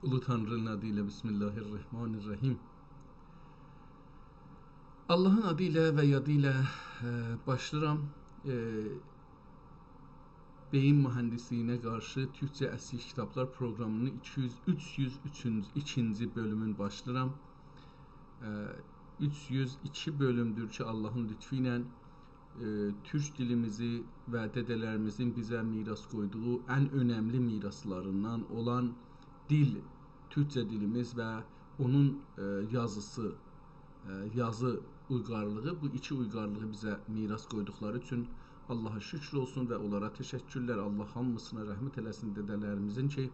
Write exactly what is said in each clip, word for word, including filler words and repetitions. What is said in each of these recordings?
اولو تانری‌نین آدی ایله، بسم الله الرحمن الرحیم. آللاهین آدی ایله و یادی ایله، ائ، باشلاییرام. ائ، بئیین موهندیسلیگینه قارشی تورکجه اسکیک کیتابلار پروقرامی‌نین ایکی یوز، اوچ یوز اوچونجو، ایکینجی بؤلومون باشلاییرام. ائ، اوچ یوز ایکی بؤلومدور کی، آللاهین لطفو ایله، ائ، تورک دیلیمیزی و دده‌لریمیزین بیزه میراث قویدوغو ان اؤنملی میراثلاریندان اولان دیل، تورکجه دیلیمیز و اونون، ائ، یازیسی، ائ، یازی اویغارلیغی، بو ایکی اویغارلیغی بیزه میراث قویدوقلاری اوچون آللاها شوکور اولسون و اونلارا تشکرلر. آللاه هامیسینا رحمت ائله‌سین دده‌لریمیزین کی،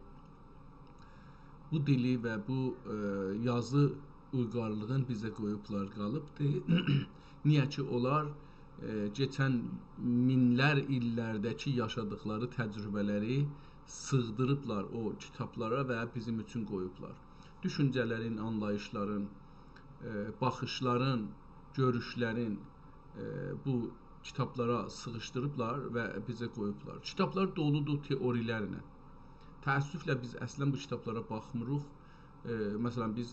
بو دیلی و بو، ائ، یازی اویغارلیغین بیزه قویوبلار، قالیبدیر. نییه کی، اونلار، ائ، کئچن مینلر ایللرده‌کی یاشادیقلاری تجربه‌لری سیغدیریبلار او کیتابلارا و بیزیم اوچون قویوبلار. دوشونجه‌لرین، آنلاییشلارین، ائ، باخیشلارین، گؤروشلرین، ائ، بو کیتابلارا سیغیشدیریبلار و بیزه قویوبلار. کیتابلار دولودور تئوری‌لرله. تأسفله بیز اصلا بو کیتابلارا باخمیریق. ائ، مثلا، بیز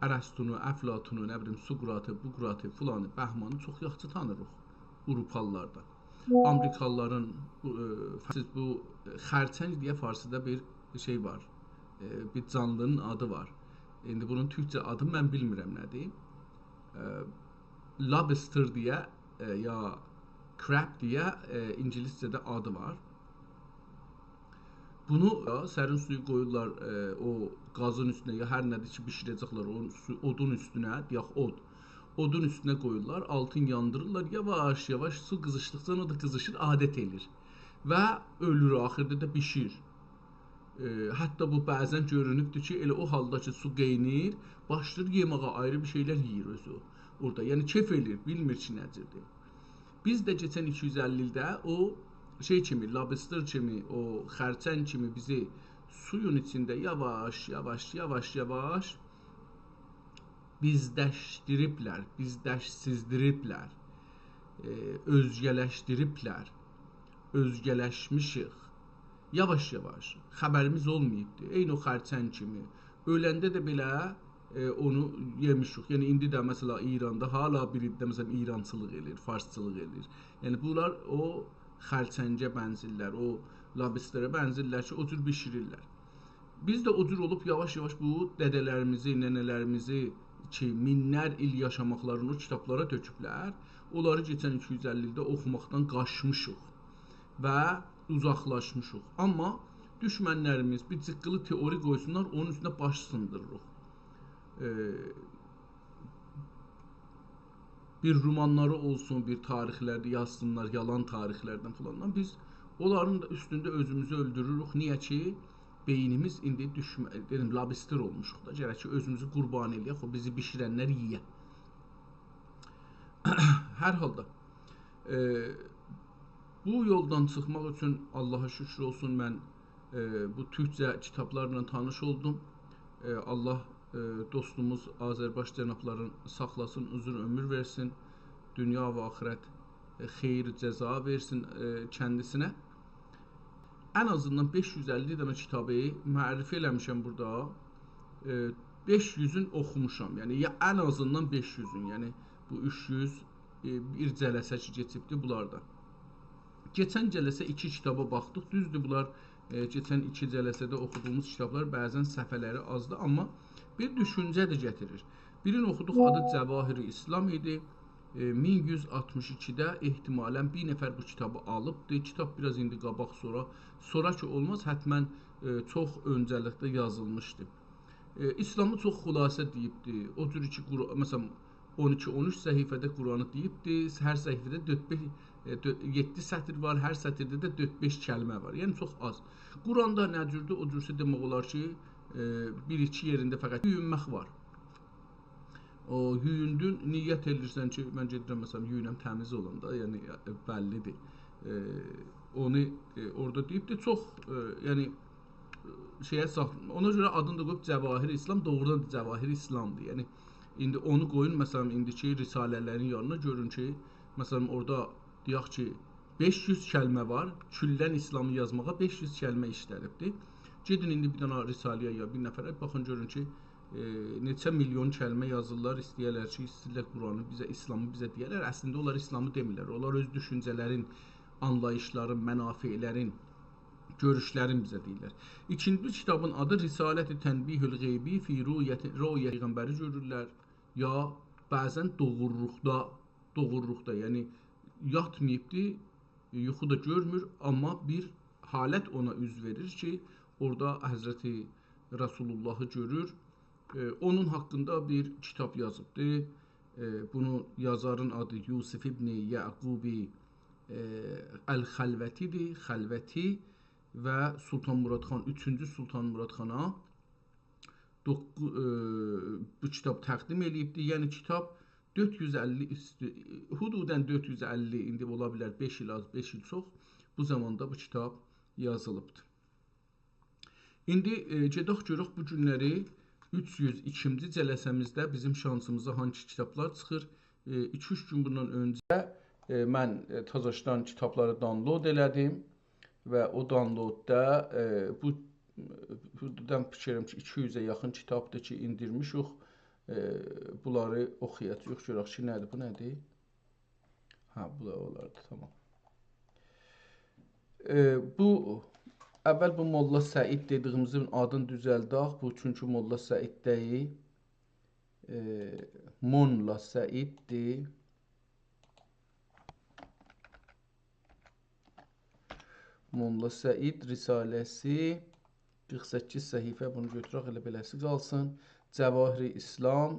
ارسطونو، افلاطونو، نه بیلیم، سوقراتی، بوقراتی، فلانی، بهمانی چوخ یاخشی تانیریق آوروپالیلاردان. آمریکالیلارین، بو، ائ، سیز بو، ائ، خرچنگ دئیه فارسیدا بیر شئی وار. ائ، بیر جانلی‌نین آدی وار. ایندی بونون تورکجه آدینی من بیلمیرم نه‌دیر. ائ، lobster دئیه، ائ، یا crab دئیه، ائ، اینگیلیسجه‌ده آدی وار. بونو، یا، سرین سویو قویورلار، ائ، او گازین اوستونه، یا هر نه‌دیر کی، بیشیره‌جکلر، اونون سو-، اودون اوستونه، دئیک، اود. اودون اوستونه قویورلار، آلتین یاندیریرلار، یاواش-یاواش سو قیزیشدیقجا او دا قیزیشیر، عادت ائله‌ییر. و اؤلور، آخیردا دا بیشیر. ائ، حتی بو بعضا گؤرونوبدور کی، ائله او حالدا کی، سو قئینیر، باشلاییر یئمه‌یه، آیری بیر شئیلر یئییر اؤزو اورادا. یعنی، کئف ائله‌ییر، بیلمیر کی، نه‌جوردور. بیز ده کئچن ایکی یوز اللی ایلده او شئی کیمی، lobster کیمی، او خرچنگ کیمی بیزی سویون ایچینده یاواش، یاواش، یاواش، یاواش بیزدشدیریبلر، بیزدشسیزدیریبلر، ائ، اؤزگه‌لشدیریبلر، اؤزگه‌لشمیشیک. یاواش-یاواش، خبریمیز اولماییبدی. عینی او خرچنگ کیمی. اؤلنده ده بئله، ائ، اونو یئمیشیک. یعنی، ایندی ده، مثلا، ایراندا حالا بیری ده، مثلا، ایرانچیلیق ائله‌ییر، فارسچیلیق ائله‌ییر. یعنی، بونلار او خرچنگه بنزیرلر، او lobster-ه بنزیرلر کی، او جور بیشیریرلر. بیز ده او جور اولوب یاواش-یاواش بو دده‌لریمیزی، ننه‌لریمیزی کی، مینلر ایل یاشاماقلارینی او کیتابلارا تؤکوبلر. اونلاری کئچن ایکی یوز اللی ایلده اوخوماقدان قاچمیشیق و اوزاقلاشمیشیق. آمما دوشمنلریمیز بیر جیققیلی تئوری قویسونلار، اونون اوستونه باش سیندیریریق. ائ، بیر رومانلاری اولسون، بیر تاریخلرده یازسینلار، یالان تاریخلردن فلاندان. بیز اونلارین دا اوستونده اؤزوموزو اؤلدوروروک. نییه کی، بئینیمیز ایندی دوشمه-، دئدیم، lobster اولموشوق دا. گرک کی، اؤزوموزو قوربانی ائله‌یک، او بیزی بیشیرنلر یئیه. هر حالدا، ائ، بو یولدان چیخماق اوچون آللاها شوکور اولسون، من، ائ، بو تورکجه کیتابلارلا تانیش اولدوم. ائ، آللاه، ائ، دوستوموز آذرباش جنابلارین ساخلاسین، اوزون عؤمور وئرسین، دونیا و آخرت، ائ، خیر جزا وئرسین، ائ، کندیسینه. ان آزیندان بئش یوز اللی دنه کیتابی معرفی ائله‌میشم بورادا. ائ، بئش یوزون اوخوموشام. یعنی، یا ان آزیندان بئش یوزون. یعنی، بو اوچ یوز، ائ، بیر جلسه کی، کئچیبدی بونلاردا. کئچن جلسه ایکی کیتابا باخدیق. دوزدور، بونلار، ائ، کئچن ایکی جلسه‌ده اوخودوغوموز کیتابلار، بعضا صفحه‌لری آزدیر، آمما بیر دوشونجه ده گتیریر. بیرینی اوخودوق، آدی جواهر اسلام ایدی. ائ، مین یوز آلتمیش ایکیده احتمالا بیر نفر بو کیتابی آلیبدی. کیتاب بیر آز ایندی قاباق، سونرا، سونرا کی اولماز، حتما، ائ، چوخ اؤنجه‌لیکده یازیلمیشدی. ائ، اسلامی چوخ خلاصه دئییبدی. او جور کی، قر-، مثلا، اون ایکی، اون اوچ صفحه‌ده قرآنی دئییبدی. هر صفحه‌ده دؤرد بئش، ائ، دؤ-، یئددی سطر وار، هر سطرده ده دؤرد بئش کلمه وار. یعنی، چوخ آز. قرآندا نه جوردور، او جورسه دئمک اولار کی، ائ، بیر-ایکی یئرینده فقط یویونمک وار. او یویوندون، نیت ائدیرسن کی، من گئدیرم، مثلا، یویونم، تمیز اولاندا، یعنی، ائ، بللی‌دیر. ائ، اونو، ائ، اورادا دئییبدی، چوخ، ائ، یعنی، شئیه ساخ-، اونا گؤره آدینی دا قویوب جواهر اسلام، دوغرودان دا جواهر اسلام‌دیر. یعنی، ایندی اونو قویون، مثلا، ایندیکی رساله‌لرین یانینا، گؤرون کی، مثلا، اورادا دئیک کی، بئش یوز کلمه وار، کلاً اسلامی یازماغا بئش یوز کلمه ایشله‌نیبدیر. گئدین ایندی بیر دنه رساله‌یه یا بیر نفره، باخین، گؤرون کی، ائ، نئچه میلیون کلمه یازیرلار، ایسته‌یه‌لر کی، ایسته‌ییرلر قرآنی بیزه، ایسلامی بیزه دئیه‌لر. اصلینده اونلار ایسلامی دئمیرلر. اونلار اؤز دوشونجه‌لرین، آنلاییشلارین، منافعلرین، گؤروشلرین بیزه دئییرلر. ایکینجی کیتابین آدی رسالة تنبیه الغیبی فی رؤیت، رؤیت پیغمبری گؤرورلر. یا بعضا دوغرولوقدا، دوغرولوقدا، یعنی یاتماییبدی، یوخو دا گؤرمور، آمما بیر حالت اونا اوز وئریر کی، اورادا حضرت رسول اللهی گؤرور. ائ، اونون حاقیندا بیر کیتاب یازیبدی. ائ، بونو یازارین آدی یوسف ابن یعقوب، ائ، الخلوتی‌دیر، خلوتی و سلطان مراد خان، اوچونجو سلطان مراد خانا دوققو-، ائ، بو کیتاب تقدیم ائله‌ییبدی. یعنی کیتاب دؤرد یوز اللی اوستو، حدودا دؤرد یوز اللی، ایندی اولا بیلر بئش ایل آز، بئش ایل چوخ، بو زاماندا بو کیتاب یازیلیبدی. ایندی، ائ، گئدک گؤرک بو گونلری اوچ یوز ایکینجی جلسه‌میزده بیزیم شانسیمیزا هانسی کیتابلار چیخیر. ائ، ایکی-اوچ گون بوندان اؤنجه، ائ، من، ائ، تازاشدان کیتابلاری دانلود ائله‌دیم و او دانلوددا، ائ، بو، بورادان فیکر ائلیرم کی، ایکی یوزه یاخین کیتابدیر کی، ایندیرمیشیک. ائ، بونلاری اوخویاجاغیق، گؤرک کی، نه‌دیر، بو نه‌دیر؟ هه، بو دا اولاردی، تامام. ائ، بو، اول بو ملا سعید دئدیییمیزین آدینی دوزلدک. بو چونکی ملا سعید دئییل، ائ، مونلا سعیددیر. مونلا سعید رساله‌سی، قیرخ سککیز صفحه، بونو گؤتورک، ائله بئله‌سی قالسین. جواهر اسلام،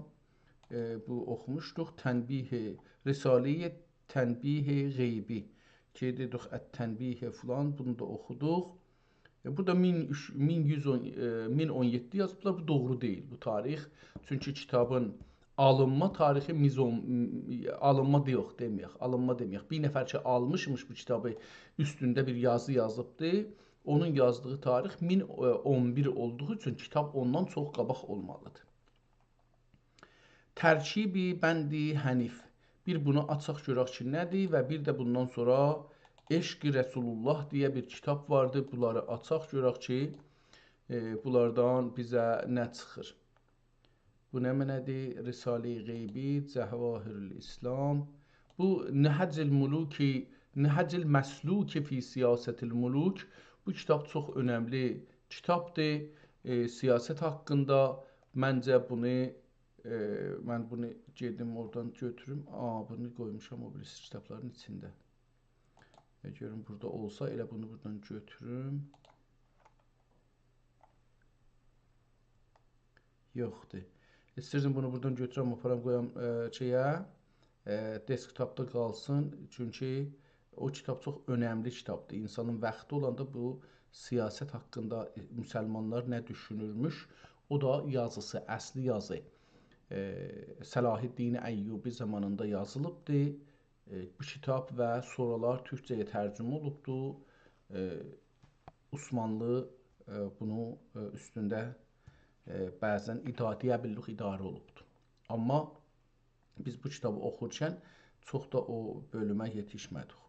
ائ، بو اوخوموشدوق. تنبیه، رساله‌ی تنبیه غیبی کی، دئدیک، التنبیه فلان، بونو دا اوخودوق. ائ، بو دا مین اوچ، مین یوز اون، ائ، مین اون یئددی یازیبلار. بو دوغرو دئییل، بو تاریخ. چونکی کیتابین آلینما تاریخی میز اون، آلینما دئیک، دئمه‌یک، آلینما دئمه‌یک. بیر نفر کی، آلمیشمیش بو کیتابی، اوستونده بیر یازی یازیبدی. اونون یازدیغی تاریخ مین اون بیر اولدوغو اوچون کیتاب اوندان چوخ قاباق اولمالیدیر. ترکیب بند حنیف. بیر بونو آچاق گؤرک کی، نه‌دیر و بیر ده بوندان سونرا عشق رسول الله دئیه بیر کیتاب واردی. بونلاری آچاق گؤرک کی، ائ، بونلاردان بیزه نه چیخیر. بو نمنه‌دیر؟ رساله‌ی غیبی، جواهر الاسلام. بو نهج الملوک، نهج المسلوک فی سیاسة الملوک. بو کیتاب چوخ اؤنملی کیتابدیر. ائ، سیاست حاقیندا. منجه بونو، ائ، من بونو گئدیم اورادان گؤتوروم. آ، بونو قویموشام او بیریسی کیتابلارین ایچینده. ائ، گؤروم بورادا اولسا، ائله بونو بورادان گؤتوروم. یوخدور. ایستیردیم بونو بورادان گؤتورم، آپارام، قویام، ائ، شئیه، ائ، دسکتاپدا قالسین. چونکی او کیتاب چوخ اؤنملی کیتابدیر. اینسانین واختی اولاندا بو سیاست حاقیندا، ائ، مسلمانلار نه دوشونورموش، او دا یازیسی، اصلی یازی، ائ، صلاح‌الدین ایوبی زامانیندا یازیلیبدی. ائ، بو کیتاب و سونرالار تورکجه‌یه ترجمه اولوبدو. ائ، عثمانلی، ائ، بونو، ائ، اوستونده، ائ، بعضا اداره، دئیه بیلیریک، اداره اولوبدو. آمما بیز بو کیتابی اوخورکن چوخ دا او بؤلومه یئتیشمه‌دیک.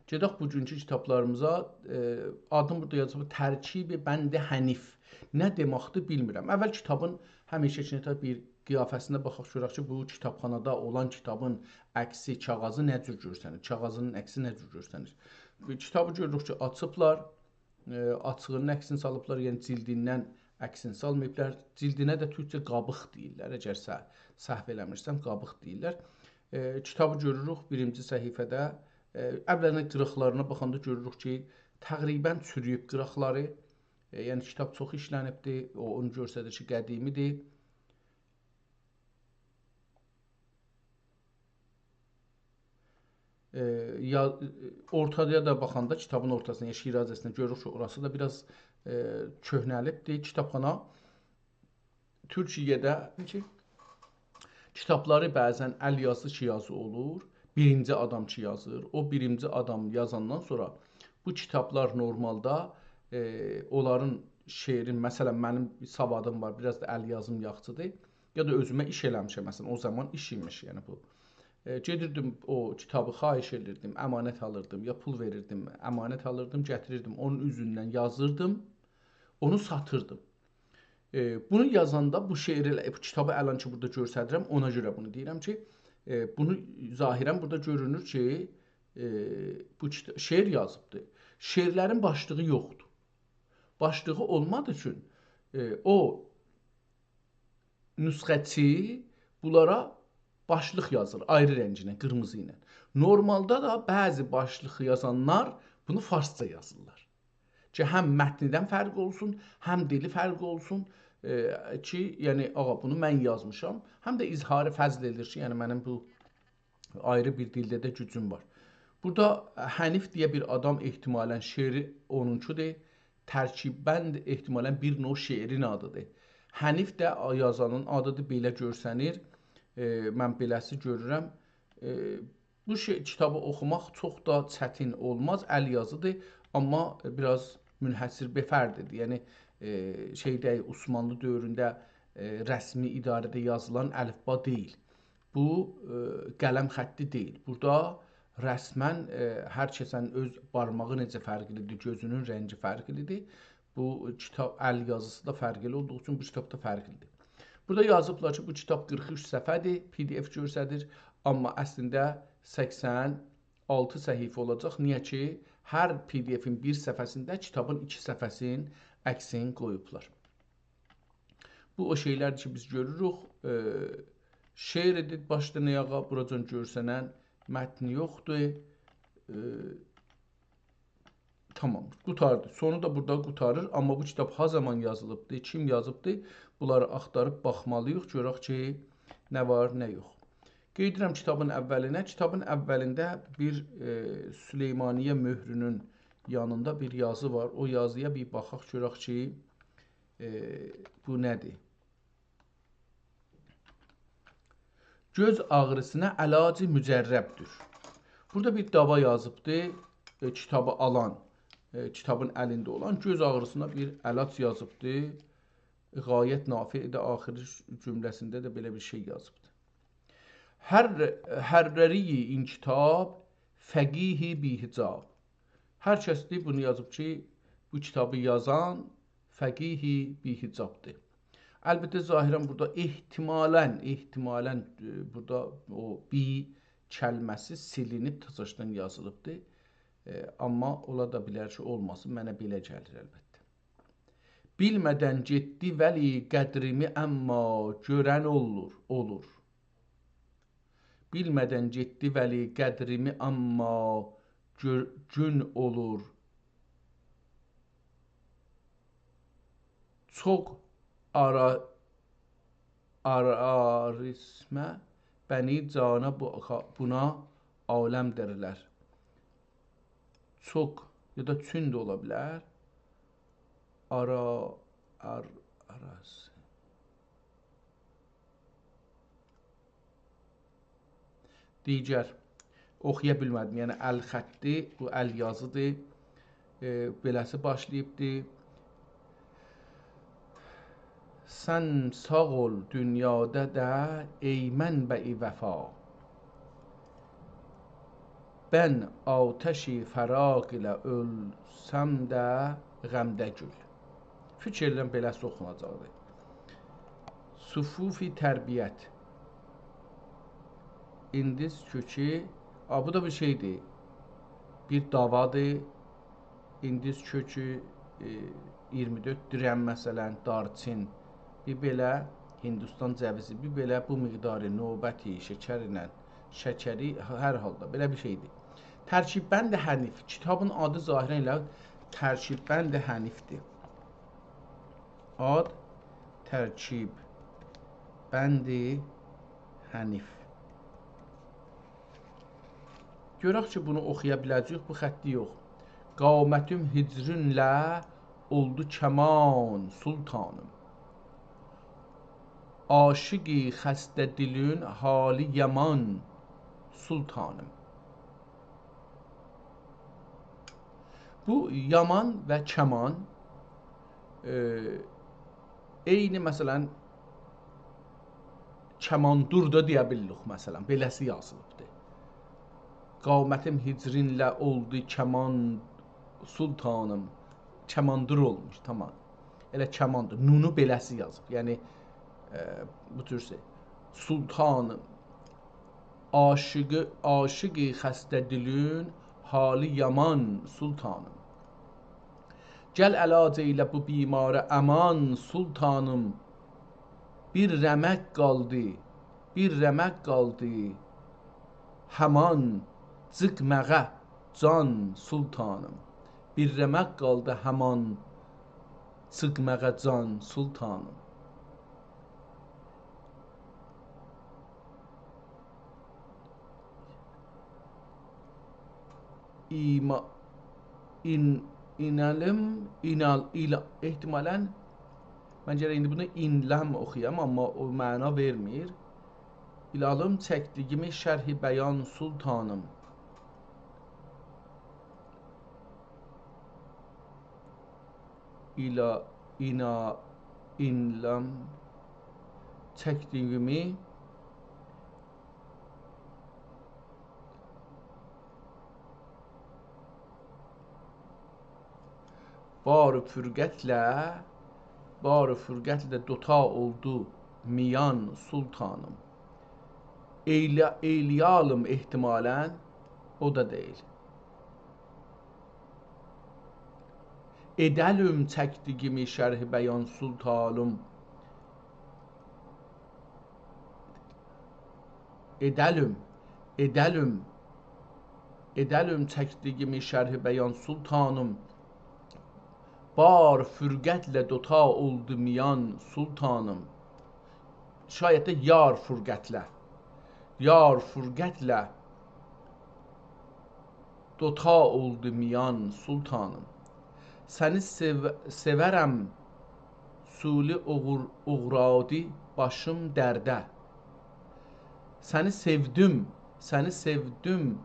گئدک بوگونکو کیتابلاریمیزا. ائ، آدیم بورادا یازیب، ترکیب بند حنیف. نه دئمکدیر، بیلمیرم. اول کیتابین، همیشه‌کی نئجه، بیر قیافه‌سینه باخاق، گؤرک کی، بو کیتابخانادا اولان کیتابین عکسی، کاغذی نه جور گؤرسنیر؟ کاغذینین عکسی نه جور گؤرسنیر؟ بو کیتابی گؤروروک کی، آچیبلار، ائ، آچیغینین عکسینی سالیبلار، یعنی جیلدیندن عکسینی سالماییبلار. جیلدینه ده تورکجه قابیق دئییرلر، اگر سه-، سهو ائله‌میرسم، قابیق دئییرلر. ائ، کیتابی گؤروروک بیرینجی صفحه‌ده. ائ، اولاً قیراقلارینا باخاندا گؤروروک کی، تقریباً چورویوب قیراقلاری. ائ، یعنی کیتاب چوخ ایشلنیبدیر، او، اونو گؤستریر کی، قدیمی‌دیر. ائ، یا، ائ، اورتایا دا باخاندا، کیتابین اورتاسینا، یا شیرازه‌سینه گؤروروک کی، اوراسی دا بیر آز، ائ، کؤهنه‌لیبدیر. کیتابخانا تورکیه‌ده کی، کیتابلاری بعضاً ال یازی کی یازی اولور، بیرینجی آدام کی یازیر. او بیرینجی آدام یازاندان سونرا بو کیتابلار نورمالدا، ائ، اونلارین شعرین، مثلاً، منیم سوادیم وار، بیر آز دا ال یازیم یاخشیدیر. یا دا اؤزومه ایش ائله‌میشم، مثلاً، او زامان ایش ایمیش، یعنی بو. ائ، گئدیردیم، او کیتابی خواهش ائدیردیم، امانت آلیردیم، یا پول وئریردیم، امانت آلیردیم، گتیریردیم، اونون اوزوندن یازیردیم، اونو ساتیردیم. ائ، بونو یازاندا بو شعری، ائ، بو کیتابی الان کی بورادا گؤرسدیرم، اونا گؤره بونو دئییرم کی، ائ، بونو ظاهراً بورادا گؤرونور کی، ائ، بو کیتا-، شعر یازیبدی. شعرلرین باشلیغی یوخدور. باشلیغی اولمادیغی اوچون، ائ، او نسخه‌چی بونلارا باشلیق یازیر، آیری رنگینن، قیرمیزی ایله. نورمالدا دا بعضی باشلیق یازانلار بونو فارسجا یازیرلار. کی، هم متنیدن فرق اولسون، هم دیلی فرق اولسون، ائ، کی، یعنی، آغا، بونو من یازمیشام، هم ده اظهار فضل ائدیر کی، یعنی، منیم بو آیری بیر دیلده ده گوجوم وار. بورادا حنیف دئیه بیر آدام احتمالاً شعری اونونکودور. ترکیب بند احتمالاً بیر نوع شعرین آدیدیر. حنیف ده آ-، یازانین آدیدیر، بئله گؤرسنیر. ائ، من بئله‌سی گؤرورم. ائ، بو شئی، کیتابی اوخوماق چوخ دا چتین اولماز، ال یازیدیر، آمما بیر آز منحصر به فردیدیر. یعنی، ائ، شئی دئییل، عثمانلی دؤورونده، ائ، رسمی اداره‌ده یازیلان الفبا دئییل. بو، ائ، قلم خطی دئییل. بورادا رسماً، ائ، هر کسین اؤز بارماغی نئجه فرقلیدیر، گؤزونون رنگی فرقلیدیر. بو کیتاب ال یازیسی دا فرقلی اولدوغو اوچون بو کیتاب دا فرقلیدیر. بورادا یازیبلار کی، بو کیتاب قیرخ اوچ صفحه‌دیر، پی دی اف گؤرسدیر، آمما اصلینده سکسن آلتی صفحه اولاجاق. نییه کی، هر پی دی افین بیر صفحه‌سینده کیتابین ایکی صفحه‌سینین عکسینی قویوبلار. بو او شئیلردیر کی، بیز گؤروروک. ائ، شعر ائدیب باشدان آیاغا، بوراجان گؤرسنن متن یوخدور. ائ، تامام، قوتاردی. سونو دا بورادا قوتاریر. آمما بو کیتاب ها زامان یازیلیبدی، کیم یازیبدی؟ بونلاری آختاریب باخمالی‌ییق، گؤرک کی، نه وار، نه یوخ. قئییدیرم کیتابین اولینه. کیتابین اولینده بیر، ائ، سلیمانیه مؤهرونون یانیندا بیر یازی وار. او یازییا بیر باخاق، گؤرک کی، ائ، بو نه‌دیر؟ گؤز آغریسینا علاج مجرب‌دور. بورادا بیر داوا یازیبدی، ائ، کیتابی آلان، ائ، کیتابین الینده اولان گؤز آغریسینا بیر علاج یازیبدی. غایت نافع‌دیر، آخیری جمله‌سینده ده بئله بیر شئی یازیبدی. هر، هرّری این کتاب فقیهی بی‌حجاب. هر کسدیر بونو یازیب کی، بو کیتابی یازان فقیهی بی‌حجابدیر. البته، ظاهراً بورادا احتمالاً، احتمالاً، ائ، بورادا او بی کلمه‌سی سیلینیب، تازاشدان یازیلیبدیر. ائ، آمما اولا دا بیلر کی، اولماسین، منه بئله گلیر البته. بیلمه‌دن گئتدی ولی قدریمی، آمما گؤرن اولور، اولور. بیلمه‌دن گئتدی ولی قدریمی، آمما گؤر-، گون اولور. چوخ آرا-، آراریسمه بنی جانا بو-، بونا عالم دئرلر. چوخ یا دا چون ده اولا بیلر. آرا، آر-، آراسی. دیگر. اوخویا بیلمه‌دیم. یعنی، ال خطی، بو ال یازیدیر. ائ، بئله‌سی باشلاییبدی. سن ساغ اول دونیادا دا، ای منبع وفا. بن آتش فراق ایله اؤلسم ده، غمده گول. فیکیر ائدیرم، بئله‌سی اوخوناجاقدیر. صفوف تربیت. ایندیز کؤکو، آ، بو دا بیر شئیدیر. بیر داوادیر. ایندیز کؤکو، ائ، اییرمی دؤرد درم، مثلاً، دارچین. بیر بئله هندوستان جویزی، بیر بئله بو مقداری نوبتی شکر ایله، شکری، هر حالدا بئله بیر شئیدیر. ترکیب بند حنیف. کیتابین آدی ظاهراً ائله ترکیب بند حنیفدیر. آد ترکیب بند حنیف. گؤرک کی، بونو اوخویا بیله‌جه‌ییک، بو خطی یوخ. قامتیم هجرینله اولدو کمان، سلطانیم. عاشقی خسته دیلین حالی یامان، سلطانیم. بو یامان و کمان، ائ، عینی، مثلاً، کماندور دا دئیه بیلیریک، مثلاً، بئله‌سی یازیلیب. قامتیم هجرینله اولدو کمان، سلطانیم. کماندیر اولموش، تامام. ائله کماندیر. نونو بئله‌سی یازیب. یعنی، ائ، بو جور شئی. سلطانیم، عاشقی، عاشقی خسته دلین حالی یامان، سلطانیم. گل علاج ائیله بو بیماره امان، سلطانیم. بیر رمق قالدی، بیر رمق قالدی همان چیخماغا جان، سلطانیم. بیر رمق قالدی همان چیخماغا جان، سلطانیم. ایما-، این-، اینالیم، اینال-، ایلا-، احتمالاً من گرک ایندی بونو اینلم اوخویام، آمما او معنا وئرمیر. ایلالیم چکدیگیمی شرح بیان، سلطانیم. ایلا، اینا، اینلم چکدیگیمی بار فرقتله، بار فرقتله دوتا اولدو میان، سلطانیم. ائیله-، ائیلیالیم احتمالاً، او دا دئییل. ائده‌لیم چکدیگیمی شرح بیان، سلطانیم. ائده‌لیم، ائده‌لیم، ائده‌لیم چکدیگیمی شرح بیان، سلطانیم. بار فرقتله دوتا اولدو میان، سلطانیم. شاید ده یار فرقتله. یار فرقتله دوتا اولدو میان، سلطانیم. سنی سئو-، سئورم، سولی اوغور-، اوغرادی باشیم درده. سنی سئودیم، سنی سئودیم،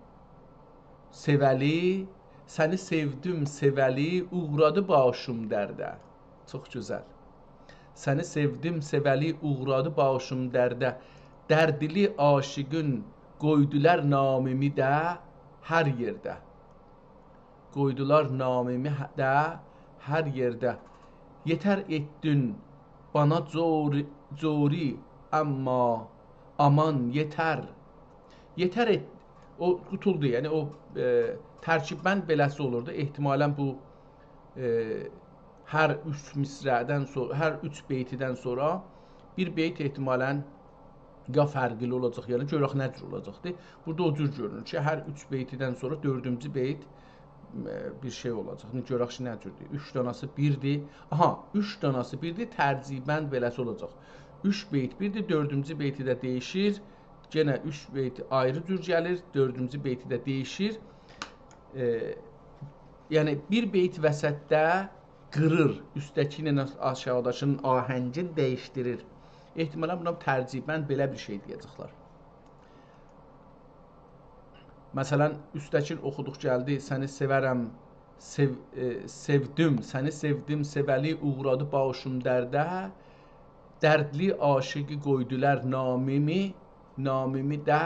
سئوه‌لی، سنی سئودیم، سئوه‌لی، اوغرادی باشیم درده. چوخ گؤزل. سنی سئودیم، سئوه‌لی، اوغرادی باشیم درده. دردلی عاشقین قویدولار نامیمی ده هر یئرده. قویدولار نامیمی ه-، ده هر یئرده. یئتر ائتدین بانا جوری، جوری، آمما آمان یئتر. یئتر ائت-، او قوتولدو، یعنی او، ائ، ترکیب بند بئله‌سی اولوردو. احتمالاً بو، ائ، هر اوچ مصرعدن سونرا، هر اوچ بیتیدن سونرا بیر بیت احتمالاً یا فرقلی اولاجاق، یعنی گؤرک نه جور اولاجاقدی. بورادا او جور گؤرونور کی، هر اوچ بیتیدن سونرا دؤردونجو بیت، ائ، بیر شئی اولاجاق. ایندی گؤرک کی، نه جوردور. اوچ داناسی بیردیر. آها، اوچ داناسی بیردیر، ترجیع بند بئله‌سی اولاجاق. اوچ بیت بیردیر، دؤردونجو بیتی ده دییشیر. یئنه اوچ بیت آیری جور گلیر، دؤردونجو بیتی ده دییشیر. ائ، یعنی بیر بیت وسطده قیریر، اوستده‌کی ایله آشاغیداکینین آهنگینی دییشدیریر. احتمالاً بونا ترجیع بند بئله بیر شئی دئیه‌جکلر. مثلاً، اوستده‌کینی اوخودوق گلدی، سنی سئورم، سئو-، ائ، سئودیم، سنی سئودیم، سئوه‌لی اوغرادی باشیم درده، دردلی عاشقی قویدولار نامیمی، نامیمی ده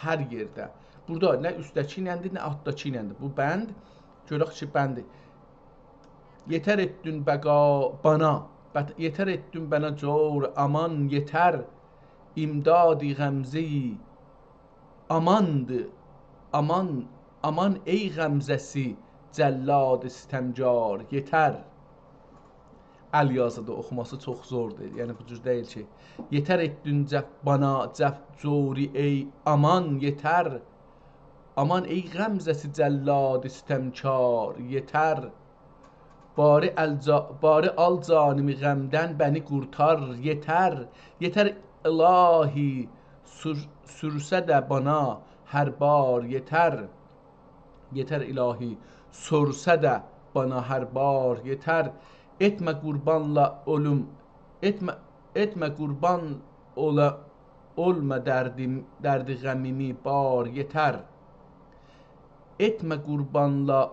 هر یئرده. بورادا نه اوستده‌کی ایلندیر، نه آلتداکی ایلندیر. بو بند، گؤرک کی، بندی. یئتر ائتدین بقا بانا، بت-، یئتر ائتدین بانا جور، آمان یئتر، امدادی غمزه‌یی آماندی، آمان، آمان ای غمزه‌سی جلاد ستمکار، یئتر. ال یازیدا اوخوماسی چوخ زوردور. یعنی بو جور دئییل کی، یئتر ائتدین جف-، بانا جف-، جوری ای آمان یئتر. آمان ای غمزه‌سی جلاد ستمکار، یئتر. باری ال جا-، باری آل جانیمی غمدن، بنی قورتار، یئتر. یئتر الهی، سور-، سورسه ده بانا هر بار، یئتر. یئتر الهی، سورسه ده بانا هر بار، یئتر. ائتمه قوربانلا اولوم، ائتمه، ائتمه قوربان اولا، اولما دردیم، دردی غمیمی بار، یئتر. ائتمه قوربانلا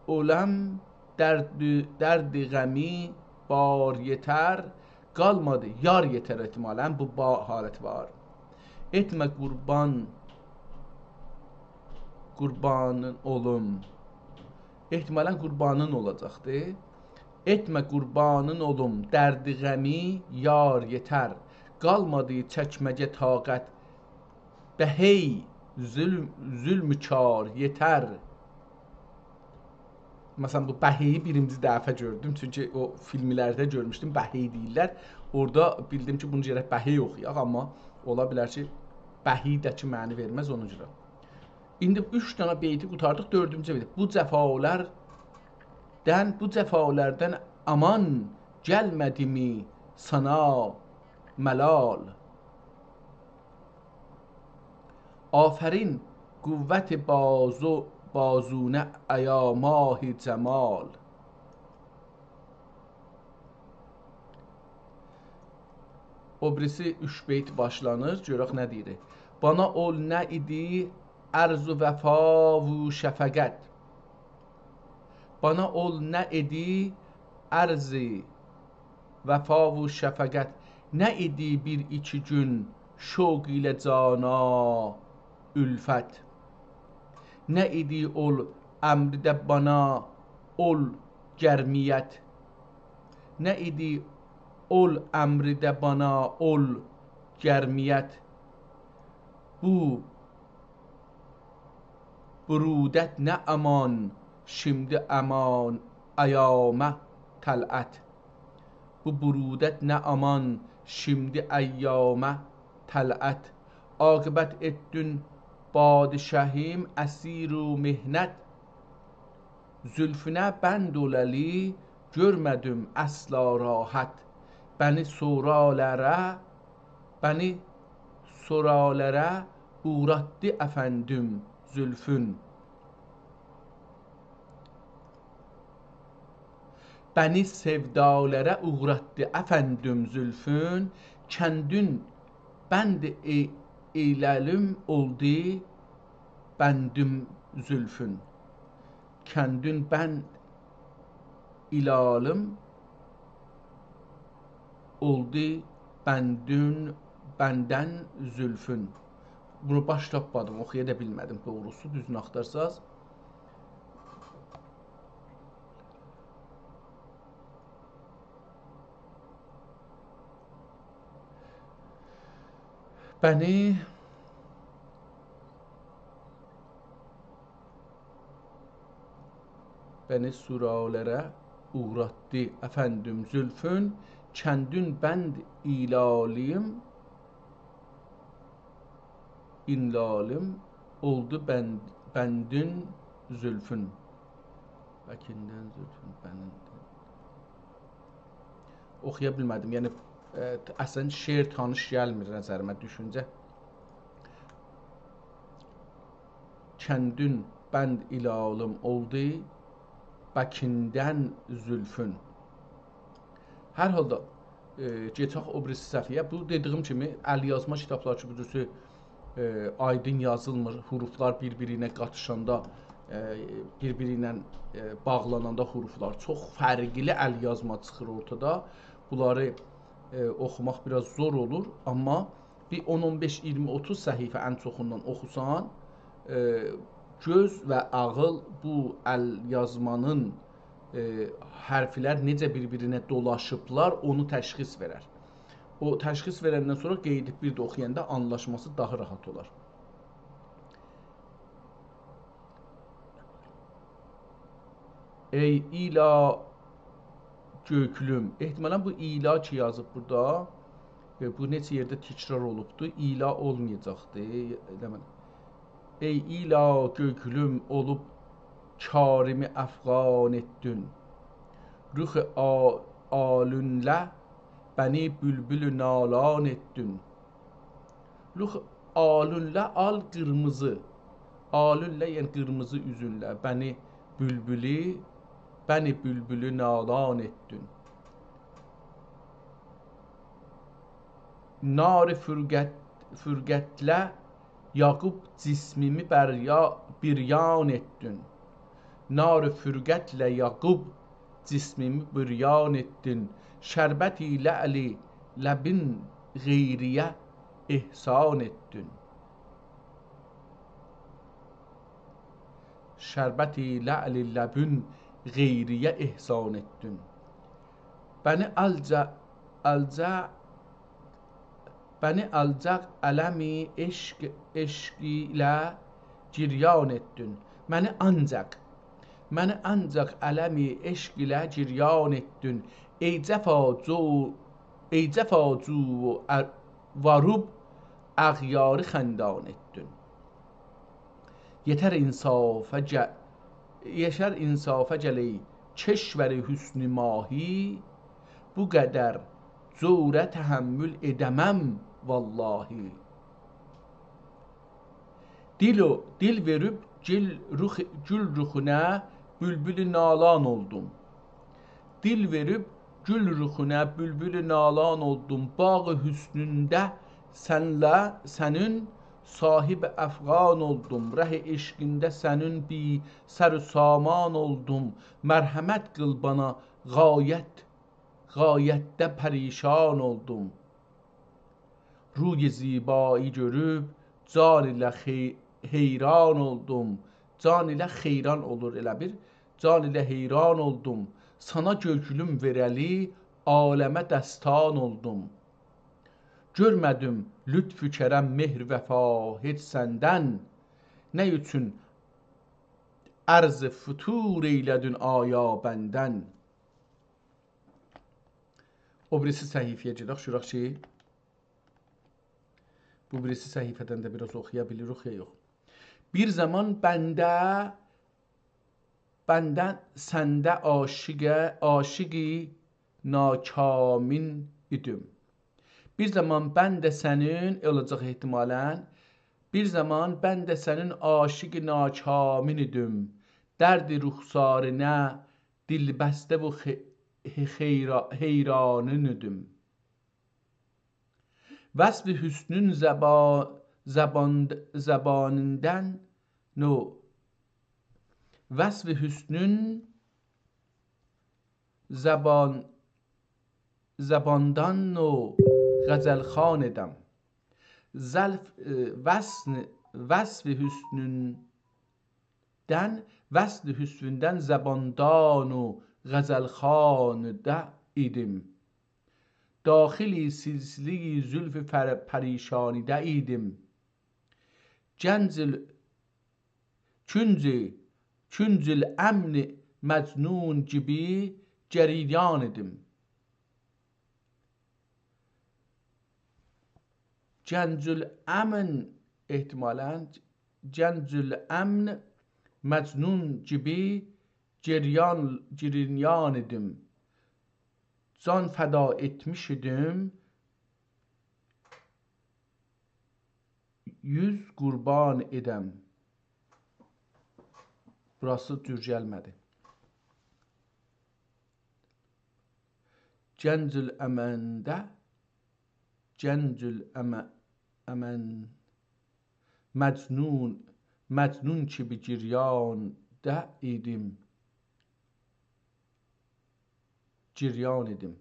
اولام، دردی، دردی غمی بار یئتر. قالمادی، یار یئتر احتمالاً، بو با حالتی وار. ائتمه قوربان، قوربانین اولوم. احتمالاً قوربانین اولاجاقدی. ائتمه قوربانین اولوم دردی غمی، یار یئتر. قالمادی چکمه‌یه طاقت، به هئی ظلم، ظلم و کار یئتر. مثلاً، بو «به هئی»ی بیرینجی دفعه گؤردوم، چونکی او فیلملرده گؤرموشدوم، «به هئی» دئییرلر. اورادا بیلدیم کی، بونو گرک «به هئی» اوخویاق، آمما اولا بیلر کی، «به هئی» ده کی معنی وئرمز، اونا گؤره. ایندی اوچ دنه بیتی قوتاردیق، دؤردونجو بیت. بو جفالردن، بو جفالردن امان، گلمه‌دیمی سانا ملال. آفرین، قوت بازو، بازونه، ایا ماه جمال. او بیریسی اوچ بیت باشلانیر، گؤرک نه دئییر. بانا اول نه ایدی عرض و وفا و شفقت. بانا اول نه ایدی عرض وفا و شفقت. نه ایدی بیر ایکی گون شوق ایله جانا الفت. نه ایدی اول امرده بانا اول گرمیت. نه ایدی اول امرده بانا اول گرمیت. بو برودت نه امان، شیمدی امان ایامه طلعت. بو برودت نه امان، شیمدی ایامه طلعت. عاقبت ائتدین پادشاهیم اسیر و محنت. زلفونه بند اوللی گؤرمه‌دیم اصلا راحت. بنی سورالره، بنی سورالره اوغراتدی افندیم زلفون. بنی سودالره اوغراتدی افندیم زلفون، کندون بند ای-، ایلالیم اولدو بندیم زلفون. کندون بند ایلالیم اولدو بندون، بندن زلفون. بونو باش تاپمادیم، اوخویا دا بیلمه‌دیم دوغروسو، دوزونو آختارساز. بنی، بنی سورالره اوغراتدی افندیم زلفون، کندون بند ایلالیم، ایلالیم اولدو بند، بندون زلفون. بکیندن زلفون، بنیندن. اوخویا بیلمه‌دیم. یعنی، ائ، اصلاً شعر تانیش گلمیر نظریمه، دوشونجه. کندون بند ایلالیم اولدو بکیندن زلفون. هر حالدا، ائ، گئچک او بیریسی صفحه‌یه. بو دئدیگیم کیمی، ال‌یازما کیتابلار کی، بو جورسو، ائ، آیدین یازیلمیر، حروفلار بیر-بیرینه قاتیشاندا، ائ، بیر-بیری ایله، ائ، باغلاناندا حروفلار چوخ فرقلی ال‌یازما چیخیر اورتادا. بونلاری، ائ، اوخوماق بیر آز زور اولور، آمما بیر اون، اون بئش، اییرمی، اوتوز صفحه ان چوخوندان اوخوسان، ائ، گؤز و عاغیل بو ال‌یازمانین، ائ، حرفلر نئجه بیر-بیرینه دولاشیبلار، اونو تشخیص وئرر. او تشخیص وئرندن سونرا قئییدیب بیر ده اوخویاندا آنلاشماسی داها راحت اولار. ای ایلا گؤکلوم. احتمالاً بو «ایلا» کی یازیب بورادا، ائ، بو نئچه یئرده تکرار اولوبدو. «ایلا» اولمایاجاقدی. ائله‌مه. ای ایلا گؤکلوم اولوب کاریمی افغان ائتدین. رخ آ-، آلونله بنی بولبول نالان ائتدین. رخ آلونله، آل قیرمیزی. آلونله، یعنی قیرمیزی اوزونله. بنی بولبولو، بنی بولبولو نالان ائتدین. نار فرقت، فرقتله یاغیب جسمیمی بریا-، بریان ائتدین. نار فرقتله یاغیب جسمیمی بریان ائتدین. شربت لعل لبین غیریه احسان ائتدین. شربت لعل لبون غیریه احسان ائتدین. بنی آلجا-، آلجا-، بنی آنجاق علم عشق، عشق ایله گریان ائتدین. منی آنجاق، منی آنجاق علم عشق ایله گریان ائتدین. ای جفاجو، ای جفاجو و ار-، واروب اغیاری خندان ائتدین. یئتر انصافا گه-، یئتر انصافا گل ای کشور حسن ماهی، بو قدر جوره تحمل ائده‌مم واللهی. دیل و، دیل وئریب گول رخ-، گول رخونه بولبول نالان اولدوم. دیل وئریب گول رخونه بولبول نالان اولدوم. باغ حسنونده سنله، سنین صاحب افغان اولدوم. ره عشقینده سنین بی سر و سامان اولدوم. مرحمت قیل بانا، غایت، غایتده پریشان اولدوم. روی زیبایی گؤروب جان ایله خی-، حیران اولدوم. جان ایله حیران اولور ائله بیل. جان ایله حیران اولدوم. سانا گؤیلوم وئره‌لی، عالمه دستان اولدوم. گؤرمه‌دیم لطف و کرم، مهر و وفا هئچ سندن. نه اوچون عرض فتور ائیله‌دین آیا بندن؟ او بیریسی صفحه‌یه گئدک، شوراق کی، بو بیریسی صفحه‌دن ده بیر آز اوخویا بیلیریک یا یوخ. بیر زامان بنده، بنده سنده عاشق، عاشق ناکامین ایدیم. بیر زامان بنده سنین، اولاجاق احتمالاً، بیر زامان بنده سنین عاشق ناکامین ایدیم. درد رخسارینه دل‌بسته و خی-، حیرا-، حیرانین ایدیم. وصف حسنون زبا-، زبان-، زبانیندن نو-، وصف حسنون زبان-، زباندان نو غزل‌خوان ایدم. زلف-، ائ، وصف، وصف حسنون دن، وصف حسنوندن زباندان و غزل‌خوانده ایدیم. داخل سلسله‌ی زلف فر-، پریشانیده ایدیم. گنج ال-، کنج، کنج الامن مجنون کیمی جریان ایدیم. گنج الامن، احتمالاً، گنج الامن مجنون کیمی جریان، جریان ایدیم. جان فدا ائتمیش ایدیم، یوز قوربان ائدم. بوراسی دوز گلمه‌دی. گنج الامنده، گنج الامن، مجنون، مجنون کیمی جریانده ایدیم. جریان ایدیم.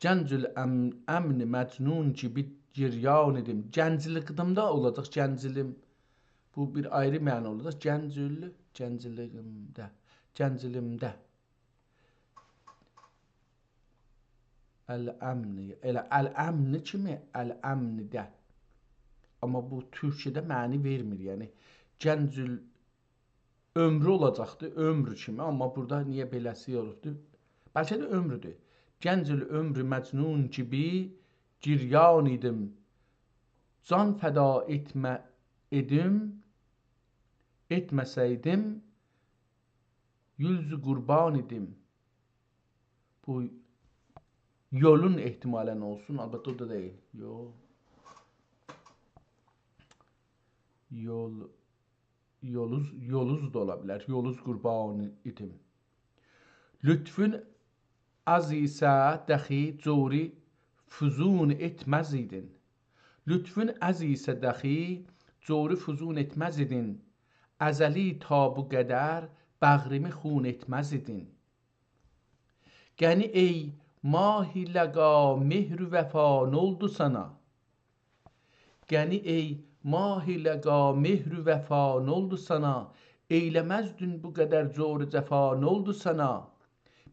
گنج الام-، امن مجنون کیمی جریان ایدیم. گنجلیگیمده اولاجاق، گنجلیم. بو بیر آیری معنا اولاجاق. گنج ال-، گنجلیگیمده، گنجلیمده. الامن، ائله الامن کیمی، الامنده. آمما بو تورکجه‌ده معنی وئرمیر، یعنی گنج ال-، عؤمرو اولاجاقدی، عؤمرو کیمی، آمما بورادا نییه بئله‌سی اولوبدو؟ بلکه ده عؤمرودور. گنج العمر مجنون کیمی جریان ایدیم. جان فدا ائتمه، ائدیم، ائتمه‌سئیدیم، یوز قوربان ایدیم. بو یولون احتمالاً اولسون، البته او دا دئییل. یول، یول، یولوز، یولوز دا اولا بیلر. یولوز قوربان ایدیم. لطفون آز ایسه دخی جوری فزون ائتمز ایدین. لطفون آز ایسه دخی جوری فزون ائتمز ایدین. ازلی تا بو قدر بغریمی خون ائتمز ایدین. غنی ای ماه لقا مهر و وفا نولدو سانا؟ غنی ای ماه لقا، مهر و وفا، نولدو سانا؟ ائیله‌مزدین بو قدر جور جفا، نولدو سانا؟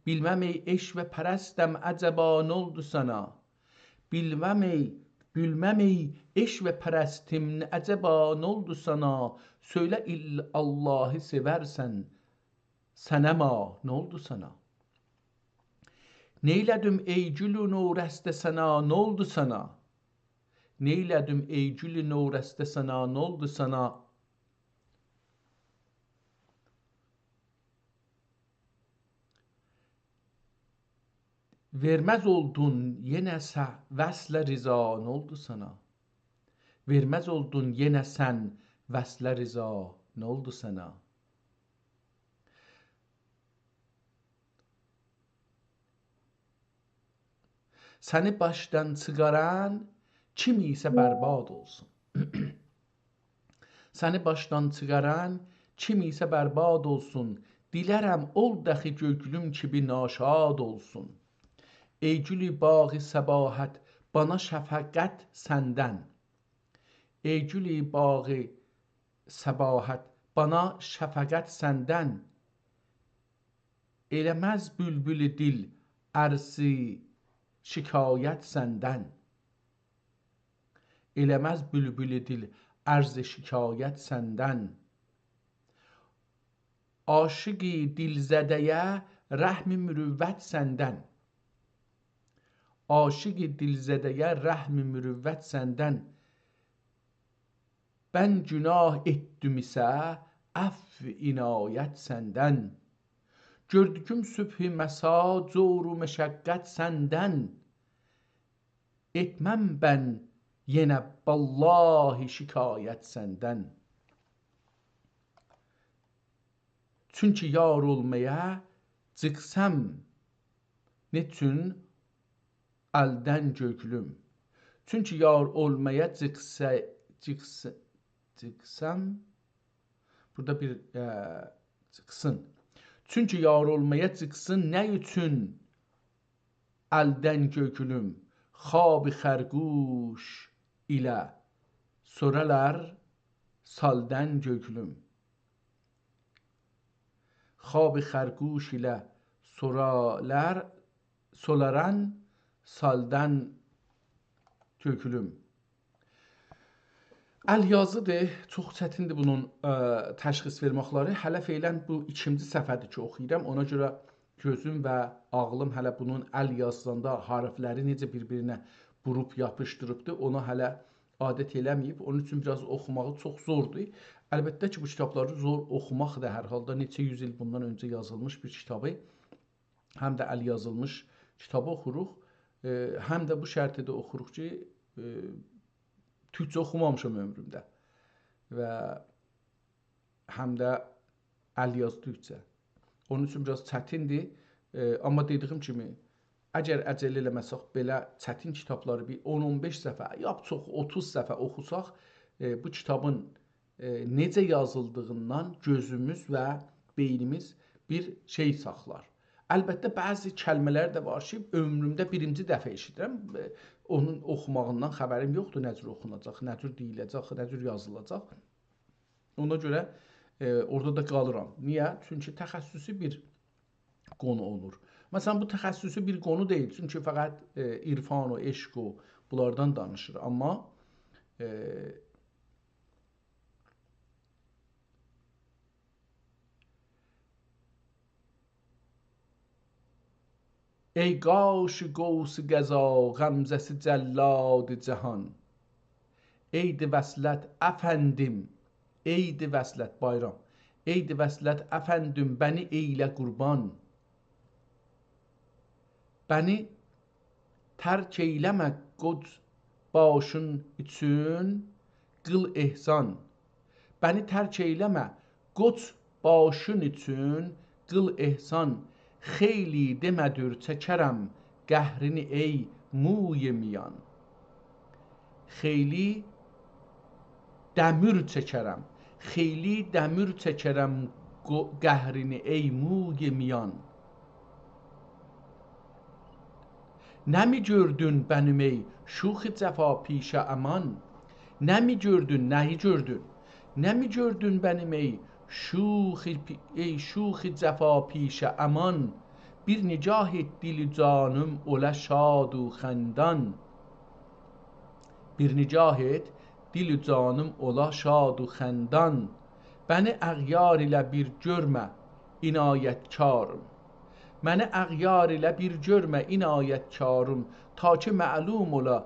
بیلمم ای عشوه‌پرستم، عجبا، نولدو سانا؟ بیلمم ای، بیلمم ای عشوه‌پرستم، عجبا، نولدو سانا؟ سؤیله، ال-، اللهی سئورسن، صنما، نولدو سانا؟ نئیله‌دیم ای گول نورسته سانا، نولدو سانا؟ نئیله‌دیم ای گول نورسته سانا، نولدو سانا؟ وئرمز اولدون یئنه سه-، وصله رضا، نولدو سانا؟ وئرمز اولدون یئنه سن وصله رضا، نولدو سانا؟ سنی باشدان چیخاران کیم ایسه برباد اولسون. سنی باشدان چیخاران کیم ایسه برباد اولسون. دیلرم اول داخی گؤیلوم کیمی ناشاد اولسون. ای گول باغ صباحت، بانا شفقت سندن. ای گول باغ صباحت، بانا شفقت سندن. ائله‌مز بولبول دیل عرض شکایت سندن. ائله‌مز بولبول دیل عرض شکایت سندن. عاشق دلزده‌یه رحم مروت سندن. عاشق دلزده‌یه رحم مروت سندن. من گناه ائتدیمسه، عفو عنایت سندن. گؤردویوم صبح مسا، جور و مشقت سندن. ائتمم من یئنه واللهی شکایت سندن. چونکی یار اولمایا چیخسام، نئچون الدن گؤیلوم؟ چونکی یار اولمایا چیخسا-، چیخس-، چیخسام، بورادا بیر، ائ، چیخسین. چونکی یار اولمایا چیخسین، نه اوچون الدن گؤیلوم؟ خواب خرگوش ایله سورالار سالدن گؤیلوم. خواب خرگوش ایله سورالار، سولاران سالدن گؤیلوم. ال یازیدیر، چوخ چتیندیر بونون، ائ، تشخیص وئرمکلری. هله فعلاً بو ایکینجی صفحه‌دیر کی، اوخویورام. اونا گؤره گؤزوم و عاغلیم هله بونون ال یازاندا حرفلری نئجه بیر-بیرینه ووروب یاپیشدیریبدی، اونا هله عادت ائله‌مه‌ییب. اونون اوچون بیر آز اوخوماغی چوخ زوردور. البته کی، بو کیتابلاری زور اوخوماق دا هر حالدا نئچه یوز ایل بوندان اؤنجه یازیلمیش بیر کیتابی، هم ده ال یازیلمیش کیتابی اوخوروق. ائ، هم ده بو شرطده اوخوروق کی، ائ، تورکجه اوخومامیشام عؤمرومده. و هم ده ال یازی تورکجه. اونون اوچون بیر آز چتیندیر. ائ، آمما دئدیییم کیمی، اگر عجله ائله‌مه‌سک، بئله چتین کیتابلاری بیر اون، اون بئش صفحه، یا چوخ اوتوز صفحه اوخوساق، ائ، بو کیتابین، ائ، نئجه یازیلدیغیندان گؤزوموز و بئینیمیز بیر شئی ساخلار. البته، بعضی کلمه‌لر ده وار کی، عؤمرومده بیرینجی دفعه ائشیدیرم. ائ، اونون اوخوماغیندان خبریم یوخدور، نه جور اوخوناجاق، نه جور دئییله‌جک، نه جور یازیلاجاق. اونا گؤره، ائ، اورادا دا قالیرام. نییه؟ چونکی تخصصی بیر قونو اولور. مثلاً، بو تخصصی بیر قونو دئییل، چونکی فقط، ائ، عرفان و عشق و بونلاردان دانیشیر. آمما، ائ، ای قاش غوث قضا، غمزه‌سی جلاد جهان. عید وصلت افندیم، عید وصلت بایرام. عید وصلت افندیم، بنی ائیله قوربان. بنی ترک ائیله‌مه قوچ باشین اوچون، قیل احسان. بنی ترک ائیله‌مه قوچ باشین اوچون، قیل احسان. خیلی دئمه‌دور چکرم قهرینی ای موی میان. خیلی دمور چکرم، خیلی دمور چکرم قو-، قهرینی ای موی میان. نمی گؤردون بنیم ای شوخ جفا پیشه امان؟ نمی گؤردون، نهی گؤردون؟ نمی گؤردون بنیم ای شوخ پی-، ای شوخ جفا پیشه امان؟ بیر نگاه ائت دل و جانیم اولا شاد و خندان. بیر نگاه ائت دل و جانیم اولا شاد و خندان. بنی اغیار ایله بیر گؤرمه، عنایتکاریم. منی اغیار ایله بیر گؤرمه، عنایتکاریم، تا کی معلوم اولا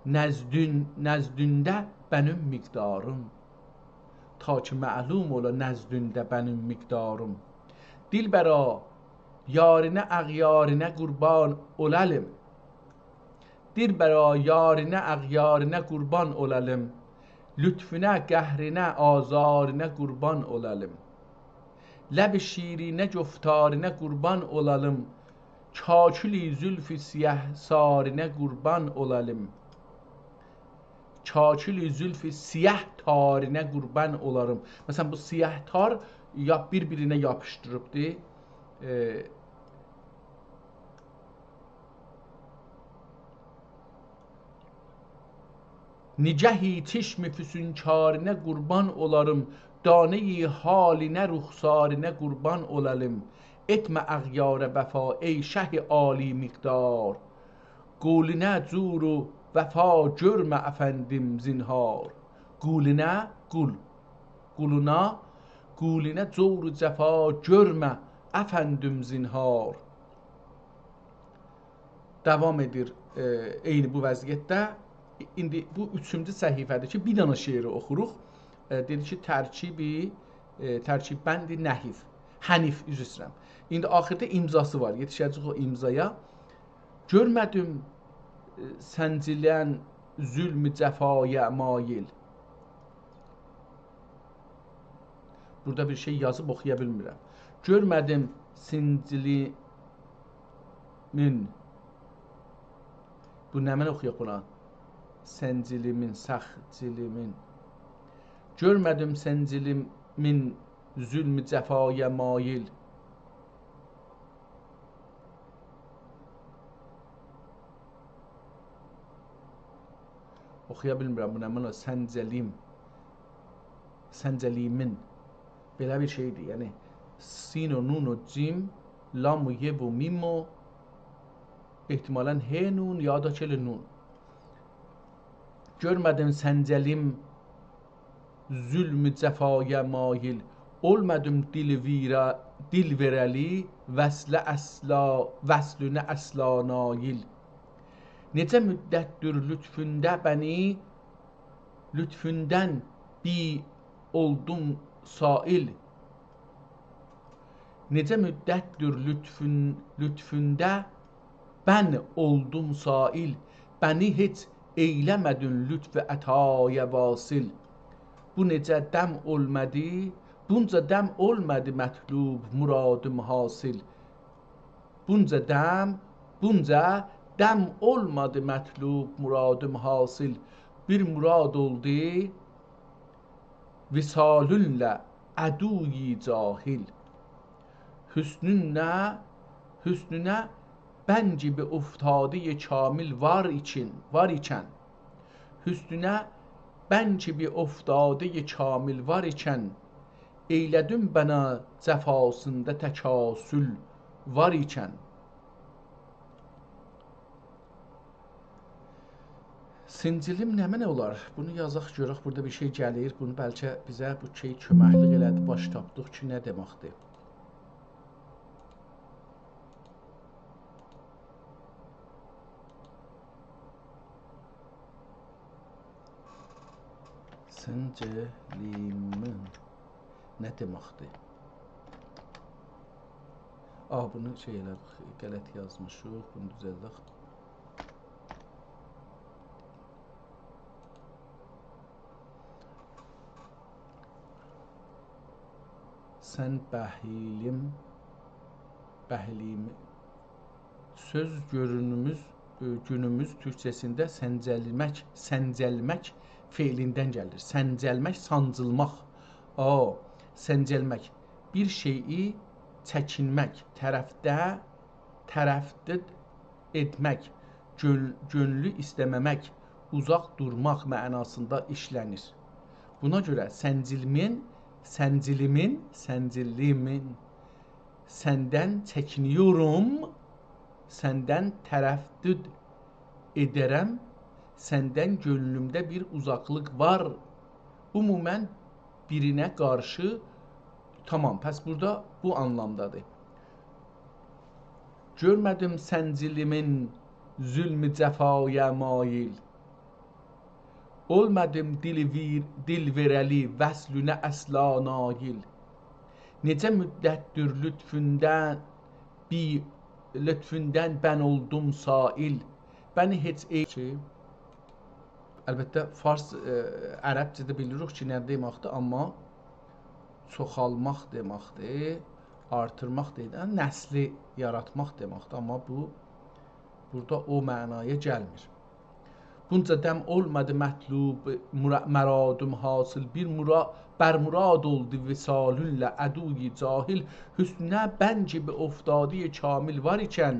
نزدون-، نزدونده بنیم مقداریم. تا کی معلوم اولا نزدونده بنیم مقداریم. دلبرا، یارینه، اغیارینه قوربان اولالیم. دلبرا، یارینه، اغیارینه قوربان اولالیم. لطفونه، قهرینه، آزارینه قوربان اولالیم. لب شیرینه، گفتارینه قوربان اولالیم. کاکل زلف سیه‌سارینه قوربان اولالیم. کاکل زلف سیه‌تارینه قوربان اولاریم. مثلا، بو سیه‌تار یا بیر-بیرینه یاپیشدیریبدی. ائ، نگهی چشم فسونکارینه قوربان اولاریم، دانه‌ی حالینه، رخسارینه قوربان اولالیم. ائتمه اغیارا وفا، ای شه عالی مقدار، قولونه جور و وفا گؤرمه افندیم زنهار. قولونه، قول، قولونا، قولونه جور و جفا گؤرمه افندیم زنهار. داوام ائدیر، ائ، عینی بو وضعیتده. ایندی بو اوچونجو صفحه‌دیر کی، بیر دنه شعری اوخوروق. ائ، دئدی کی، ترکیبی، ائ، ترکیب بند نحیف، حنیف، عذر ایسته‌ییرم. ایندی آخیردا امضاسی وار، یئتیشه‌جه‌ییک او امضایا. گؤرمه‌دیم، ائ، سنجیلن ظلم جفایا مایل. بورادا بیر شئی یازیب، اوخویا بیلمیرم. گؤرمه‌دیم سنجلیمین. بو نمنه اوخویاق بونا؟ سنجلیمین، سخجلیمین. گؤرمه‌دیم سنجلیمین ظلم جفایا مایل. اوخویا بیلمیرم بو نمنه، سنجلیم. سنجلیمین. بئله بیر شئیدیر، یعنی سین و نون و جیم، لام و یه و میم و احتمالاً ه نون یا دا کل نون. گؤرمه‌دیم سنجلیم ظلم جفایا مایل، اولمادیم دلویره-، دلویره‌لی، وصله اصلا، وصلونه اصلا نایل. نئجه مدتدیر لطفونده بنی، لطفوندن بی اولدوم سائل. نئجه مدتدیر لطفون-، لطفونده بن اولدوم سائل، بنی هئچ ائیله‌مه‌دین لطف عطایا واصل. بو نئجه دم اولمادی، بونجا دم اولمادی مطلوب مرادیم حاصل. بونجا دم، بونجا دم اولمادی مطلوب مرادیم حاصل. بیر مراد اولدو وصالونلا عدوی جاهل. حسنونله، حسنونه بن کیمی افتاده‌ی کامل وار ایکن، وار ایکن. حسنونه بن کیمی افتاده‌ی کامل وار ایکن، ائیله‌دین بنا جفاسیندا تکاسل وار ایکن. سنجلیم نمنه اولار؟ بونو یازاق، گؤرک، بورادا بیر شئی گلیر. بونو بلکه بیزه بو شئی کؤمکلیک ائله‌دی، باش تاپدیق کی، نه دئمکدیر. سنجلیمین نه دئمکدیر؟ آ، بونو شئی ائله‌دیک، غلط یازمیشیق، بونو دوزلدک. سن بهیلیم، بهیلیم. سؤز گؤرونوموز، ائ، گونوموز تورکجه‌سینده سنجلمک، سنجلمک فعلیندن گلیر. سنجلمک، سانجیلماق. آ، سنجلمک. بیر شئیی چکینمک، تردد، تردد ائتمک، گؤن-، گؤنلو ایسته‌مه‌مک، اوزاق دورماق معناسیندا ایشله‌نیر. بونا گؤره سنجیلمین، سنجیلیمین، سنجیلیمین، سندن چکینییوروم، سندن تردد ائده‌رم، سندن گؤنلومده بیر اوزاقلیق وار. عموماً بیرینه قارشی، تامام، پس بورادا بو آنلامدادیر. گؤرمه‌دیم سنجیلیمین ظلم جفایا مایل. اولمادیم دیل وئر-، دیل وئره‌لی وصلونه اصلا نایل. نئجه مدتدیر لطفوندن، بی-، لطفوندن بن اولدوم سائل. بنی هئچ ای-، کی، البته، فارس، ائ، عربجه‌ده بیلیریک کی، نه دئمکدیر، آمما چوخالماق دئمکدیر، آرتیرماق دئییل، نسلی یاراتماق دئمکدیر. آمما بو، بورادا او معنایا گلمیر. بونجا دم اولمادی مطلوب، مرا-، مرادیم حاصل. بیر مرا-، بر مراد اولدو وصالونلا عدوی جاهل. حسنونه بند کیمی افتاده‌ی کامل وار ایکن،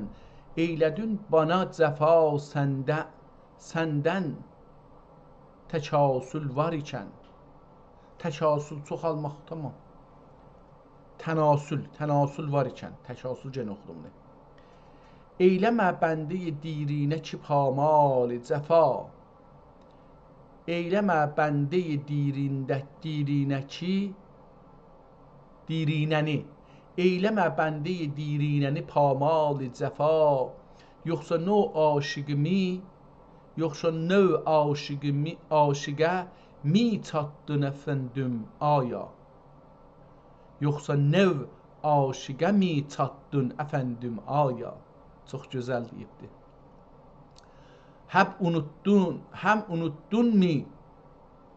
ائیله‌دین بانا جفا سنده-، سندن تکاسل وار ایکن. تکاسل، چوخالماق، تامام. تناسل، تناسل وار ایکن، تکاسل یئنه اوخودوم بونو. ائیله‌مه بنده‌ی دیرینه کی پامال جفا. ائیله‌مه بنده‌ی دیرینده-، دیرینه کی، دیرینه‌نی. ائیله‌مه بنده‌ی دیرینه‌نی پامال جفا. یوخسا نوع عاشقیمی، یوخسا نوع عاشقیمی، عاشقه می چاتدین افندیم آیا؟ یوخسا نوع عاشقه می چاتدین افندیم آیا؟ چوخ گؤزل دئییبدی. هم اونوتدون، هم اونوتدونمو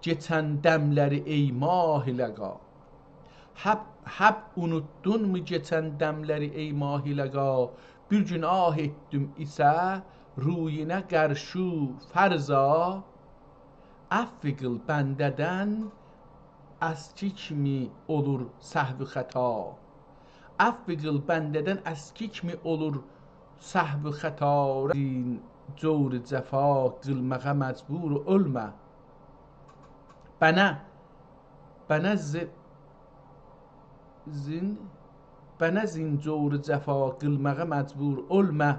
کئچن دملری ای ماه لقا؟ هم، هم اونوتدونمو کئچن دملری ای ماه لقا؟ بیر گون آه ائتدیم ایسه رویونه قرشو فرضا. عفو قیل بنده‌دن اسکیکمی اولور سهو و خطا؟ عفو قیل بنده‌دن اسکیکمی اولور سهو و خطا؟ زین جور جفا قیلماغا مجبور اولما. بنه، بنه ز-، زین، بنه زین جور جفا قیلماغا مجبور اولما.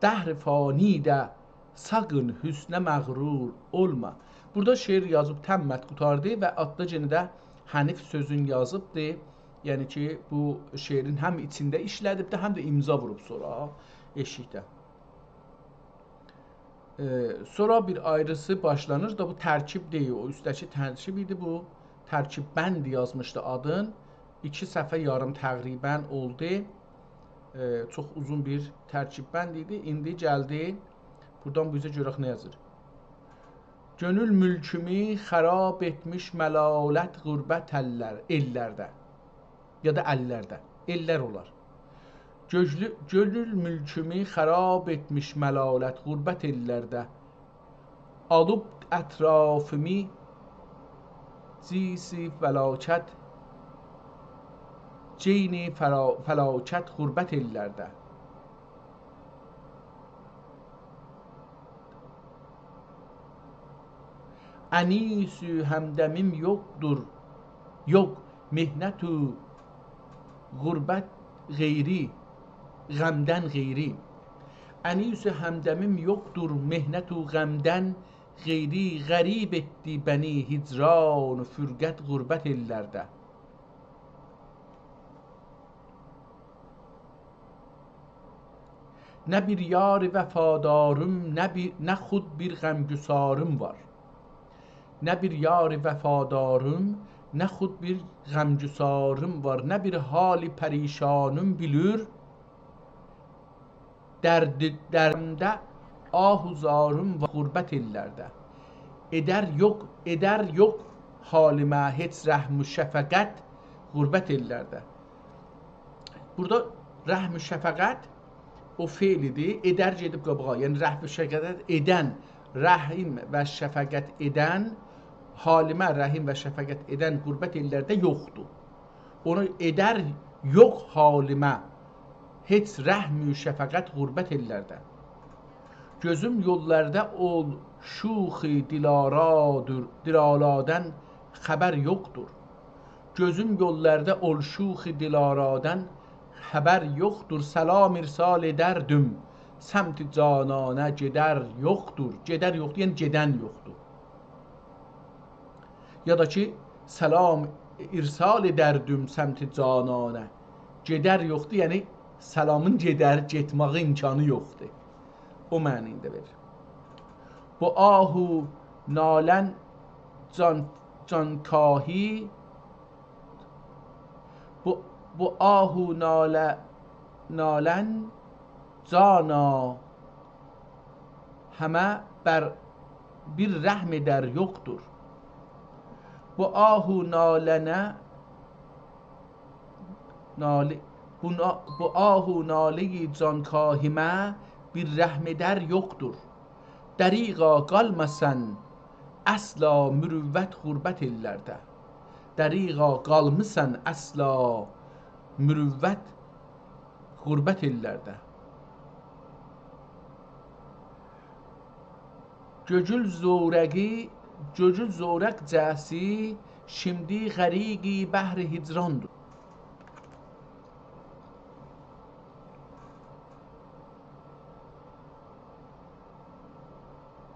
دهر فانی‌ده ساغین حسنه مغرور اولما. بورادا شعر یازیب تمت قوتاردی و آلتدا یئنه ده حنیف سؤزون یازیبدی. یعنی کی، بو شعرین هم ایچینده ایشله‌دیبدی، هم ده امضا ووروب سونرا ائشیکده. ائ، سونرا بیر آیریسی باشلانیر دا، بو ترکیب دئییل، او اوستده‌کی ترکیب ایدی بو. ترکیب بند یازمیشدی آدین. ایکی صفحه یاریم تقریباً اولدو. ائ، چوخ اوزون بیر ترکیب بند ایدی. ایندی گلدی. بورادان بو اوزه گؤرک نه یازیر. گؤنول مولکومو خراب ائتمیش ملالت غربت اللر-، ائللرده. یا دا اللرده. ائللر اولار. گؤزلو-، گؤنول مولکومو خراب ائتمیش ملالت غربت ائللرده. آلیب اطرافیمی جیس فلاکت، جین فلا-، فلاکت غربت ائللرده. انیس و همدمیم یوخدور، یوخ، محنت و غربت غیری، غمدن غیری. انیس و همدمیم یوخدور، محنت و غمدن غیری. غریب ائتدی بنی هجران و فرقت غربت ائللرده. نه بیر یار وفاداریم، نه بیر، نه خود بیر غمگساریم وار. نه بیر یار وفاداریم، نه خود بیر غمگساریم وار. نه بیر حال پریشانیم بیلیر، درد، دردیمده آه و زاریم وار غربت ائللرده. ائدر یوخ، ائدر یوخ حالیمه هئچ رحم و شفقت غربت ائللرده. بورادا رحم و شفقت او فعل ایدی، ائدر گئدیب قاباغا. یعنی رحم و شفقت ائدن، رحم و شفقت ائدن، حالیمه رحم و شفقت ائدن غربت ائللرده یوخدور. اونو ائدر یوخ حالیمه هئچ رحم و شفقت غربت ائللرده. گؤزوم یوللاردا اول شوخ دلارادیر، دلارادان خبر یوخدور. گؤزوم یوللاردا اول شوخ دلارادان خبر یوخدور. سلام ارسال ائدردیم سمت جانانه، گئدر یوخدور. گئدر یوخدور، یعنی گئدن یوخدور. یا دا کی، سلام ارسال ائدردیم سمت جانانه. گئدر یوخدور، یعنی سلامین گئدر، گئتمه‌یه امکانی یوخدور. او معنینی ده وئریر. بو آه و نالن جان، جانکاهی، بو، بو آه و ناله، نالن جانا همه بر بیر رحم ائدر یوخدور. بو آه و نالنه، ناله، بو نا-، بو آه و ناله‌ی جانکاهیمه بیر رحم ائدر یوخدور. دریغا قالماسان اصلا مروت غربت ائللرده. دریغا قالماسان اصلا مروت غربت ائللرده. گؤیول زورقی، گؤیول زورقجه‌سی، شیمدی غریق بحر هجراندیر.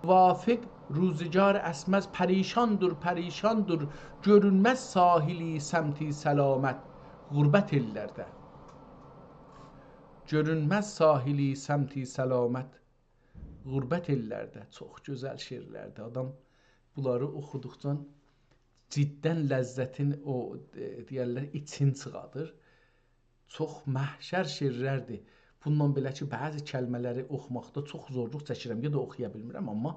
موافق روزگار اسمز، پریشاندیر، پریشاندیر، گؤرونمز ساحلی سمت سلامت غربت ائللرده. گؤرونمز ساحلی سمت سلامت غربت ائللرده. چوخ گؤزل شعرلردیر. آدام بونلاری اوخودوقجا جداً لذتین او، ائ، دئیرلر، ایچین چیخادیر. چوخ محشر شعرلردیر. بونونلا بئله کی، بعضی کلمه‌لری اوخوماقدا چوخ زورلوق چکیرم، یا دا اوخویا بیلمیرم، آمما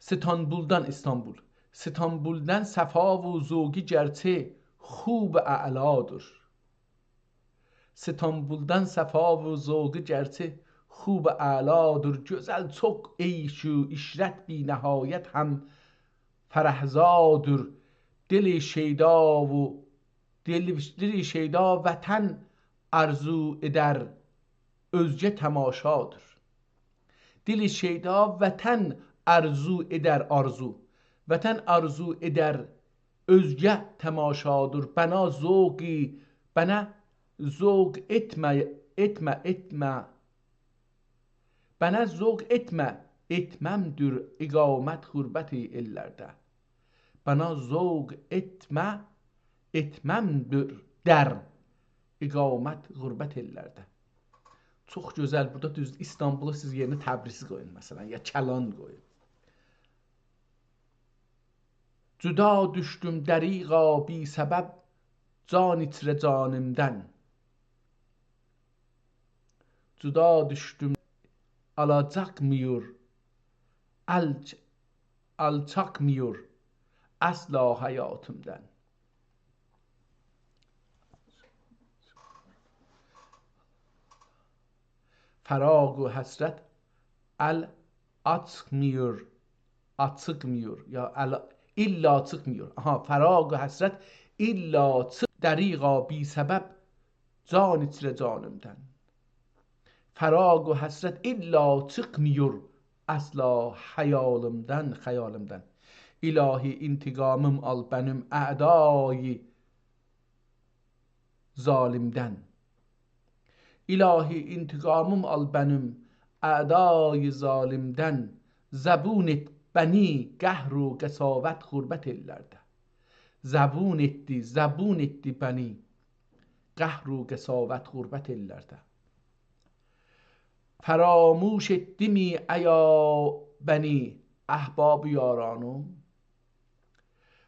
استانبولدان، استانبول. استانبولدان صفا و ذوقی گرچه خوب اعلادیر. استانبولدان صفا و ذوقی گرچه خوب اعلادیر. گؤزل چوخ عیش و عشرت بی‌نهایت هم فرح‌زادیر. دل شیدا و دل، دل شیدا وطن آرزو ائدر، اؤزگه تماشادیر. دل شیدا وطن آرزو ائدر، آرزو. وطن آرزو ائدر، اؤزگه تماشادیر. بنا ذوقی، بنا ذوق ائتمه، ائتمه، ائتمه. بنا ذوق ائتمه، ائتممدیر اقامت غربت ائللرده. بنا ذوق ائتمه، ائتممدیر در اقامت غربت ائللرده. چوخ گؤزل. بورادا دوز استانبولو سیز یئرینه تبریزی قویون، مثلاً، یا کلان قویون. جدا دوشدوم دریغا بی‌سبب، جان ایچره جانیمدان. جدا دوشدوم، آلاجاقمیر، آلچ-، آلچاقمیر اصلا حیاتیمدان. فراق و حسرت ال آچیقمیر، آچیقمیر، یا ال، الا چیقمیر. آها، فراق و حسرت الا چیق، دریغا بی‌سبب، جان ایچره جانیمدان. فراق و حسرت الا چیقمیر اصلا خیالیمدان، خیالیمدان. الهی انتقامیم آل بنیم اعدای ظالیمدان. الهی انتقامیم آل بنیم اعدای ظالیمدان. زبون ائت بنی قهر و قساوت غربت ائللرده. زبون ائتدی، زبون ائتدی بنی قهر و قساوت غربت ائللرده. فراموش ائتدیمی ایا بنی احباب و یارانیم؟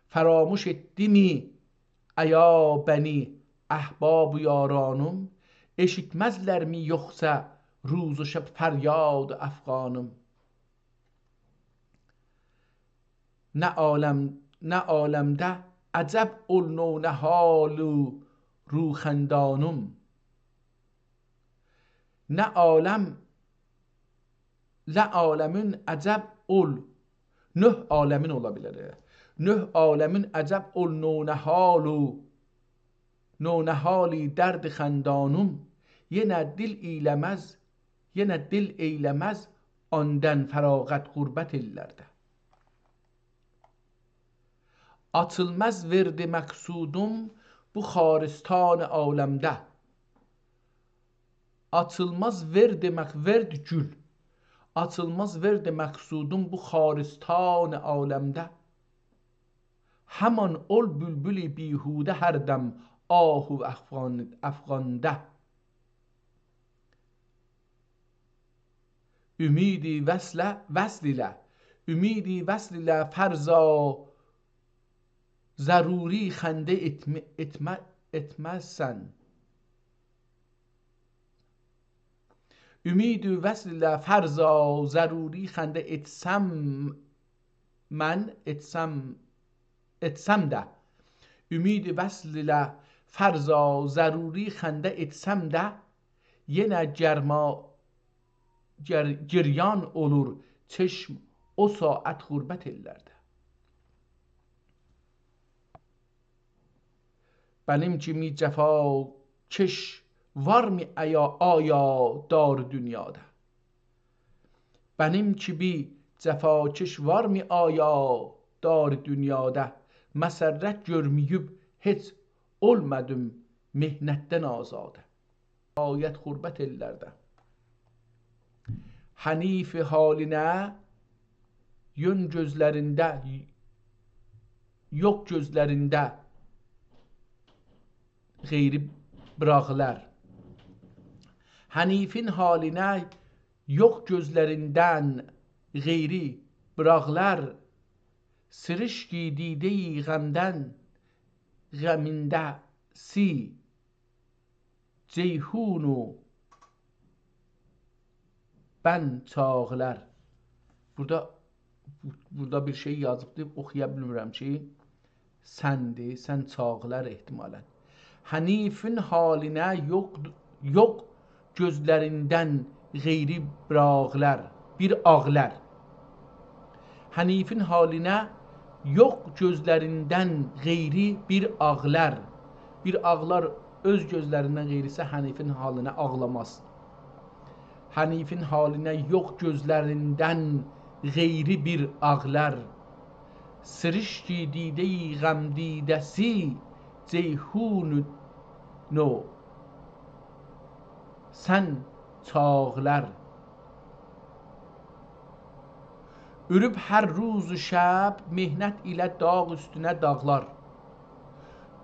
فراموش ائتدیمی ایا بنی احباب و یارانیم؟ ائشیتمزلرمی یوخسا روز و شب فریاد افغانیم؟ نه عالم، نه عالمده عجب اول نونهال و روخندانیم. نه عالم، نه عالمین عجب اول، نه عالمین اولا بیلر، ائ. نه عالمین عجب اول نونهال و نونهالی درد خندانیم. یئنه دیل ایله‌مز، یئنه دل ائیله‌مز آندن فراغت غربت ائللرده. آچیلماز وئرد مقصودوم بو خارستان عالمده. آچیلماز وئرد مق-، وئرد گول. آچیلماز وئرد مقصودوم بو خارستان عالمده. همان اول بولبول بیهوده هر دم آه و افغان-، افغانده. امید وصل، وصل ایله، امید وصل ایله فرضا ضروری خنده ائتمه-، ائتمه-، ائتمزسن. امید وصل ایله فرضا ضروری خنده ائتسم، من ائتسم، ائتسم ده، امید وصل ایله فرضا ضروری خنده ائتسم ده، یئنه گرما-، گر-، گریان اولور چشم او ساعت غربت ائللرده. بنیم کیمی جفاکش وارمی آیا، آیا دار دونیادا؟ بنیم کیمی جفاکش وارمی آیا دار دونیادا؟ مسرت گؤرمه‌ییب هئچ اولمادیم محنتدن آزاده. غایت غربت ائللرده. حنیف حالینه یون گؤزلرینده، یوخ گؤزلرینده غیری براغلار. حنیفین حالینه یوخ گؤزلریندن غیری براغلار. سیریشکی دیده‌ی غمدن غمینده‌سی جیحون و بن چاغلار. بورادا، بورادا بیر شئی یازیبدی، اوخویا بیلمیرم کی، سندی، سن چاغلار احتمالاً. حنیفین حالینه یوخ، یوخ گؤزلریندن غیری بیر آغلار، بیر آغلار. حنیفین حالینه یوخ گؤزلریندن غیری بیر آغلار. بیر آغلار اؤز گؤزلریندن غیریسی حنیفین حالینه آغلاماز. حنیفین حالینه یوخ گؤزلریندن غیری بیر آغلار. سیریشکی دیده‌ی غمدیده‌سی جیحون و سن چاغلار. اوروب هر روز و شب محنت ایله داغ اوستونه داغلار.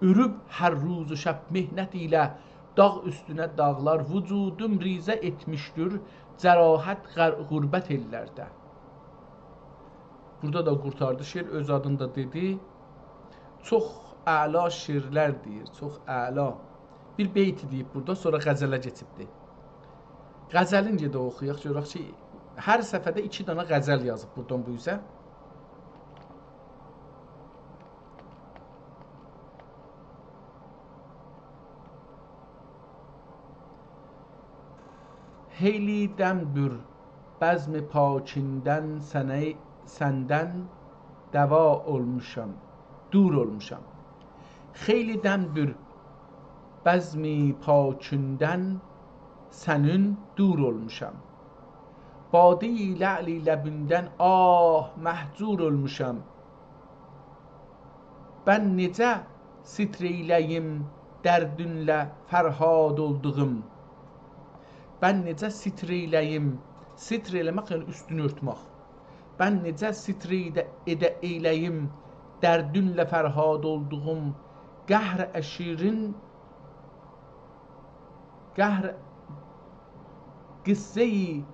اوروب هر روز و شب محنت ایله داغ اوستونه داغلار. وجودوم ریزه ائتمیشدیر جراحت غر-، غربت ائللرده. بورادا دا قورتاردی شعر، اؤز آدینی دا دئدی. چوخ اعلا شعرلر دئییر، چوخ اعلا. بیر بیت دئییب بورادا، سونرا غزله کئچیبدی. غزلین گئدک اوخویاق، گؤرک کی، هر صفحه‌ده ایکی دنه غزل یازیب بورادان بو اوزه. خیلی دمدور بزم پاکیندن سنه-، سندن دوا اولموشام، دور اولموشام. خیلی دمدور بزم پاکیندن سنین دور اولموشام. باده‌ی لعل لبیندن آه مهجور اولموشام. بن نئجه ستر ائیله‌ییم دردینله فرهاد اولدوغوم؟ بن نئجه ستر ائیله‌ییم؟ ستر ائله‌مک، یعنی اوستونو اؤرتمک. بن نئجه ستر ائیده-، ائده ائیله‌ییم دردینله فرهاد اولدوغوم؟ قهر عشیرین، قهر قصه‌ی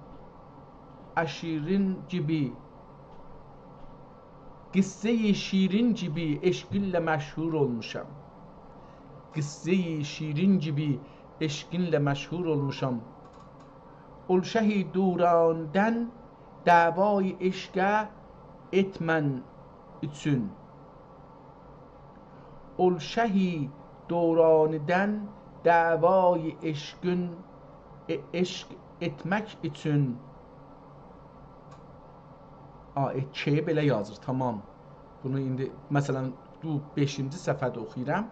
عشیرین کیمی، قصه‌ی شیرین کیمی عشقینله مشهور اولموشام. قصه‌ی شیرین کیمی عشقینله مشهور اولموشام. اول شهی دورانیدن دعوای عشقه ائتمن اوچون. اول شهی دورانیدن دعوای عشقین، ائ-، عشق ائتمک اوچون. آ، ائ، ک بئله یازیر، تامام. بونو ایندی، مثلا، بو بئشینجی صفحه‌ده اوخویورام.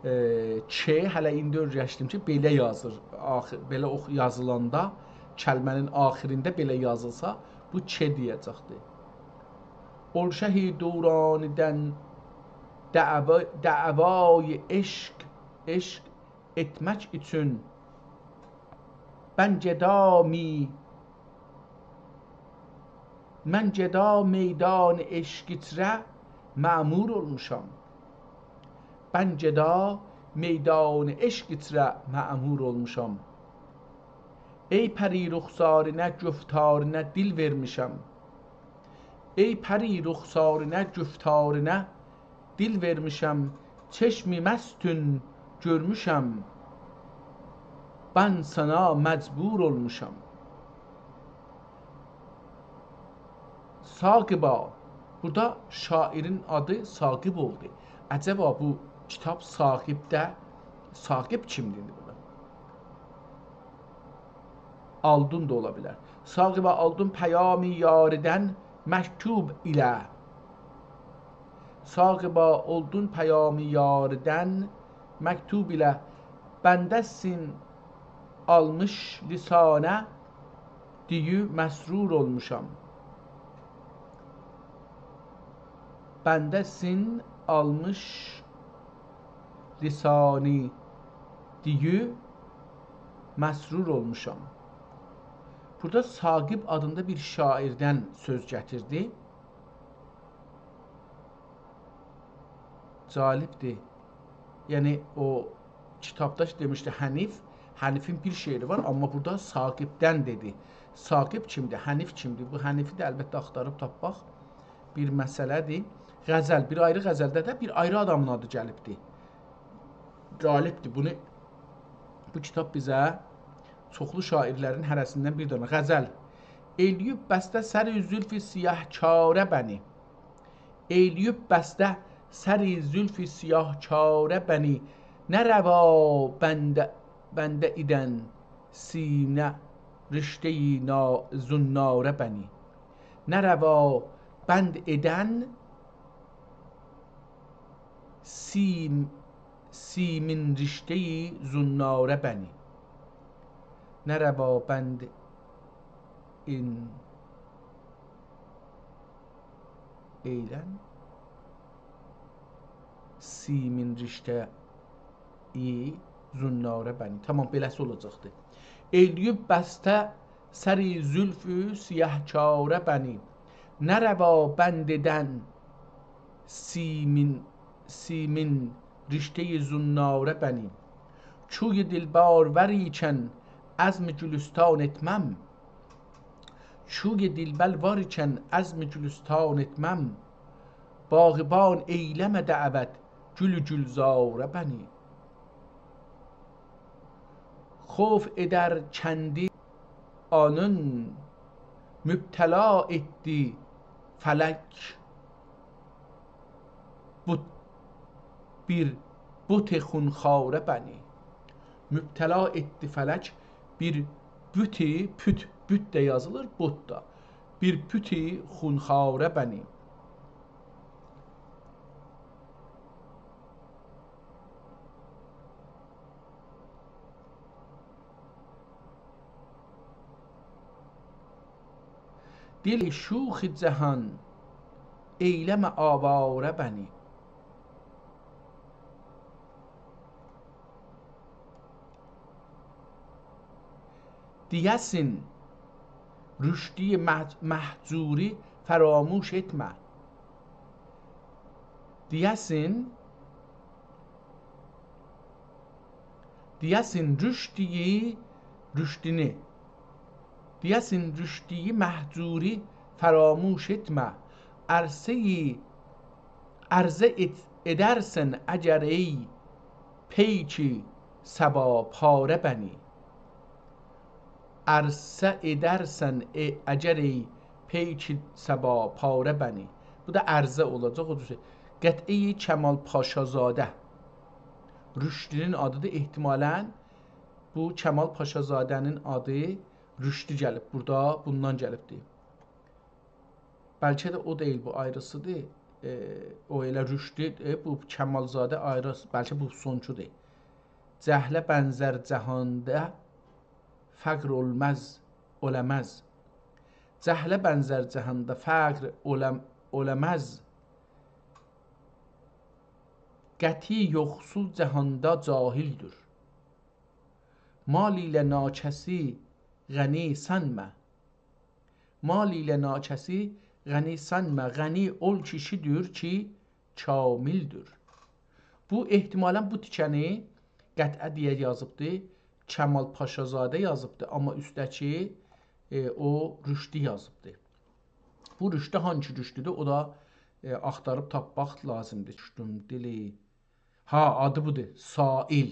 ائ، ک، هله ایندی اؤیرشدیم کی، بئله یازیر. آخی، بئله اوخ-، یازیلاندا کلمه‌نین آخیرینده بئله یازیلسا، بو «چه» دئیه‌جکدیر. «اول شهی دورانی‌دن دعوا-، دعوای عشق، عشق ائتمک اوچون، من گدا می-، من گدا میدان عشق ایچره مأمور اولموشام. من گدا میدان عشق ایچره مأمور اولموشام. ای پری رخسارینه، گفتارینه دیل وئرمیشم. ای پری رخسارینه، گفتارینه دیل وئرمیشم. چشم مستون گؤرموشم، من سنه مجبور اولموشام.» ثاقبا، بورادا شاعرین آدی ثاقب اولدو. عجبا بو کیتاب ثاقبده، ثاقب کیمدیر ایندی بورادا؟ آلدون دا اولا بیلر. «ثاقبا اولدون پیامی یاردن مکتوب ایله.» ثاقبا اولدون پیامی یاردن مکتوب ایله، بنده سین آلمیش لسانه، دییو مسرور اولموشام. بنده سین آلمیش لسانی، دییو مسرور اولموشام. بورادا ثاقب آدیندا بیر شاعردن سؤز گتیردی. جالبدیر. یعنی او کیتابدا کی دئمیشدی حنیف، حنیفین بیر شعری وار، آمما بورادا ثاقبدن دئدی. ثاقب کیمدیر، حنیف کیمدیر؟ بو حنیفی ده البته آختاریب تاپماق بیر مسئله‌دیر. غزل، بیر آیری غزلده ده بیر آیری آدامین آدی گلیبدی. جالبدیر. بونو، بو کیتاب بیزه چوخلو شاعرلرین هره‌سیندن بیر دنه. غزل. ائیله‌ییب بسته سر زلف سیاه‌چاره بنی. ائیله‌ییب بسته سر زلف سیاه‌چاره بنی، نه روا بنده، بنده ایدن سینه رشته‌ی نا-، زناره بنی. نه روا بند ائدن سیم-، سیمین رشته‌ی زناره بنی. نه روا بند این ائیلن سیمین رشته‌ی زناره بنی. تامام، بئله‌سی اولاجاقدی. ائیله‌ییب بسته سر زلف سیاه‌چاره بنی، نه روا بند ائدن سیمین، سیمین رشته‌ی زناره بنی. کوی دلبر وار ایکن عزم گلستان ائتمم. کوی دلبر وار ایکن عزم گلستان ائتمم، باغبان ائیله‌مه دعوت گل گلزاره بنی. خوف ائدر کندی آنین مبتلا ائتدی فلک، بوت، بیر بت خونخواره بنی. مبتلا ائتدی فلک بیر بت، بت، بت ده یازیلیر، بت دا. بیر بت خونخواره بنی. دل شوخ جهان ائیله‌مه آواره بنی. دئیه‌سین رشدی مه-، مهجوری فراموش ائتمه. دئیه‌سین، دئیه‌سین رشدی، رشدینی، دئیه‌سین رشدی مهجوری فراموش ائتمه. عرصه‌ی عرضه ائت-، ائدرسن اگر ای پیک صبا پاره بنی. عرضه ائدرسن، ائ، اگر ای پیک صبا پاره بنی. بو دا عرضه اولاجاق، او جور. قطعه‌ی کمال پاشازاده. رشدی‌نین آدیدیر. احتمالاً بو کمال پاشازاده‌نین آدی رشدی گلیب بورادا، بوندان گلیبدیر. بلکه ده او دئییل، بو آیریسیدیر. ائ، او ائله رشدی، ائ، بو کمالزاده آیری، بلکه بو سونکودور. جهله بنزر جهاندا فقر اولماز اولاماز. جهله بنزر جهاندا فقر اولام-، اولاماز. قطعی یوخسول جهاندا جاهلدیر. مال ایله ناکسی غنی سانما. مال ایله ناکسی غنی سانما. غنی اول کیشی‌دیر کی، کاملدیر. بو، احتمالاً بو تیکه‌نی قطعه دئیه یازیبدی، کمال پاشازاده یازیبدی، آمما اوستده‌کی، ائ، او رشدی یازیبدی. بو رشدی هانسی رشدی‌دیر؟ او دا، ائ، آختاریب تاپماق لازیمدیر. دوشدوم دیلی. ها، آدی بودور. سائل.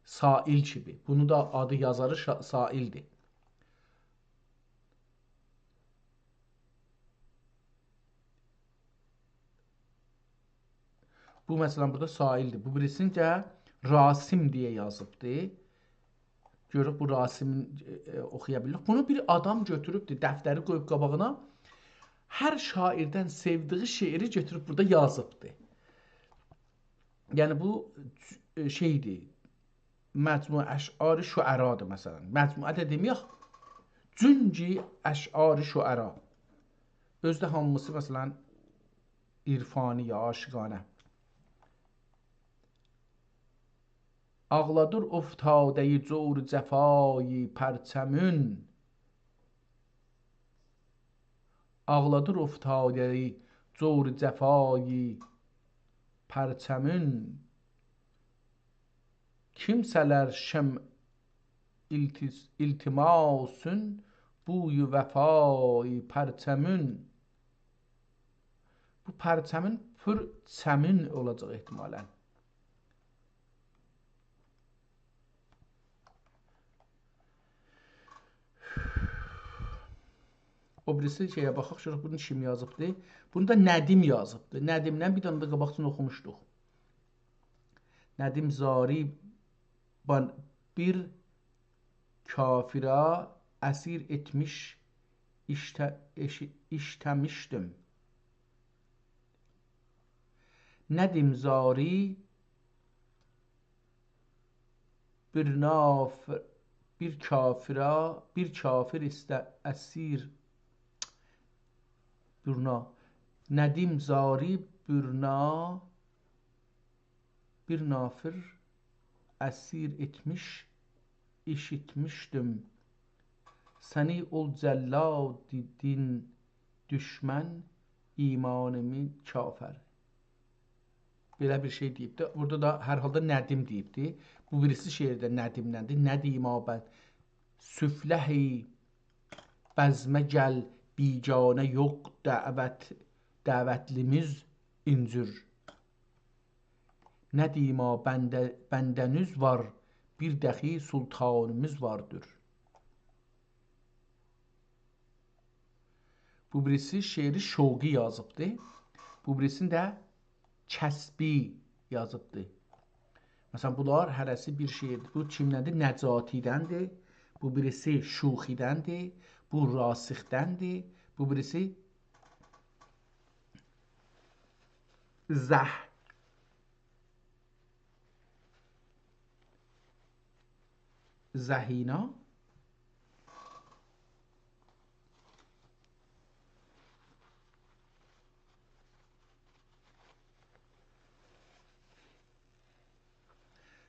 سائل کیمی. بونو دا آدی یازاری شا-، سائل‌دیر. بو، مثلاً، بورادا سائل‌دیر. بو بیریسینی ده راسم دئیه یازیبدی. گؤروروک، بو راسمین، ائ، ائ، اوخویا بیلیریک. بونو بیر آدام گؤتوروبدور، دفتری قویوب قاباغینا. هر شاعردن سئودیگی شعری گؤتوروب بورادا یازیبدی. یعنی بو، ائ، شئی‌دیر، مجموعه اشعار شعرادیر، مثلاً. مجموعه ده دئمه‌یک، جونگی اشعار شعرا. اؤزو ده هامیسی، مثلاً، عرفانی یا عاشقانه. آغلادیر افتاده‌یی جور جفایی پرچمون. آغلادیر افتاده‌یی جور جفایی پرچمون. کیمسه‌لر شمع التس-، التماسون بوی وفایی پرچمون. بو پرچمون، پرچمون اولاجاق احتمالاً. او بیریسی شئیه باخاق، گؤرک بونو کیم یازیبدی؟ بونو دا ندیم یازیبدی. ندیمدن بیر دنه ده قاباقدان اوخوموشدوق. ندیم زاری بان-، بیر کافره اسیر ائتمیش ایشته-، ائشی-، ایشته‌میشدیم. ندیم زاری بیر ناف-، بیر کافره، بیر کافر ایسته-، اسیر، بیر نا-، ندیم زاری بیر نا-، بیر نافر اسیر ائتمیش، ایشیتمیشدیم. سنی اول جلاد دین دوشمن، ایمانیمی کافر. بئله بیر شئی دئییبدی. بورادا دا هر حالدا ندیم دئییبدی. بو بیریسی شعرده ندیمدندیر. ندیما بن-، سفله‌ی بزمه گل، بیگانه یوخ، دعوت-، دعوتلیمیز اینجور. ندیما بنده-، بنده‌نیز وار، بیر دخی سلطانیمیز واردیر. بو بیریسی شعری شوقی یازیبدی. بو بیریسینی ده کسبی یازیبدی. مثلاً، بونلار هره‌سی بیر شعردیر. بو کیمدندیر؟ نجاتی‌دندیر. بو بیریسی شوخی‌دندیر. بو راسخ‌دندیر. بو بیریسی زه-، زهینا.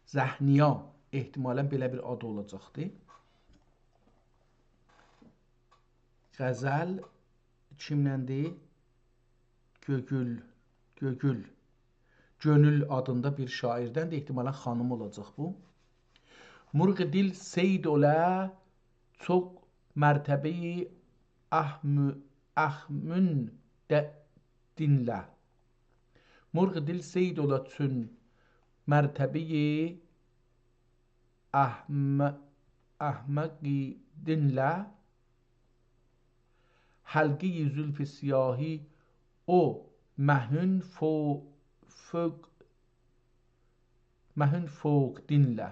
زهنیا، احتمالاً بئله بیر آد اولاجاقدی. غزل کیمدندیر؟ گؤگول، گؤگول. گؤنول آدیندا بیر شاعردندیر، احتمالاً خانیم اولاجاق بو. مرغ دل صید اوله چوخ مرتبه‌ی اهمو-، اهمون ده دینله. مرغ دل صید اوله چون مرتبه‌ی اهم-، احمقی دینله. حلقه‌ی زلف سیاهی او مهون فو-، فوق، مهون فوق دینله.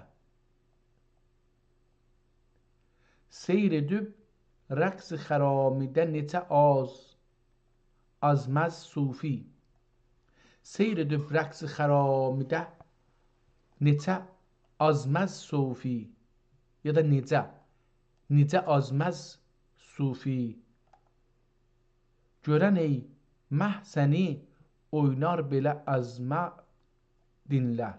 سیر ائدیب رقص خرامیده نئچه آز-، آزمز صوفی. سیر ائدیب رقص خرامیده نئچه آزمز صوفی، یا دا نئجه؟ نئجه آزماز صوفی. گؤرن ای مه سنی، اوینار بئله آزماق دینله.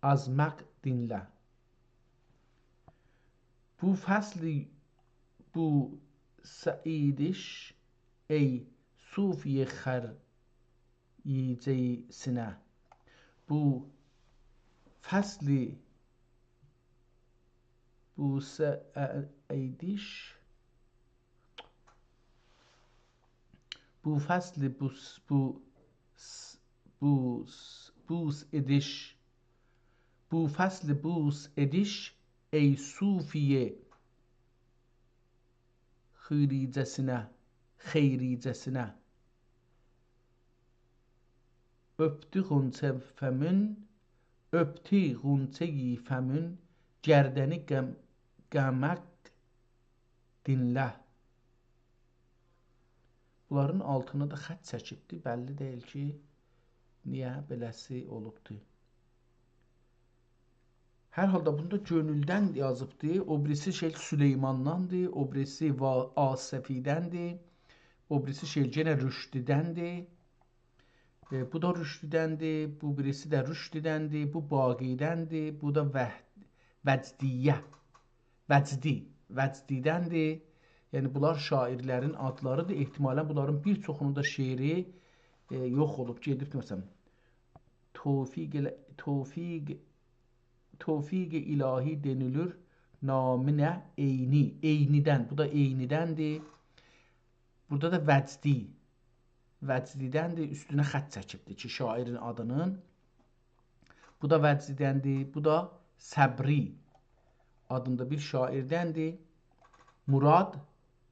آزماق دینله. بو فصلی بوسه ایدیش، ای صوفی خر یئیه‌جکسینه. بو فصلی بوسه ا-، ایدیش. بو فصلی بوس، بو س، بوس، بوس ایدیش. بو فصلی بوس ایدیش، ای صوفی خیریجه‌سینه، خیریجه‌سینه. اؤپدو غنچه فمون، اؤپدو غنچه‌ی فمون، گردنی قم، قمک دینله. بونلارین آلتینا دا خط چکیبدی. بللی دئییل کی، نییه بئله‌سی اولوبدو. هر حالدا بونو دا گؤنولدن یازیبدی. او بیریسی شئی سلیمانداندی، او بیریسی وا، آصفی‌دندی، او بیریسی شئی یئنه رشدی‌دندی. ائ، بو دا رشدی‌دندی، بو بیریسی ده رشدی‌دندی، بو باقی‌دندی، بو دا وح، وجدیه، وجدی، وجدی‌دندی. یعنی بونلار شاعرلرین آدلاریدیر. احتمالاً بونلارین بیر چوخونون دا شعری، ائ، یوخ اولوب، گئدیب، مثلاً، توفیق ال، توفیق، توفیق الهی دئنیلیر نامینه عینی، عینی‌دن، بو دا عینی‌دندیر. بورادا دا وجدی، وجدی‌دندیر، اوستونه خط چکیبدیر کی، شاعرین آدینین. بو دا وجدی‌دندیر، بو دا صبری آدیندا بیر شاعردندیر. مراد،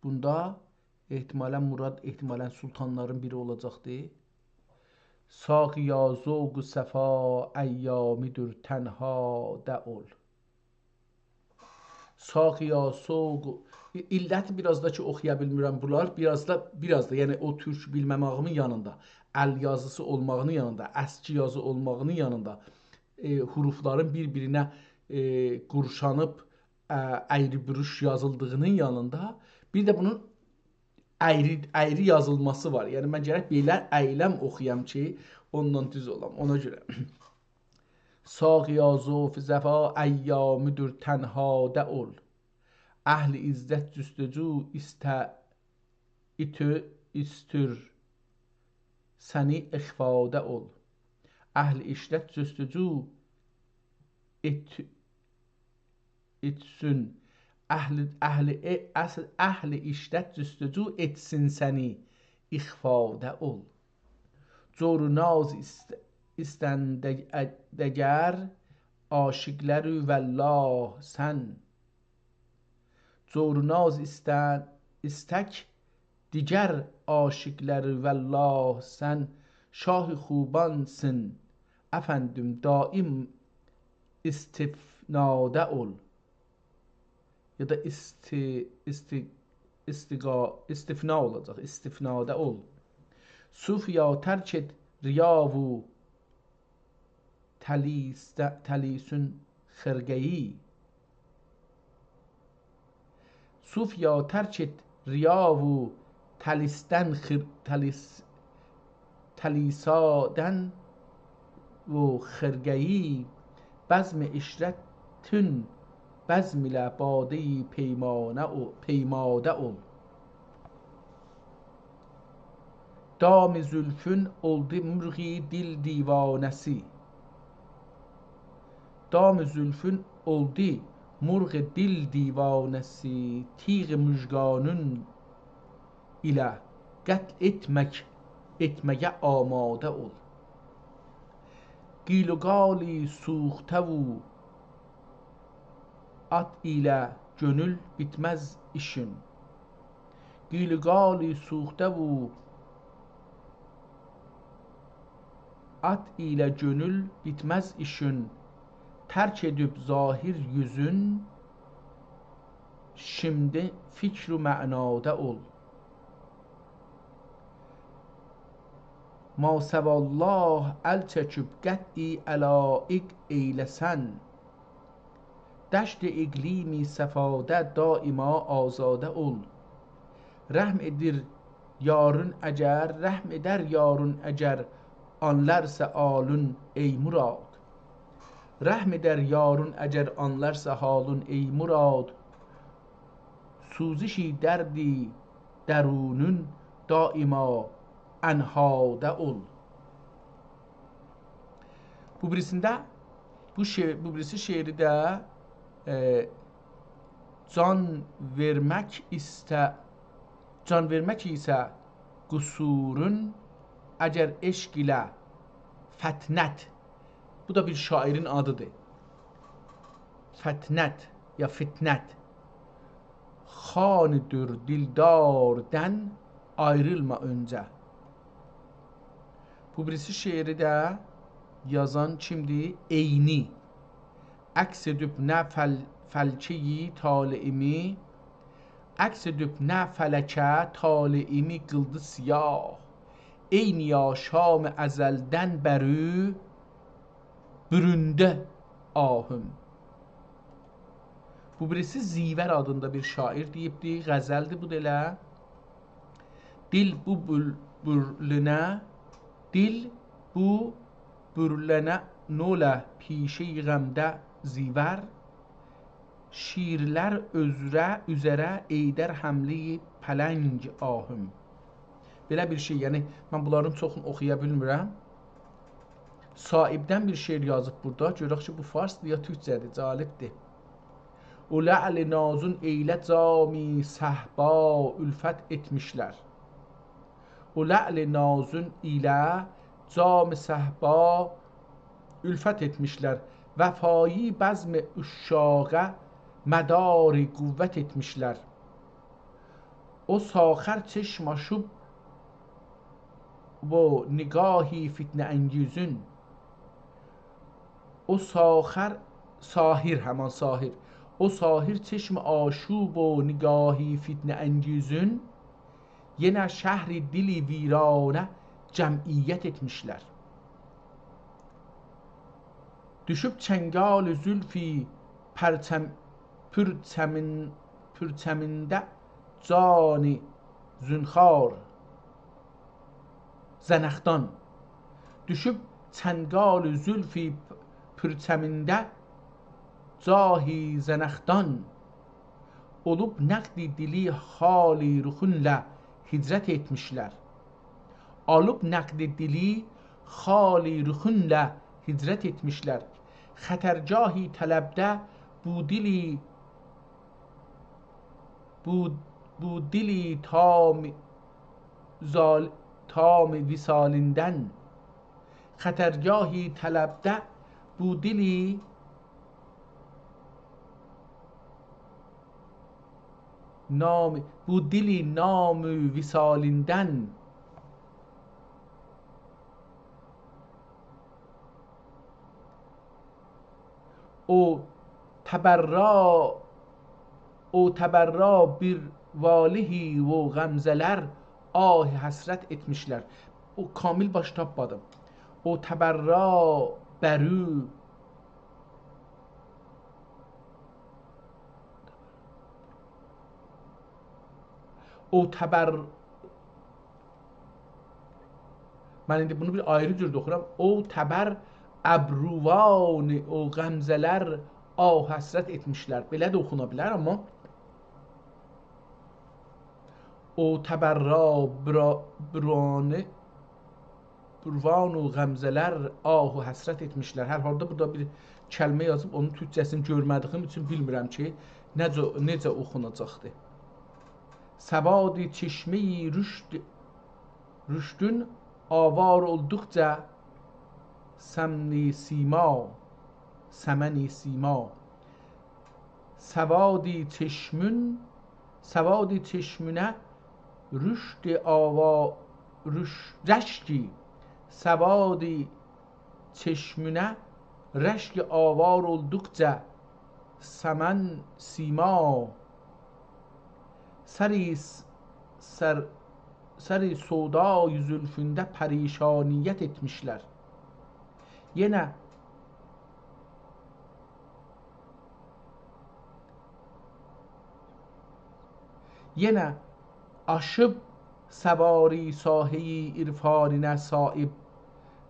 بوندا احتمالاً مراد، احتمالاً سلطانلارین بیری اولاجاقدیر. ساقیا، ذوق صفا ایامی‌دیر، تنها ده اول. ساقیا، سوق، ع، علتی بیر آز دا کی، اوخویا بیلمیرم بونلار، بیر آز دا، بیر آز دا، یعنی او تورک بیلمه‌مه‌ییمین یانیندا، ال یازیسی اولماغینین یانیندا، اسکی یازی اولماغینین یانیندا، ائ، حروفلارین بیر-بیرینه، ائ، قورشانیب، ا، اَیری بوروش یازیلدیغینین یانیندا، بیر ده بونون اَیری، اَیری یازیلماسی وار. یعنی، من گرک بئله اَیلم اوخویام کی، اوندان دوز اولام، اونا گؤره. ساقیا، ذوق صفا ایامی‌دیر، تنها ده اول. اهل عزت جستجو ایسته، ایتو، ایستیر، سنی اخفاده اول. اهل عشرت جستجو ائت، ائتسین. اهل، اهل، ائ، اصل، اهل عشرت جستجو ائتسین سنی، اخفاده اول. جور و ناز ایست، ایستن دگ، ا، دگر، عاشقلری والله سن. جور و ناز ایستن، ایستک دیگر عاشقلری والله سن، شاه خوبانسین، افندیم، دایم استفناده اول. یا دا استی، استی، استیقا، استفنا اولاجاق، استفناده اول. صوفیا، ترک ائت ریا و تلیس، تلیسون خرقه‌یی. صوفیا، ترک ائت ریا و تلیسدن خر، تلیس، تلیسادن و خرقه‌یی، بزم عشرتین بزم ایله باده‌ی پیمانه او، پیماده اول. دام زلفون اولدو مرغ دل دیوانه‌سی. دام زلفون اولدو مرغ دل دیوانه‌سی، تیغ مژگانون ایله قتل ائتمک، ائتمه‌یه آماده اول. قیل و قالی سوخته و آت ایله گؤنول بیتمز ایشین. قیل و قالی سوخته و آت ایله گؤنول بیتمز ایشین. ترک ائدیب ظاهر یوزون، شیمدی فکر و معناده اول. ماسوالله ال چکیب قطع علایق ائیله‌سن، دشت اقلیم صفاده دایما آزاده اول. رحم ائدیر یارین اگر، رحم ائدر یارین اگر، آنلارسا حالین ای مراد. رحم ائدر یارین اگر، آنلارسا حالین ای مراد. سوزش درد درونون دایما انهاده اول. بو بیریسینده، بو شعر، بو بیریسی شعرده، ائ، جان وئرمک ایسته، جان وئرمک ایسه قصورون، اگر عشق ایله فتنت. بو دا بیر شاعرین آدیدیر. فتنت یا فتنت. خانی‌دیر دلداردن آیریلما اؤنجه. بو بیریسی شعری ده یازان کیمدیر؟ عینی. عکس ائدیب نه فل-، فلکه‌ی طالعیمی، عکس ائدیب نه فلکه طالعیمی قیلدی سیاه. عینی یا شام ازلدن بری بورونده آهوم. بو بیریسی زیور آدیندا بیر شاعر دئییبدی، غزلدیر بو دا ائله. دل بو بول-، بورلنه، دل بو بورلنه نوله پیشه‌ی غمده زیور، شیرلر اؤزره، اوزره ائیدر حمله‌ی پلنگ آهوم. بئله بیر شئی، یعنی من بونلارین چوخونو اوخویا بیلمیرم. صائبدن بیر شعر یازیب بورادا. گؤرک کی، بو فارسدیر یا تورکجه‌دیر، جالبدیر. او لعل نازون ایله جام صهبا الفت ائتمیشلر. او لعل نازون ایله جام صهبا الفت ائتمیشلر. وفایی بزم عشاقه مدار قوت ائتمیشلر. او ساحر چشم آشوب بو نگاهی فتنه‌انگیزون. او ساحر، ساحر، همان ساحر. او ساحر چشم آشوب و نگاهی فتنه‌انگیزون، یئنه شهر دل ویرانه جمعیت ائتمیشلر. دوشوب چنگال زلف پرچم-، پرچمین-، پرچمینده جان زنخار، زنخدان. دوشوب چنگال زلف پرچمینده جان زنخدان. اولوب نقد دلی خال رخونله هجرت ائتمیشلر. آلیب نقد دلی خال رخونله هجرت ائتمیشلر. خطرگاهی طلبده بو دلی، بو، بو دلی تام زال-، تام وصالیندن. خطرگاهی طلبده بو دلی نام، بو دلی نام وصالیندن. او تبرّا، او تبرّا بیر والهی و غمزه‌لر آه حسرت ائتمیشلر. او کامل باش تاپمادیم. او تبرّا بری او تبر-، من ایندی بونو بیر آیری جور ده اوخورام. او تبر ابروان او غمزه‌لر آه حسرت ائتمیشلر. بئله ده اوخونا بیلر، آمما او تبرّا برا-، برانه بروان و غمزه‌لر آه و حسرت ائتمیشلر. هر حالدا بورادا بیر کلمه یازیب، اونون تورکجه‌سینی گؤرمه‌دیییم اوچون بیلمیرم کی، نئجه، نئجه اوخوناجاقدیر. سواد چشمه‌ی رشد، رشدون آوار اولدوقجا سمن سیما، سمن سیما. سواد چشمون، سواد چشمونه رشد آوا-، رش-، رشک، سواد چشمونه رشک آوار اولدوقجا سمن سیما. سر س-، سر، سر سودای زلفونده پریشانیت ائتمیشلر. یئنه یئنه آشیب سواری ساحه‌ی عرفانینه صایب،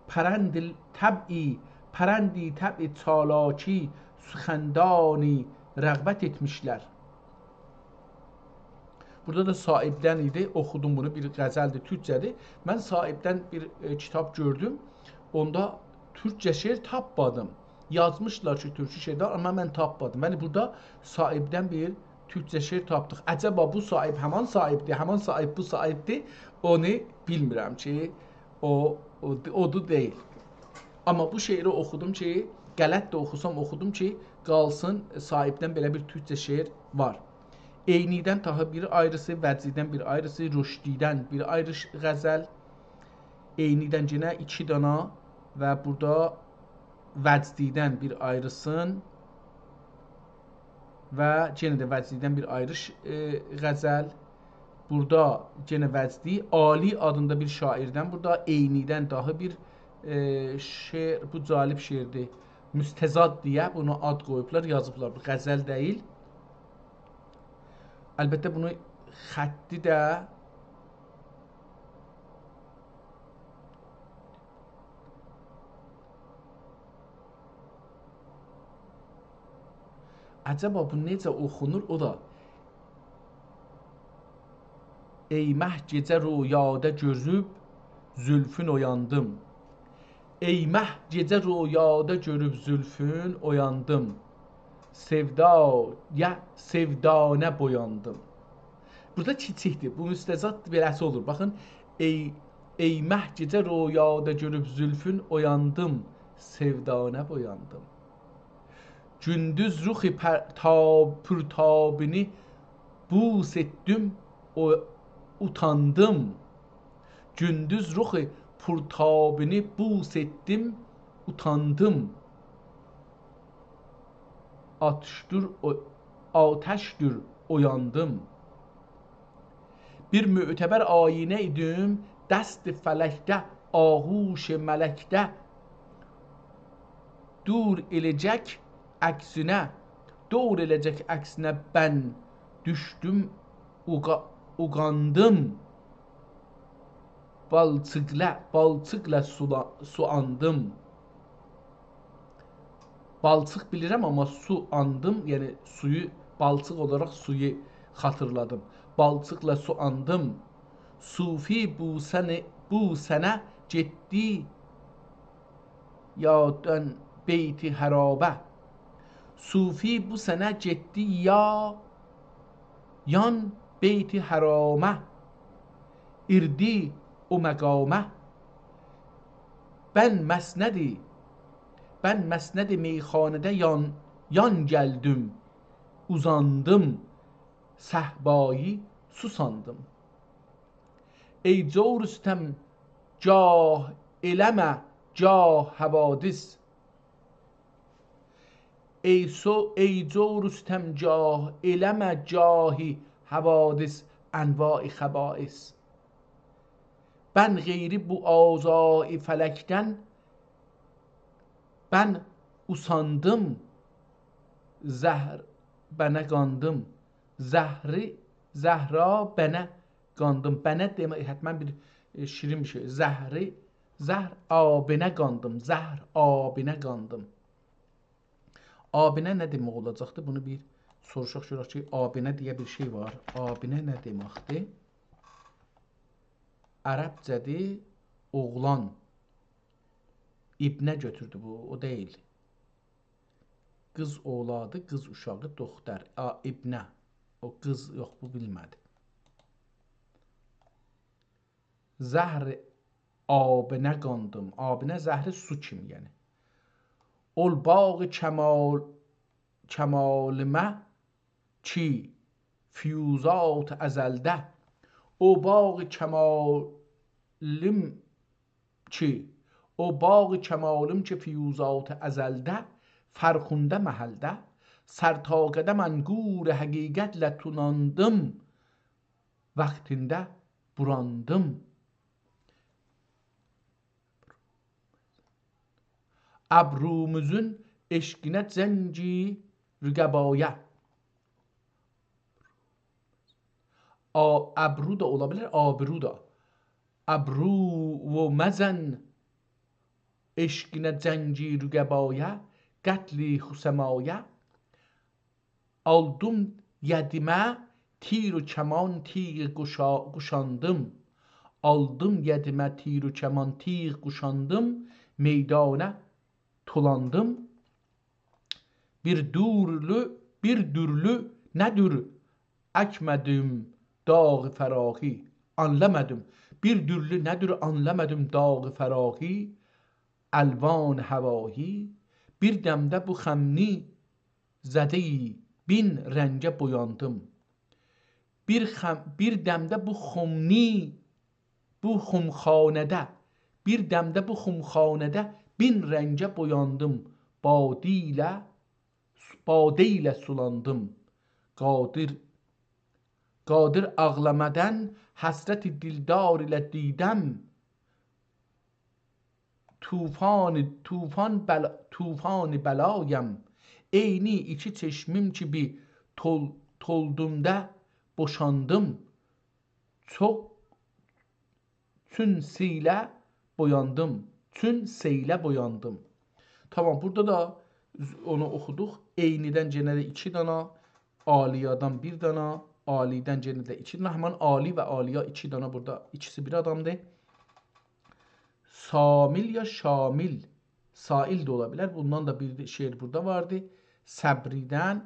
پرندی طبعی، پرندی طبع چالاکی سخندانی رغبت ائتمیشلر. بورادا دا صایبدن ایدی، اوخودوم بونو، بیر غزلدیر، تورکجه‌دیر. من صایبدن بیر، ائ، کیتاب گؤردوم، اوندا تورکجه شعر تاپمادیم. یازمیشلار کی، تورکجه شعر وار، آمما من تاپمادیم. یعنی، بورادا صایبدن بیر تورکجه شعر تاپدیق. عجبا بو صایب همان صایبدیر، همان صایب بو صایبدیر، اونو بیلمیرم کی، او، او، اودور دئییل. آمما بو شعری اوخودوم کی، غلط ده اوخوسام اوخودوم کی، قالسین صایبدن بئله بیر تورکجه شعر وار. عینی‌دن تاهی بیر آیریسی، وجدی‌دن بیر آیریسی، رشدی‌دن بیر آیری ش-، غزل. عینی‌دن یئنه ایکی دانا و بورادا وجدی‌دن بیر آیریسین و یئنه ده وجدی‌دن بیر آیری ش-، ائ، غزل. بورادا یئنه وجدی، عالی آدیندا بیر شاعردن، بورادا عینی‌دن داهی بیر، ائ، شعر، بو جالب شعردیر. مستضاد دئیه بونا آد قویوبلار، یازیبلار. بو غزل دئییل. البته، بونون خطی ده عجبا بو نئجه اوخونور؟ او دا: «ای مه، گئجه رؤیادا گؤروب زولفون اویاندیم. ای مه، گئجه رؤیادا گؤروب زولفون اویاندیم. سئودایا سئودانه بویاندیم.» بورادا کیچیکدیر. بو مستضاد بئله‌سی اولور. باخین، «ای، ای مه، گئجه رؤیادا گؤروب زولفون اویاندیم، سئودانه بویاندیم. گوندوز رخ پر-، تاب-، پورتابینی بوس ائتدیم، او-، اوتاندیم. گوندوز رخ پورتابینی بوس ائتدیم، اوتاندیم. آتشدور او-، آتشدور اویاندیم. بیر معتبر آیینه ایدیم، دست فلکده، آغوش ملکده. دور ائله‌جک عکسینه، دور ائله‌جک عکسینه بن دوشدوم، اوقا-، اوقاندیم. بالچیقلا، بالچیقلا سولا-، سو آندیم.» بالچیق بیلیرم، آمما سو آندیم، یعنی سویو، بالچیق اولاراق سویو خاطیرلادیم. بالچیقلا سو آندیم. صوفی بوسنه، بوسنه گئتدی یادان بیت حرابه. صوفی بوسنه گئتدی یا یان بیت حرامه، ایردی او مقامه. بن مسندی، بن مسند میخانه‌ده یان، یان گلدیم، اوزاندیم، صهبایی سو ساندیم. ای جور و ستم جاه ائله‌مه، جاه حوادث. ای سو-، ای جور و ستم جاه ائله‌مه، جاه حوادث، انواع خبائث. بن غیری بو اوضاع فلکدن، بن اوساندیم، زهر بنه قاندیم. زهری، زهرا بنه قاندیم. بنه دئمک، حتماً بیر، ائ، شیرین بیر شئی. زهری، زهر آبینه قاندیم، زهر آبینه قاندیم. آبینه نه دئمک اولاجاقدی؟ بونو بیر سوروشاق گؤرک کی، آبینه دئیه بیر شئی وار. آبینه نه دئمکدیر؟ عربجه‌دیر، اوغلان. ابنه گؤتوردو بو، او دئییل. قیز اولادی، قیز اوشاغی، دختر. آ، ابنه. او قیز یوخ، بو بیلمه‌دی. زهر آبینه قاندیم. آبینه زهری سو کیمی، یعنی. اول باغ کمال، کمالیمه کی فیوضات ازلده. او باغ کمالیم کی، او باغ کمالیم کی فیوضات ازلده، فرخنده محلده، سر تا قدم انگور حقیقتله توناندیم، وقتینده بوراندیم. ابروموزون عشقینه جنگی رقبایا. آ-، ابرو دا اولا بیلر، آبرو دا. ابرو مزن عشقینه جنگی رقبایا، قتل خصمایا. آلدیم یدیمه تیر و کمان، تیغ قوشا-، قوشاندیم. آلدیم یدیمه تیر و کمان، تیغ قوشاندیم. میدانه تولاندیم. بیر دورلو، بیر دورلو نه‌دیر اکمه‌دیم داغ فراخی، آنلامادیم. بیر دورلو نه‌دیر آنلامادیم داغ فراخی، الوان هواهی. بیر دمده بو خمنی زده‌یی بین رنگه بویاندیم. بیر خم-، بیر دمده بو خمنی، بو خمخانه‌ده، بیر دمده بو خمخانه‌ده بین رنگه بویاندیم. باده ایله، باده ایله سولاندیم. قادر، قادر آغلامادان حسرت دلدار ایله دیدم. طوفان، طوفان بلا-، طوفان بلایم. عینی ایکی چشمیم کیمی تول-، تولدومدا بوشاندیم. چوخ چون سیله بویاندیم. چون سیله بویاندیم. تامام، بورادا دا اونو اوخودوق. عینی‌دن یئنه ده ایکی دانا، عالیادان بیر دانا، عالی‌دن یئنه ده ایکی دانا. همین عالی و عالیا ایکی دانا بورادا، ایکیسی بیر آدامدیر. سامیل یا شامیل، سائل ده اولا بیلر. بوندان دا بیر شعر بورادا واردی. صبری‌دن،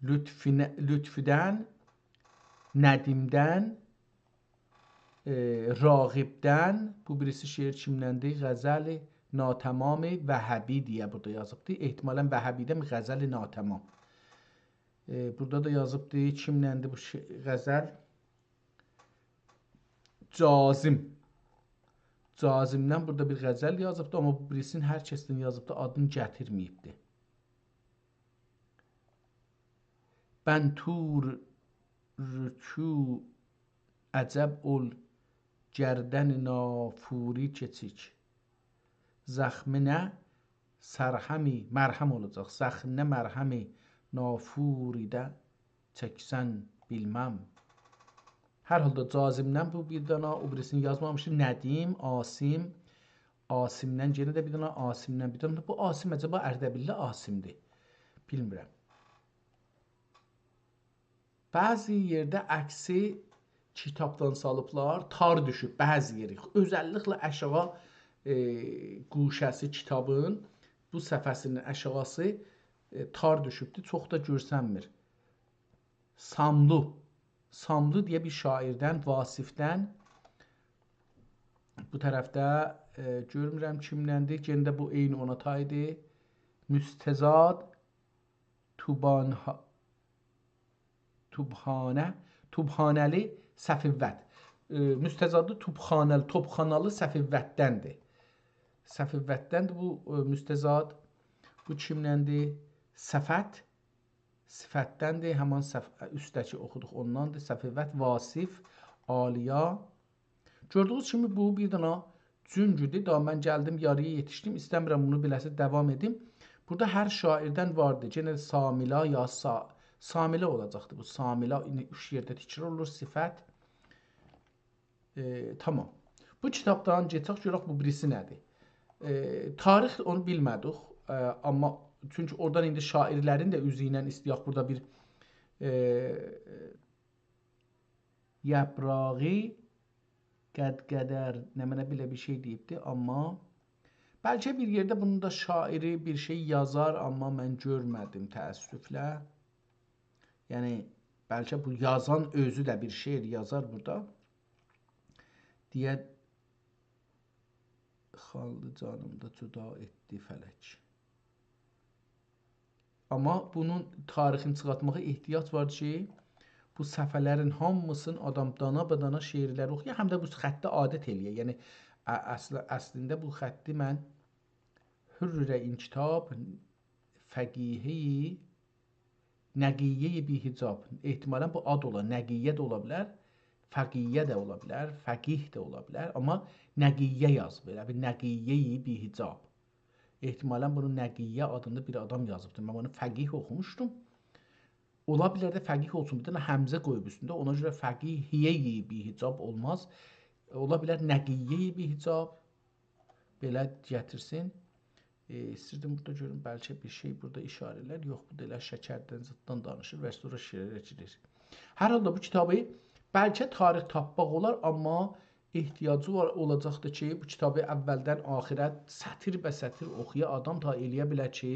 لطفینه-، لطفی‌دن، ندیم‌دن، ائ، راغب‌دن. بو بیریسی شعر کیمدندیر؟ غزل ناتمام وهبی دئیه بورادا یازیبدی. احتمالاً وهبی‌دن غزل ناتمام. ائ، بورادا دا یازیبدی. کیمدندیر بو ش-، غزل؟ جاذم. جاذم‌دن بورادا بیر غزل یازیبدی، آمما بو بیریسینین هر کسدن یازیبدی، آدینی گتیرمه‌ییبدی. بن طور رکوع عجب اول، گردن نافوری کئچیک. زخمینه سرهمی، مرهم اولاجاق. زخمینه مرهمی نافوری‌ده چکسن بیلمم. هر حالدا جاذم‌دن بو بیر دانا، او بیریسینی یازمامیشدی. ندیم، عاصم، عاصم‌دن یئنه ده بیر دانا، عاصم‌دن بیر دانا. بو عاصم عجبا اردبیللی عاصم‌دیر؟ بیلمیرم. بعضی یئرده عکسی کیتابدان سالیبلار، تار دوشوب بعضی یئری. اؤزللیکله آشاغی، ائ، گوشه‌سی کیتابین، بو صفحه‌سینین آشاغیسی، ائ، تار دوشوبدور، چوخ دا گؤرسنمیر. ساملو. ساملو دئیه بیر شاعردن، واصف‌دن. بو طرفده، ائ، گؤرمورم کیمدندیر. یئنه ده بو عینی اونا تایدیر. مستزاد توبانها-، توبخانه، توبخانه‌لی سفوت. ائ، مستزادی توبخانه‌لی، توبخانالی سفوتدندیر. سفوتدندیر بو، ائ، مستزاد. بو کیمدندیر؟ صفت، صفتدندیر. همان صف-، اوستده‌کی اوخودوق، اونداندیر. سفوت، واصف، عالیا. گؤردویونوز کیمی، بو بیر دانا جونگودور. داها من گلدیم، یاری‌یا یئتیشدیم. ایسته‌میرم بونو بیله‌سه داوام ائدیم. بورادا هر شاعردن واردی. یئنه ده سامیلا یا سا-، سامیلا اولاجاقدی بو. سامیلا ایندی اوچ یئرده تکرار اولور. صفت. ائ، تامام. بو کیتابدان گئچک، گؤرک بو بیریسی نه‌دیر؟ ائ، تاریخ اونو بیلمه‌دیک. ائ، آمما چونکی اورادان ایندی شاعرلرین ده اوزو ایله ایسته‌یک بورادا بیر، ائ، یاپراغی قدقدر، نمنه بئله بیر شئی دئییبدی، آمما بلکه بیر یئرده بونون دا شاعری بیر شئی یازار، آمما من گؤرمه‌دیم تأسفله. یعنی، بلکه بو یازان اؤزو ده بیر شعر یازار بورادا. دئیه، خالدی جانیمدا جدا ائتدی فلک. آمما بونون تاریخینی چیخارتماغا احتیاج وار کی، بو صفحه‌لرین هامیسینی آدام دانا به دانا شعرلری اوخویا، هم ده بو خطی عادت ائله‌یه. یعنی، ا-، اصل-، اصلینده بو خطی من حرر این کتاب فقیهی نقیهی بی‌حجاب. احتمالاً بو آد اولا، نقیه ده اولا بیلر، فقیه ده اولا بیلر، فقیه ده اولا بیلر. آمما نقیه یازیب، ائله بیل نقیهی بی‌حجاب. احتمالاً بونو نقیه آدیندا بیر آدام یازیبدیر. من بونو فقیه اوخوموشدوم. اولا بیلر ده فقیه اولسون، بیر دنه همزه قویوب اوستونده، اونا گؤره فقیهیه‌ی بی‌حجاب اولماز. اولا بیلر نقیه‌ی بی‌حجاب، بئله گتیرسین. ائ، ایستیردیم بورادا گؤروم، بلکه بیر شئی بورادا ایشاره ائلر. یوخ، بو دا ائله شکردن، زیتدان دانیشیر و سونرا شعره گیریر. هر حالدا بو کیتابی بلکه تاریخ تاپماق اولار، آمما احتیاجی وار، اولاجاقدیر کی، بو کیتابی اولدن آخیره سطیر به سطیر اوخویا آدام، تا ائلیه بیله کی،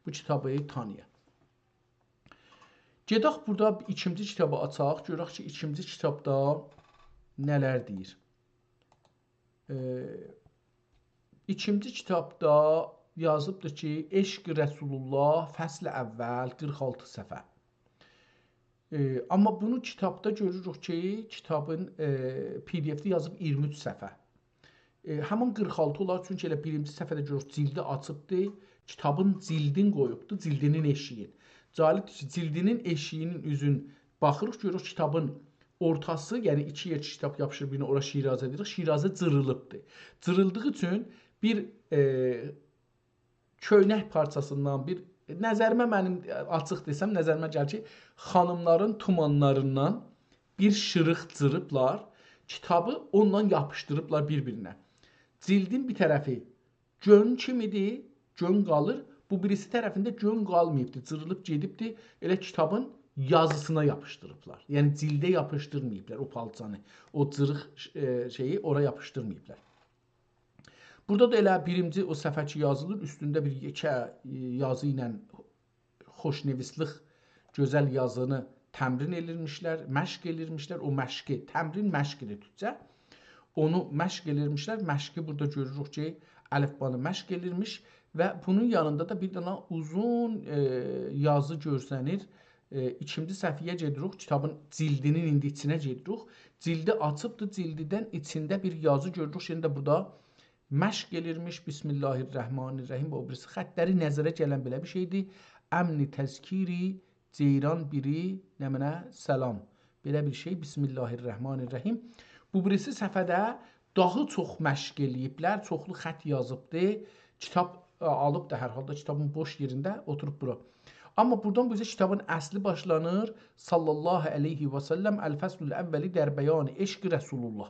بو کیتابی تانییا. گئدک بورادا ایکینجی کیتابی آچاق، گؤرک کی، ایکینجی کیتابدا نه‌لر دئییر. ائ، ایکینجی کیتابدا یازیبدیر کی، عشق رسول‌الله، فصل اول، قیرخ آلتی صفحه. ائ، آمما بونو کیتابدا گؤروروک کی، کیتابین، ائ، پی دی اف‌ده یازیب اییرمی اوچ صفحه. ائ، همین قیرخ آلتی اولار، چونکی ائله بیرینجی صفحه‌ده گؤروروک، جیلدی آچیبدی، کیتابین جیلدین قویوبدو، جیلدینین ائشیگین. جالبدیر کی، جیلدینین ائشیگینین اوزون باخیریق، گؤروروک کیتابین اورتاسی، یعنی ایکی یئر کیتاب یاپیشیر بیر-بیرینه، اورا شیرازه دئییریک، شیرازه جیریلیبدیر. جیریلدیغی اوچون بیر، ائ، کؤینک پارچاسیندان بیر، نظریمه، منیم، آچیق دئسم، نظریمه گلیر کی، خانیملارین تومانلاریندان بیر شیریق جیریبلار، کیتابی اوننان یاپیشدیریبلار بیر-بیرینه. جیلدین بیر طرفی گؤن کیمیدیر، گؤن قالیر، بو بیریسی طرفینده گؤن قالماییبدی، جیریلیب گئدیبدی، ائله کیتابین یازیسینا یاپیشدیریبلار. یعنی جیلده یاپیشدیرماییبلار او پارچانی، او جیریق، ائ، شئیی اورا یاپیشدیرماییبلار. بورادا دا ائله بیرینجی او صفحه کی یازیلیر، اوستونده بیر یئکه، ائ، یازی ایله خوشنویسلیک، گؤزل یازینی تمرین ائلیرمیشلر، مشق ائلیرمیشلر. او مشقی، تمرین مشقیدیر تورکجه. اونو مشق ائلیرمیشلر. مشقی بورادا گؤروروک کی، الفبانی مشق ائلیرمیش و بونون یانیندا دا بیر دنه اوزون، ائ، یازی گؤرسنیر. ائ، ایکینجی صفحه‌یه گئدیریک، کیتابین جیلدینین ایندی ایچینه گئدیریک. جیلدی آچیبدیر، جیلدیدن ایچینده بیر یازی گؤروروک. یئنه ده بورادا مشق ائلیرمیش. بسم الله الرحمن الرحیم. او بیریسی خطلری نظره گلن بئله بیر شئیدیر. امن تذکیری، جیران بیری، نمنه، سلام. بئله بیر شئی، بسم الله الرحمن الرحیم. بو بیریسی صفحه‌ده داها چوخ مشق ائله‌ییبلر، چوخلو خط یازیبدی. کیتاب، ا، آلیب دا هر حالدا کیتابین بوش یئرینده اوتوروب بورا. آمما بورادان بو بیزه کیتابین اصلی باشلانیر. صلی الله علیه و سلم، الفصل الاول در بیان عشق رسول‌الله.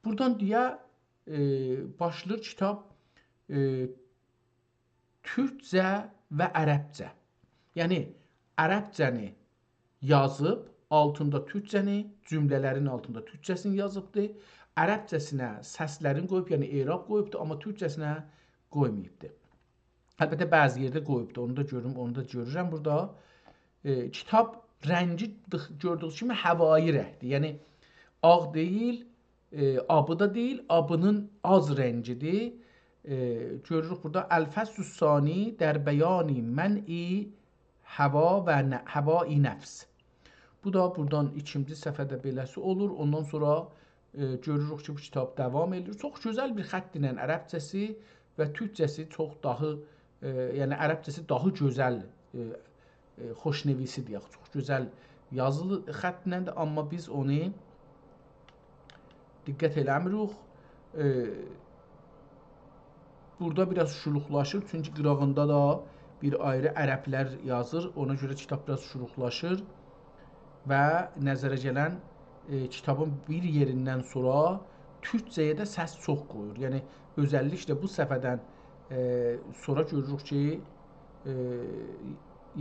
بورادان دئیه، ائ، باشلاییر کیتاب، ائ، تورکجه و عربجه. یعنی، عربجه‌نی یازیب، آلتیندا تورکجه‌نی، جمله‌لرین آلتیندا تورکجه‌سینی یازیبدی. عربجه‌سینه سسلرین قویوب، یعنی اعراب قویوبدو، آمما تورکجه‌سینه قویماییبدی. البته، بعضی یئرده قویوبدو، اونو دا گؤروم، اونو دا گؤرورم بورادا. ائ، کیتاب رنگی دخ-، گؤردویونوز کیمی هوایی رنگدیر. یعنی، آغ دئییل، ائ، آبی دا دئییل، آبی‌نین آز رنگیدیر. ائ، گؤروروک بورادا الفصل الثانی در بیان منع هوا و ن-، هوای نفس. بو دا بورادان ایکینجی صفحه‌ده بئله‌سی اولور. اوندان سونرا، ائ، گؤروروک کی، بو کیتاب داوام ائدیر. چوخ گؤزل بیر خط ایله عربجه‌سی و تورکجه‌سی چوخ داها، ائ، یعنی عربجه‌سی داها گؤزل، ائ، ائ، خوشنویسی دئیک، چوخ گؤزل یازیلی خطله ده، آمما بیز اونو دقت ائله‌میریک. ائ، بورادا بیر آز شولوقلاشیر، چونکی قیراغیندا دا بیر آیری عربلر یازیر، اونا گؤره کیتاب بیر آز شولوقلاشیر و نظره گلن، ائ، کیتابین بیر یئریندن سونرا تورکجه‌یه ده سس چوخ قویور. یعنی، اؤزللیکله بو صفحه‌دن، ائ، سونرا گؤروروک کی، ائ،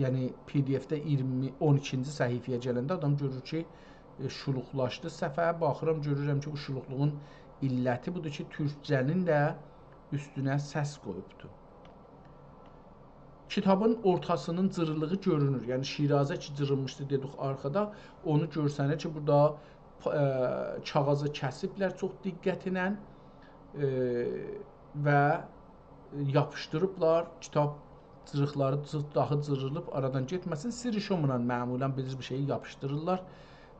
یعنی پی دی اف‌ده اییرمی، اون ایکینجی صفحه‌یه گلنده آدام گؤرور کی، ائ، شولوقلاشدی صفحه. باخیرام، گؤرورم کی، بو شولوقلوغون علتی بودور کی، تورکجه‌نین ده اوستونه سس قویوبدو. کیتابین اورتاسینین جیریلیغی گؤرونور. یعنی شیرازه کی جیریلمیشدی دئدیک آرخادا، اونو گؤرسنیر کی، بورادا، ائ، کاغیذی کسیبلر چوخ دقتله، ائ، و یاپیشدیریبلار. کیتاب جیریقلاری جی-، داها جیریلیب آرادان گئتمه‌سین. سیر ایشومونان معمولا بئله بیر شئیی یاپیشدیریرلار.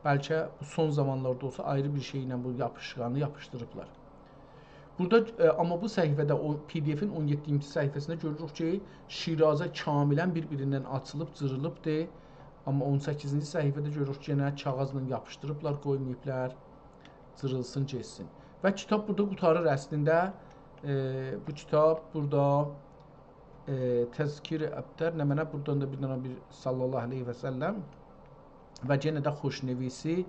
بلکه بو سون زامانلاردا اولسا آیری بیر شئی ایله بو یاپیشقانی یاپیشدیریبلار. بورادا، ائ، آمما بو صفحه‌ده او پی دی اف‌ین اون یئددینجی صفحه‌سینده گؤروروک کی، شیرازه کاملا بیر-بیریندن آچیلیب، جیریلیبدیر. آمما اون سککیزینجی صفحه‌ده گؤروروک کی، یئنه کاغیذلا یاپیشدیریبلار، قویماییبلار جیریلسین، گئتسین. و کیتاب بورادا قوتاریر اصلینده. ائ، بو کیتاب بورادا ائ، تذکیر ابتر، نمنه بورادان دا بیر دنه بیر صلی الله علیه و سلم و یئنه ده خوشنویسی،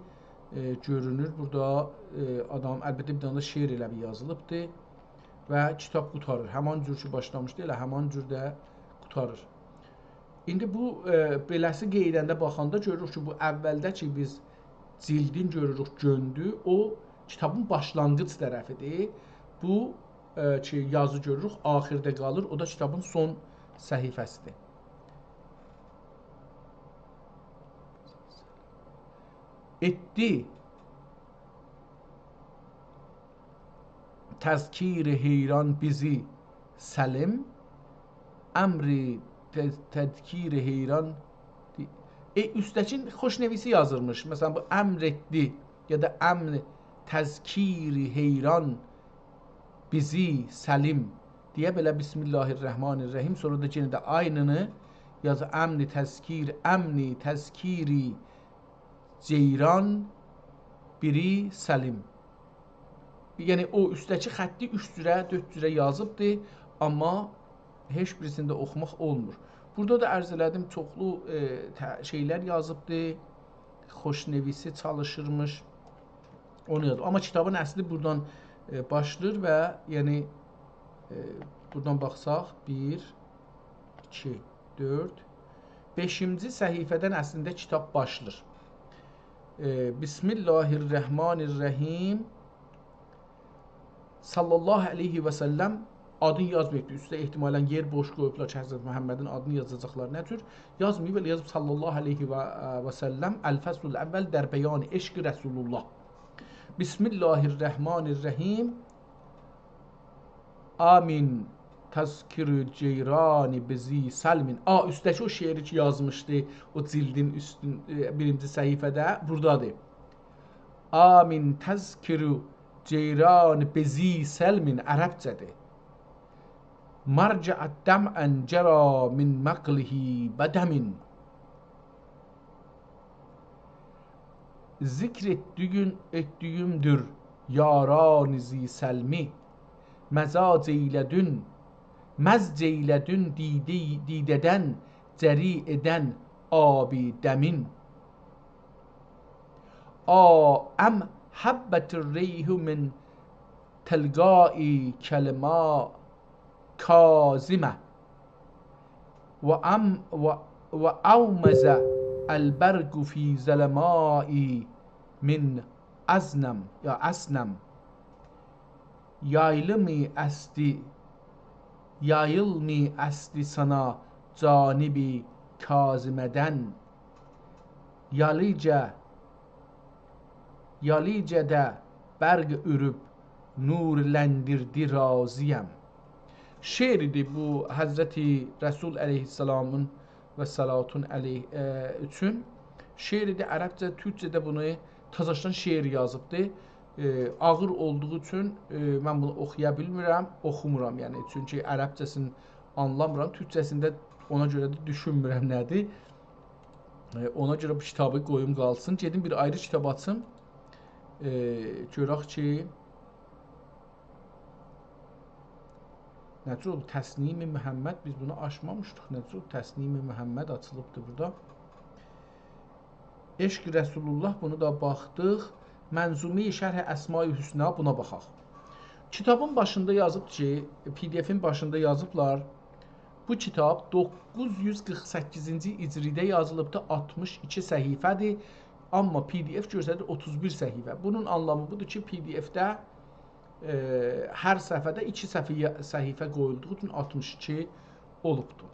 ائ، گؤرونور. بورادا، ائ، آدام، البته، بیر دنه ده شعر ائله بیل یازیلیبدی و کیتاب قوتاریر. همان جور کی باشلامیشدی، ائله همان جور ده قوتاریر. ایندی بو، ائ، بئله‌سی قئییدنده باخاندا گؤروروک کی، بو اولده کی بیز جیلدین گؤروروک گؤندو، او کیتابین باشلانغیج طرفیدیر. بو، ائ، کی یازی گؤروروک، آخیرده قالیر، او دا کیتابین سون صفحه‌سیدیر. ائتدی تذکیر حیران بیزی سلیم، امر ت-، تذکیر حیران دی-، ائ، اوستده‌کین خوشنویسی یازیلمیش. مثلا، بو امر ائتدی یا دا امر تذکیر حیران بیزی سلیم دئیه بئله بسم الله الرحمن الرحیم، سونرا دا یئنه ده عینینی یازیر، امر تذکیر، امر تذکیر جیران بیری سلیم. یعنی او اوستده‌کی خطی اوچ جوره، دؤرد جوره یازیبدی، آمما هئچ بیریسینی ده اوخوماق اولمور. بورادا دا عرض ائله‌دیم، چوخلو، ائ، ته-، شئیلر یازیبدی، خوشنویسی چالیشیرمیش، اونو یازیب. آمما کیتابین اصلی بورادان، ائ، باشلاییر و، یعنی، ائ، بورادان باخساق، بیر، ایکی، دؤرد، بئشینجی صفحه‌دن اصلینده کیتاب باشلاییر. ائ، بسم الله الرحمن الرحیم. صلی الله علیه و سلم آدین یازماییبدی. اوسته احتمالا یئر بوش قویوبلار کی حضرت محمدین آدینی یازاجاقلار. نه جور؟ یازماییب، ائله یازیب صلی الله علیه و، و سلم، الفصل الاول در بیان عشق رسول الله. بسم الله الرحمن الرحیم. آمین تذکر جیران بزی سلمین. آ، اوستده‌کی او شعری کی یازمیشدی، او جیلدین اوستون، ائ، بیرینجی صفحه‌ده، بورادادیر. آمین تذکر جیران بزی سلمین، عربجه‌دیر. مرجعت دمعا جری من مقله بدمین. ذکر ائتدیگین، ائتدیگیمدور یاران زی سلمی. مزاج ائیله‌دین، مزج ائیله‌دین دیده، دیده‌دن جری ائدن آب دمین. آ، ام هبت الریح من تلقاء کلمة کاظمة. و ام، و، و اومض البرق فی ظلماء من ازنم، یا اسنم. یایلمی اسدی، یایلمی اسدی سانا جانب کاظمه‌دن. یالیجه، یالیجه‌ده برق اورب نورلندیردی راضیم. شعر ایدی بو حضرت رسول علیه‌السلامین و صلاتون علیه، ائ، اوچون. شعر ایدی، عربجه، تورکجه ده بونو تازاشدان شعر یازیبدی. ائ، آغیر اولدوغو اوچون، ائ، من بونو اوخویا بیلمیرم، اوخومورام یعنی. چونکی عربجه‌سینی آنلامیرام، تورکجه‌سینده اونا گؤره ده دوشونمورم نه‌دیر. ائ، اونا گؤره بو کیتابی قویوم قالسین. گئدیم بیر آیری کیتاب آچیم. ائ، گؤرک کی، نه جور اولدو؟ تسنیم محمد، بیز بونو آچمامیشدیق. نه جور تسنیم محمد آچیلیبدی بورادا؟ عشق رسول‌الله، بونو دا باخدیق. منظومه شرح اسمای حسنا، بونا باخاق. کیتابین باشیندا یازیب کی، پی دی افین باشیندا یازیبلار. بو کیتاب دوققوز یوز قیرخ سککیزینجی هجریده یازیلیبدی، آلتمیش ایکی صفحه‌دیر. آمما پی دی اف گؤستریر اوتوز بیر صفحه. بونون آنلامی بودور کی، پی دی افده، ائ، هر صفحه‌ده ایکی صفحه، صفحه قویولدوغو اوچون آلتمیش ایکی اولوبدور.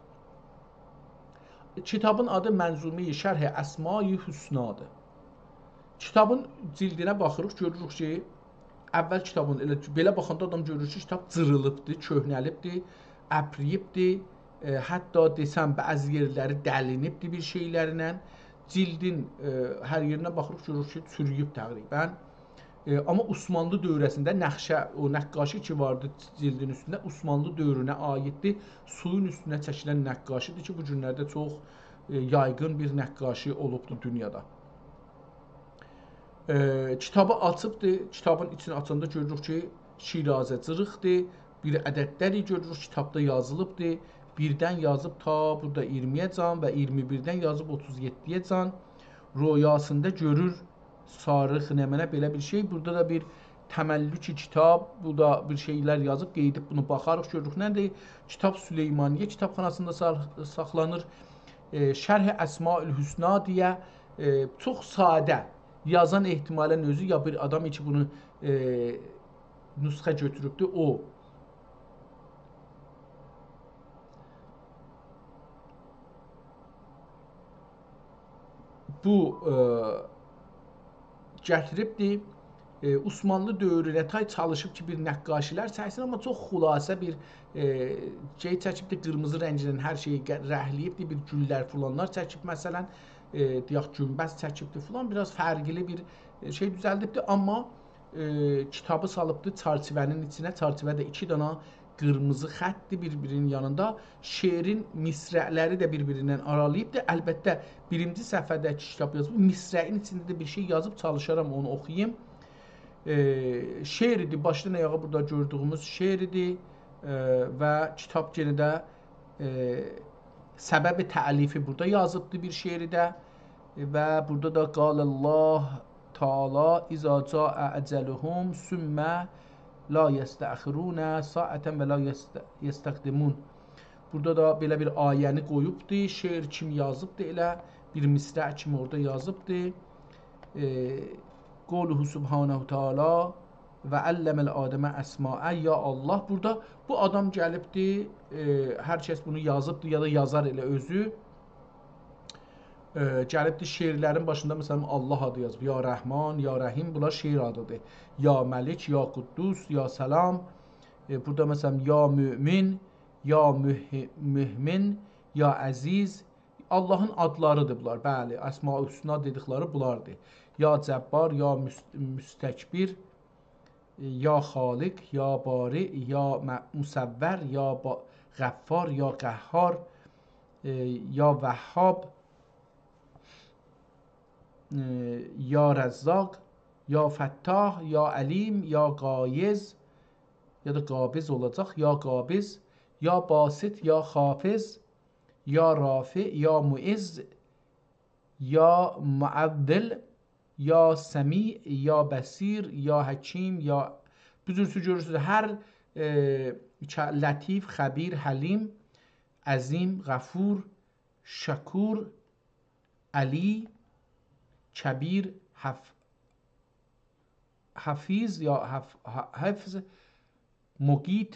کیتابین آدی منظومه شرح اسمای حسنادیر. کیتابین جیلدینه باخیریق، گؤروروک کی، اول کیتابین ائله بئله باخاندا آدام گؤرور کی، کیتاب جیریلیبدی، کؤهنه‌لیبدی، اپرییبدی، ائ، حتی دئسم، بعضی یئرلری دلینیبدی بیر شئیلرله. جیلدین، ائ، هر یئرینه باخیریق، گؤروروک کی، چورویوب تقریبا. ائ، آمما عثمانلی دوره‌سینده نقشه، او نقاشی کی واردی جیلدین اوستونده، عثمانلی دؤورونه عاییددیر. سویون اوستونه چکیلن نقاشیدیر کی، بو گونلرده چوخ، ائ، یایغین بیر نقاشی اولوبدور دونیادا. ائ، کیتابی آچیبدی. کیتابین ایچینی آچاندا گؤروروک کی، شیرازه جیریقدیر. بیر عددلری گؤروروک، کیتابدا یازیلیبدی. بیردن یازیب تا بورادا اییرمی‌یه‌جان و اییرمی بیردن یازیب اوتوز یئددی‌یه‌جان. رؤیاسیندا گؤرور صارخ نمنه، بئله بیر شئی. بورادا دا بیر تملک کیتاب، بو دا بیر شئیلر یازیب، قئییدیب بونو باخاریق، گؤروروک. نه‌دیر؟ کیتاب سلیمانیه کیتابخاناسیندا ساخ-، ساخلانیر. ائ، شرح اسماء الحسنا دئیه، ائ، چوخ ساده یازان، احتمالاً اؤزو یا بیر آدام کی، بونو، ائ، نسخه گؤتوروبدور، او. بو، ائ، گتیریبدیر. ائ، عثمانلی دؤورونه تای چالیشیب کی، بیر نقاشی‌لر چکسین، آمما چوخ خلاصه بیر، ائ، شئی چکیبدیر، قیرمیزی رنگینن هر شئیی قه-، رنگله‌ییبدیر، بیر گوللر فلانلار چکیب، مثلاً، ائ، دئیک، گونبذ چکیبدیر فلان، بیر آز فرقلی بیر، ائ، شئی دوزلدیبدیر، آمما ائ، کیتابی سالیبدی چرچیوه‌نین ایچینه. چرچیوه ده ایکی دانا قیرمیزی خطدیر بیر-بیرینین یانیندا. شعرین مصرع‌لری ده بیر-بیریندن آرالاییبدیر. البته، بیرینجی صفحه‌ده کی کیتاب یازیب، مصرعین ایچینده ده بیر شئی یازیب، چالیشارام اونو اوخویوم. ائ، شعر ایدی، باشدان آیاغا بورادا گؤردویوموز شعر ایدی. ائ، و کیتاب یئنه ده، ائ، سبب تألیفی بورادا یازیبدی بیر شعری ده. و بورادا دا «قال الله تعالی: اذا جاء اجلهم ثم لا یستأخرون ساعة و لا یست-، یستقدمون». بورادا دا بئله بیر آیه‌نی قویوبدو، شعر کیمی یازیبدی، ائله بیر مصرع کیمی اورادا یازیبدی. ائ، قوله سبحانه تعالی: «و علم آدم الاسماء»، یا الله. بورادا بو آدام گلیبدی، ائ، هر کس بونو یازیبدی یا دا یازار ائله اؤزو. ائ، گلیبدی شعرلرین باشیندا، مثلاً، الله آدی یازیب. یا رحمان، یا رحیم، بونلار شعر آدیدیر. یا ملک، یا قدوس، یا سلام. ائ، بورادا، مثلاً، یا مؤمن، یا مه-، مهمن، یا عزیز. اللهین آدلاریدیر بونلار، بلی. اسماء الحسنا دئدیکلری بونلاردیر. یا جبار، یا مس-، مستکبر، یا خالق، یا بارئ، یا م-، مصور، یا با-، غفار، یا قهار، ائ، یا وهاب، ائ، یا رزاق، یا فتاح، یا علیم، یا غایظ، یا دا قابض اولاجاق، یا قابض، یا باسط، یا خافض، یا رافع، یا معز، یا معدل، یا سمیع، یا بصیر، یا حکیم، یا، بو جور گؤرورسونوز، هر، ائ، ک-، لطیف، خبیر، حلیم، عظیم، غفور، شکور، علی، کبیر، حف-، حفیظ یا حف-، ح-، حفظ، مقیت،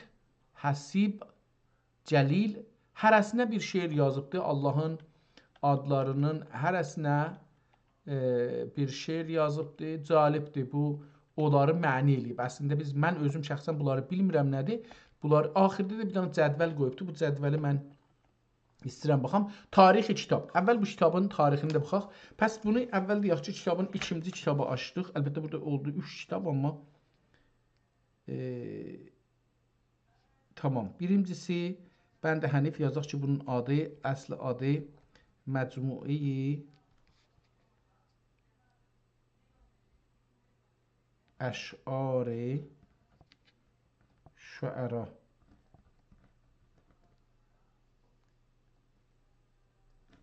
حسیب، جلیل، هره‌سینه بیر شعر یازیبدی. اللهین آدلارینین هره‌سینه، ائ، بیر شعر یازیبدی. جالبدیر بو، اونلاری معنی ائله‌ییب. اصلینده بیز، من اؤزوم شخصاً بونلاری بیلمیرم نه‌دیر. بونلار آخیردا دا بیر دنه جدول قویوبدو. بو جدولی من ایسته‌ییرم باخام. تاریخ کیتاب. اول بو کیتابین تاریخینی ده باخاق. پس بونو اول دئیک کی، کیتابین ایکینجی کیتابی آچدیق. البته، بورادا اولدو اوچ کیتاب، آمما، ائ، تامام. بیرینجیسی، بند حنیف یازاق کی، بونون آدی، اصل آدی مجموعه‌ی اشعار شعرا.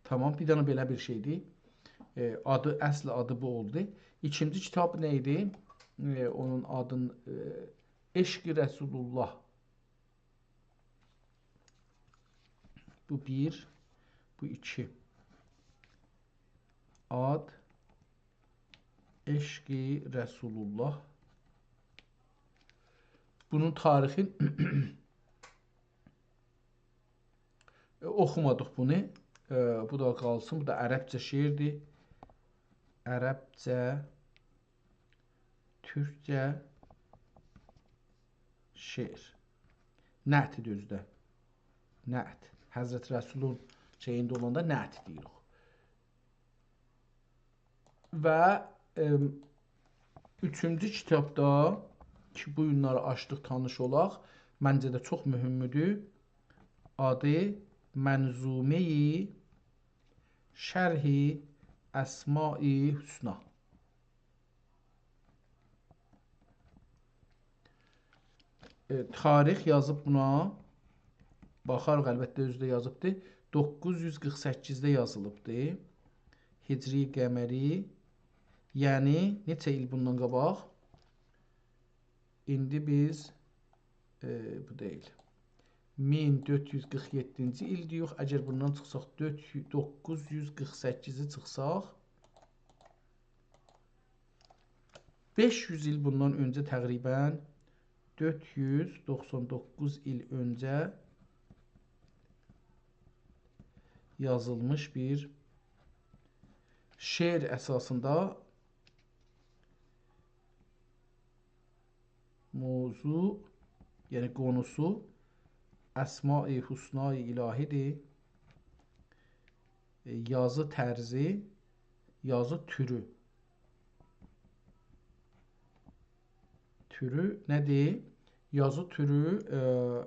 تامام، بیر دنه بئله بیر شئیدیر. ائ، آدی، اصل آدی بو اولدو. ایکینجی کیتاب نه ایدی؟ ائ، اونون آدین، ائ، عشق رسول‌الله. بو بیر، بو ایکی. آد، عشق رسول‌الله. بونون تاریخین اوخومادیق بونو. ائ، بو دا قالسین. بو دا عربجه شعردیر. عربجه، تورکجه شعر. نعتدیر اؤزو ده. نعت. حضرت رسولون شئیینده اولاندا نعت دئییریک. و، ائم، اوچونجو کیتاب دا کی، بو گونلری آچدیق، تانیش اولاق. منجه ده چوخ مهمدور. آدی منظومه‌ی شرح اسماء حسنا. ائ، تاریخ یازیب بونا. باخاریق، البته، اؤزو ده یازیبدی. دوققوز یوز قیرخ سککیزده یازیلیبدی. هجری، قمری. یعنی، نئچه ایل بوندان قاباق؟ ایندی بیز، ائ، بو دئییل. مین دؤرد یوز قیرخ یئددینجی ایل دئییک. اگر بوندان چیخساق، دؤرد، دوققوز یوز قیرخ سککیزی چیخساق، بئش یوز ایل بوندان اؤنجه تقریباً، دؤرد یوز دوخسان دوققوز ایل اؤنجه یازیلمیش بیر شعر اساسیندا موضوع، یعنی قونوسو اسماء حسنای الهی‌دیر. ائ، یازی طرزی، یازی تورو. تورو نه‌دیر؟ یازی تورو، ائ،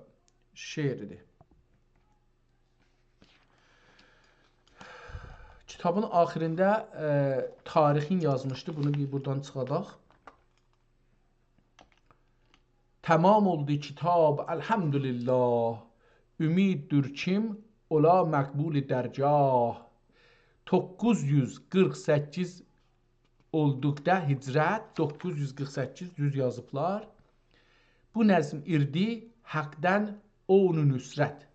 شعریدیر. کیتابین آخیرینده، ائ، تاریخین یازمیشدی. بونو بیر بورادان چیخاداق. تمام اولدو کیتاب، الحمدلله. اومیددور کیم اولا مقبول درگاه. دوققوز یوز قیرخ سککیز اولدوقدا هجرت، دوققوز یوز قیرخ سککیز دوز یازیبلار. بو نظم ایردی حقدن اونو نصرت.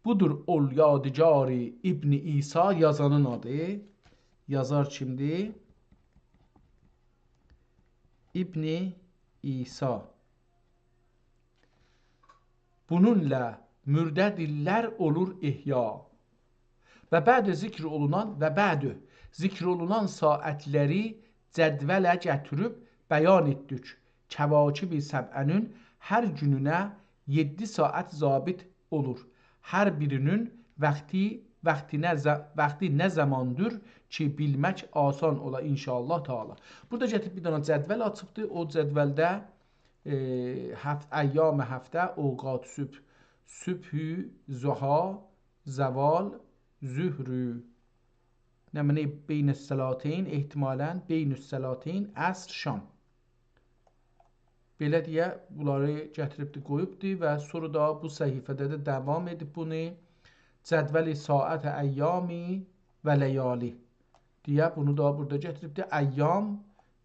بودور اول یادگاری ابن عیسی، یازانین آدی. یازار کیمدیر؟ ابن عیسی. بونونلا مرده دیللر اولور احیا. و بعد ذکر اولونان، و بعد ذکر اولونان ساعتلری جدوله گتیریب بیان ائتدیک. کواکب سبعه‌نین هر گونونه یئددی ساعت ضابط اولور. هر بیرینین واختی، واختی نه ز-، واختی نه زاماندیر کی، بیلمک آسان اولا، ان‌شاءالله تعالی. بورادا گتیریب بیر دنه جدول آچیبدی. او جدولده، ائ، هفت-، ایام هفته، اوقات صبح، صبح، ضحی، زوال، ظهر، نمنه، بین الصلاتین، احتمالاً بین الصلاتین، عصر، شام. بئله دئیه، بونلاری گتیریبدی، قویوبدو و سونرا دا بو صفحه‌ده ده داوام ائدیب بونو. جدول ساعت ایامی و لیالی دئیه بونو دا بورادا گتیریبدی. ایام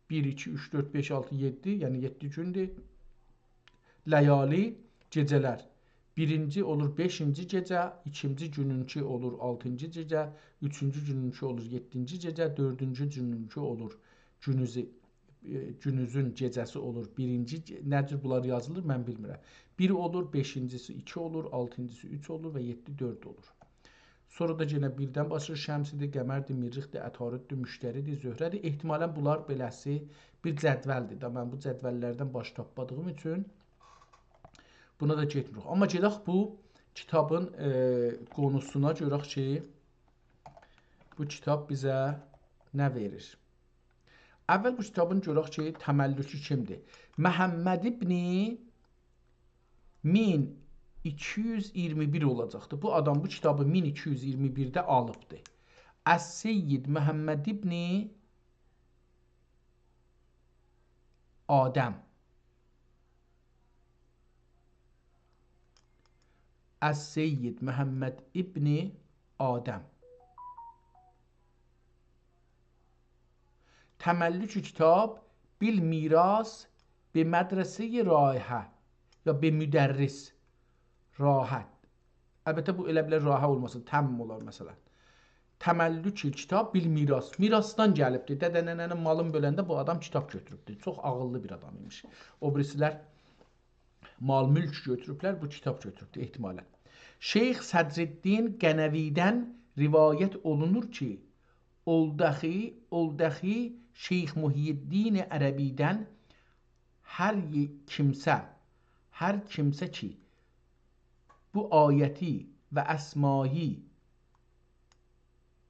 بیر، ایکی، اوچ، دؤرد، بئش، آلتی، یئددی، یعنی یئددی گوندور. لیالی، گئجه‌لر. بیرینجی اولور بئشینجی گئجه، ایکینجی گونونکی اولور آلتینجی گئجه، اوچونجو گونونکی اولور یئددینجی گئجه، دؤردونجو گونونکی اولور گونوزو، ائ، گونوزون گئجه‌سی اولور بیرینجی گئ-، نه جور بونلار یازیلیر، من بیلمیرم. بیر اولور، بئشینجیسی ایکی اولور، آلتینجیسی اوچ اولور و یئددی دؤرد اولور. سونرا دا یئنه بیردن باشلاییر، شمس‌دیر، قمر‌دیر، مریخ‌دیر، عطارددیر، مشتری‌دیر، زهره‌دیر. احتمالاً بونلار بئله‌سی بیر جدول‌دیر ده. من بو جدول‌لردن باش تاپمادیغیم اوچون بونا دا گئتمیریک. آمما گئدک بو کیتابین، ائ، قونوسونا گؤرک کی، بو کیتاب بیزه نه وئریر. اول بو کیتابین گؤرک کی، تملکو کیمدیر؟ محمد ابن مین ایکی یوز اییرمی بیر اولاجاقدی. بو آدام بو کیتابی مین ایکی یوز اییرمی بیرده آلیبدی. السید محمد ابن آدم. السید محمد ابن آدم. تملک کتاب بالمیراث به مدرسهٔ راحه یا به مدرس راحه. البته، بو ائله بیلر راحه اولماسین، تم اولار مثلا. تملک کتاب بالمیراث. میراثدان گلیبدیر. دده ننه‌نین مالین بؤلنده بو آدام کتاب گؤتوروبدور. چوخ عاغیللی بیر آدام ایمیش. او بیریسیلر مال ملک گؤتوروبلر، بو کتاب گؤتوروبدور احتمالا. شیخ صدرالدین قنوی‌دن روایت اولونور کی، اولداخی، اولداخی شیخ محی‌الدین عربی‌دن هر ی-، کیمسه، هر کیمسه کی، بو آیتی و اسمایی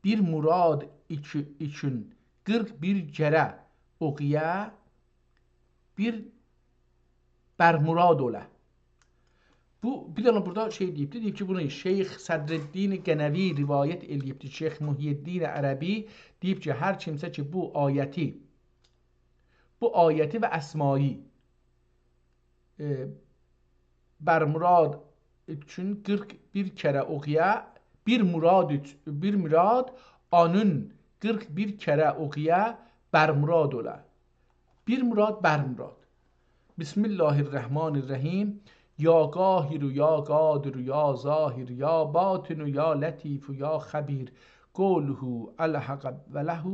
بیر مراد ایکی-، ایچون قیرخ بیر کره اوخویا، بیر برمراد اولا. بو، بیر دنه بورادا شئی دئییبدی، دئییب کی، بونو شیخ صدرالدین قنوی روایت ائله‌ییبدی. شیخ محی‌الدین عربی دئییب کی، هر کیمسه کی، بو آیتی، بو آیتی و اسمایی، ائ، برمراد اوچون قیرخ بیر کره اوخویا، بیر مراد اوچ-، بیر مراد آنین قیرخ بیر کره اوخویا، برمراد اولا. بیر مراد، برمراد. بسم الله الرحمن الرحیم. یا قاهر، یا قادر، یا ظاهر، یا باطن، یا لطیف، یا خبیر. قوله الحق و له،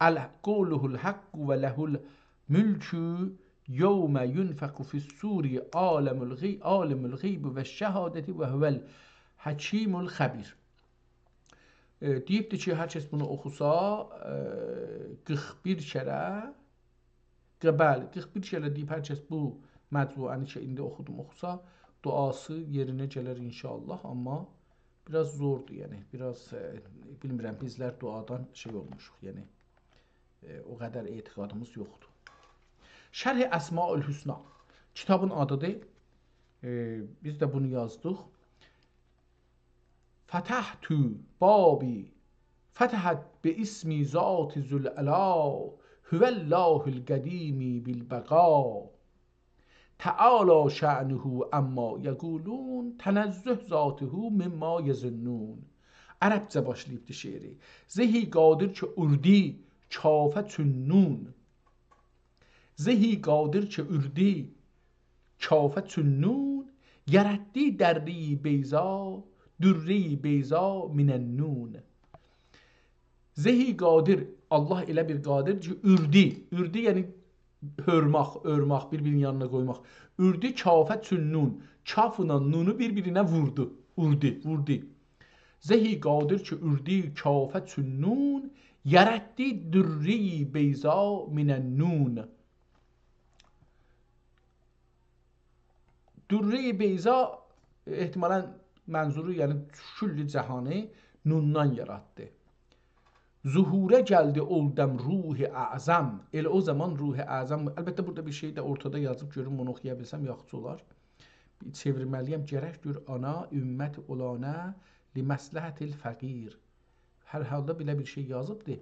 ال-، قوله الحق و له الملک، یوم ینفخ فی الصور، عالم الغی-، عالم الغیب و الشهادة و هو الحکیم الخبیر. ائ، دئییبدی کی، هر کس بونو اوخوسا، ائ، قیرخ بیر کره، ق-، بلی، قیرخ بیر کره دئییب هر کس بو مجموعه‌نی کی، ایندی اوخودوم، اوخوسا، دعاسی یئرینه گلر ان‌شاءالله، آمما بیر آز زوردور، یعنی، بیر آز، ائ، بیلمیرم، بیزلر دعادان شئی اولموشوق، یعنی، ائ، او قدر اعتقادیمیز یوخدور. شرح اسماء الحسنا کیتابین آدیدیر. ائ، بیز ده بونو یازدیق. فتحت بابی، فتحت باسم ذات ذو العلا، هو الله القدیم بالبقا. تعالی شأنه عما یقولون، تنزه ذاته مما یظنون. عربجه باشلاییبدی شعری. زهی قادر کی اوردو کافه چون نون. زهی قادر کی اوردو کافه چون نون، یاراتدی درّه‌ی بیضا، درّه‌ی بیضا من النون. زهی قادر، الله ائله بیر قادر کی، اوردو. اوردو، یعنی هؤرمک، اؤرمک، بیر-بیرینین یانینا قویماق. اوردو کافه چون نون. کافلا نونو بیر-بیرینه ووردو. اوردو، ووردو. زهی قادر کی اوردو کافه چون نون، یاراتدی درّه‌ی بیضا من النون. درّه‌ی بیضا، احتمالاً منظورو، یعنی کلّ جهانی نوندان یاراتدی. ظهوره گلدی اولدم روح اعظم. ائله او زامان روح اعظم، البته، بورادا بیر شئی ده اورتادا یازیب، گؤروم اونو اوخویا بیلسم، یاخشی اولار. بیر چئویرمه‌لی‌یم، گرکدیر آنا امت اولانه لمصلحة الفقیر. هر حالدا بئله بیر شئی یازیبدی.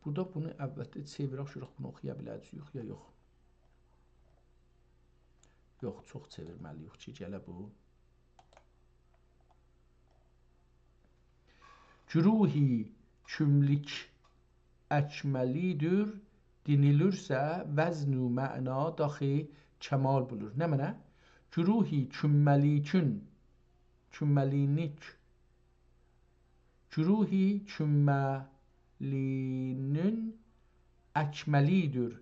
بورادا بونو، البته، چئویرک، گؤرک بونو اوخویا بیله‌جه‌ییک یا یوخ. یوخ، چوخ چئویرمه‌لی‌ییک کی، گله بو. گروهی کیملیک اکملی‌دیر، دئنیلیرسه وزن و معنا داخی کمال بولور. نمنه؟ گروهی کیملیکین، کیملی‌نین، گروهی کیملی‌نین اکملی‌دیر.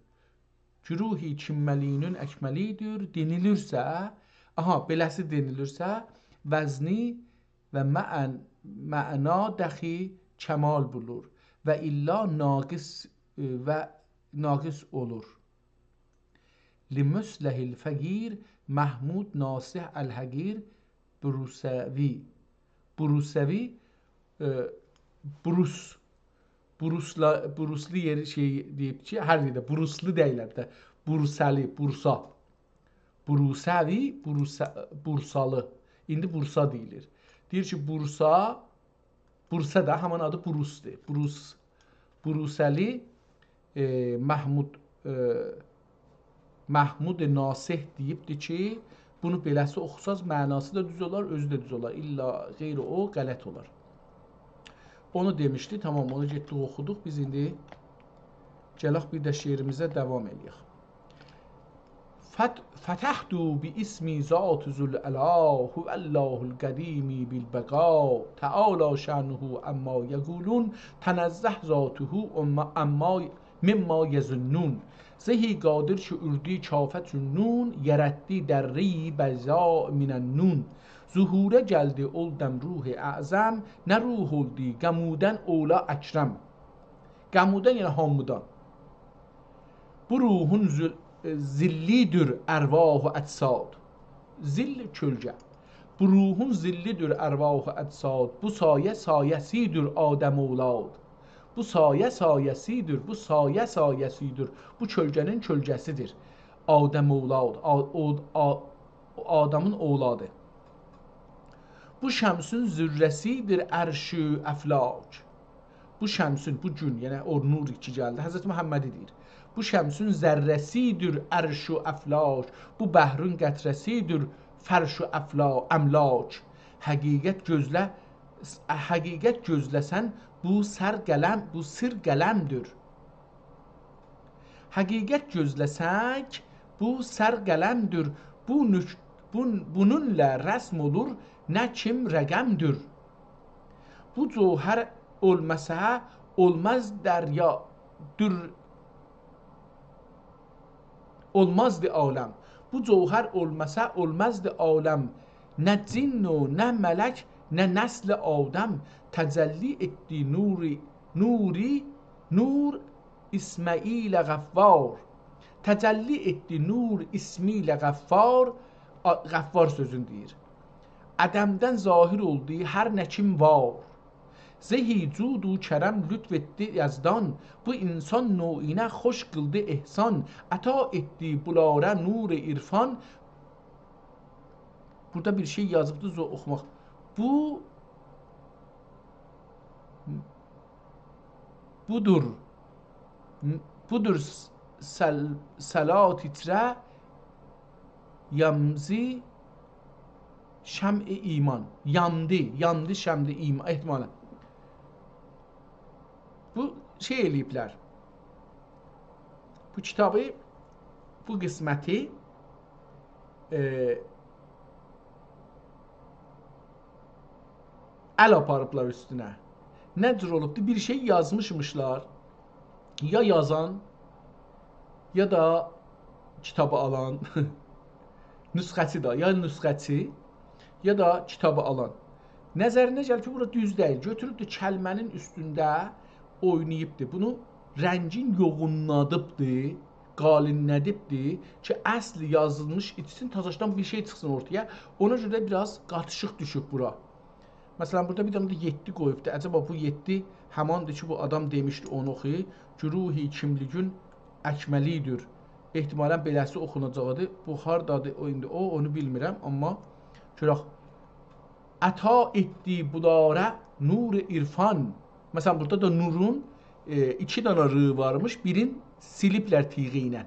گروهی کیملی‌نین اکملی‌دیر، دئنیلیرسه، آها، بئله‌سی دئنیلیرسه، وزنی و معن-، معنا داخی کمال بولور و الّا ناقص، ائ، و ناقص اولور. لمصلح الفقیر، محمود ناصح الحقیر، بروسوی. بروسوی، ائ، بروس. بروسلا-، بروسلی یئری شئی دئییب کی، هر یئرده بروسلی دئییللر ده. بروسلی، بورسا. بروسوی، بروسا-، بورسالی. ایندی بورسا دئییلیر. دئییر کی، بورسا، بورسا دا همین آدی بروسدور. بروس، بروسلی، ائ، محمود، ائ، محمود ناصح دئییبدی کی، بونو بئله‌سی اوخوساز، معناسی دا دوز اولار، اؤزو ده دوز اولار. الّا غیر او غلط اولار. اونو دئمیشدی، تامام، اونو گئتدیک، اوخودوق. بیز ایندی گلک بیر ده شعریمیزه داوام ائله‌یک. فت-، فتحت باسم ذات ذو العلا، هو الله القدیم بالبقا. تعالی شأنه عما یقولون، تنزه ذاته عما، عما، مما یظنون. زهی قادر کی اوردو کافه چون نون، یاراتدی درّه‌ی بیضا من النون. ظهوره گلدی اولدم روح اعظم، نه روح اولدو، قمودن اولا اکرم. قمودن، یعنی هامیدان. بو روحون ظل-، ظلی‌دیر ارواح و اجساد. ظل، کؤلگه. بو روحون ظلی‌دیر ارواح و اجساد. بو سایه سایه‌سی‌دیر آدم اولاد. بو سایه سایه‌سی‌دیر، بو سایه سایه‌سی‌دیر. بو کؤلگه‌نین کؤلگه‌سی‌دیر. آدم اولاد، آ-، او-، آ-، آدمین اولادی. بو شمسون ذره‌سی‌دیر عرش و افلاک. بو شمسون، بو گون، یعنی او نور کی گلدی، حضرت محمدی دئییر. بو شمسون ذره‌سی‌دیر عرش و افلاک، بو بحرون قطره‌سی‌دیر فرش و افلا-، املاک. حقیقت گؤزله، حقیقت گؤزله‌سن، بو سر قلم، بو سر قلمدیر. حقیقت گؤزله‌سک، بو سر قلمدیر. بو نوک-، بون-، بونونلا رسم اولور، نه کیم رقمدیر. بو جوهر اولماسا، اولماز دریا، دور، اولمازدی عالم. بو جوهر اولماسا، اولمازدی عالم. نه جن و نه ملک، نه نسل آدم. تجلی ائتدی نوری، نوری، نور اسماعیل غفار. تجلی ائتدی نور اسماعیل غفار. آ-، غفار سؤزونو دئییر. عدمدن ظاهر اولدو هر نه کیم وار. زهی جود و کرم لطف ائتدی یزدان، بو انسان نوعینه خوش قیلدی احسان، عطا ائتدی بونلارا نور عرفان. بورادا بیر شئی یازیبدی، زور اوخوماق. بو، بودور، بودور سل-، صلات ایچره، یامزی شمع ایمان. یاندی، یاندی شمع ایمان، احتمالاً. بو شئی ائله‌ییبلر. بو کیتابی، بو قسمتی، ائ، ال آپاریبلار اوستونه. نه جور اولوبدو؟ بیر شئی یازمیشمیشلار. یا یازان، یا دا کیتابی آلان، نسخه‌چی ده، یا نسخه‌چی، یا دا کیتابی آلان. نظرینه گلیر کی، بورا دوز دئییل. گؤتوروبدو کلمه‌نین اوستونده اویناییبدی. بونو رنگین یوغونلادیبدی، قالینله‌دیبدی کی، اصل یازیلمیش ایچسین، تازاشدان بیر شئی چیخسین اورتایا. اونا گؤره بیر آز قاتیشیق دوشوب بورا. مثلا، بورادا بیر دنه ده یئددی قویوبدو. عجبا بو یئددی هماندیر کی، بو آدام دئمیشدی اونو اوخو. گروهی کیملیگین اکملیدیر. احتمالاً بئله‌سی اوخوناجاقدی. بو هاردادیر او ایندی او، اونو بیلمیرم، آمما گؤرک. عطا ائتدی بونلارا نور عرفان. مثلا، بورادا دا نورون، ائ، ایکی دنه ر وارمیش، بیرین سیلیبلر تیغی ایله.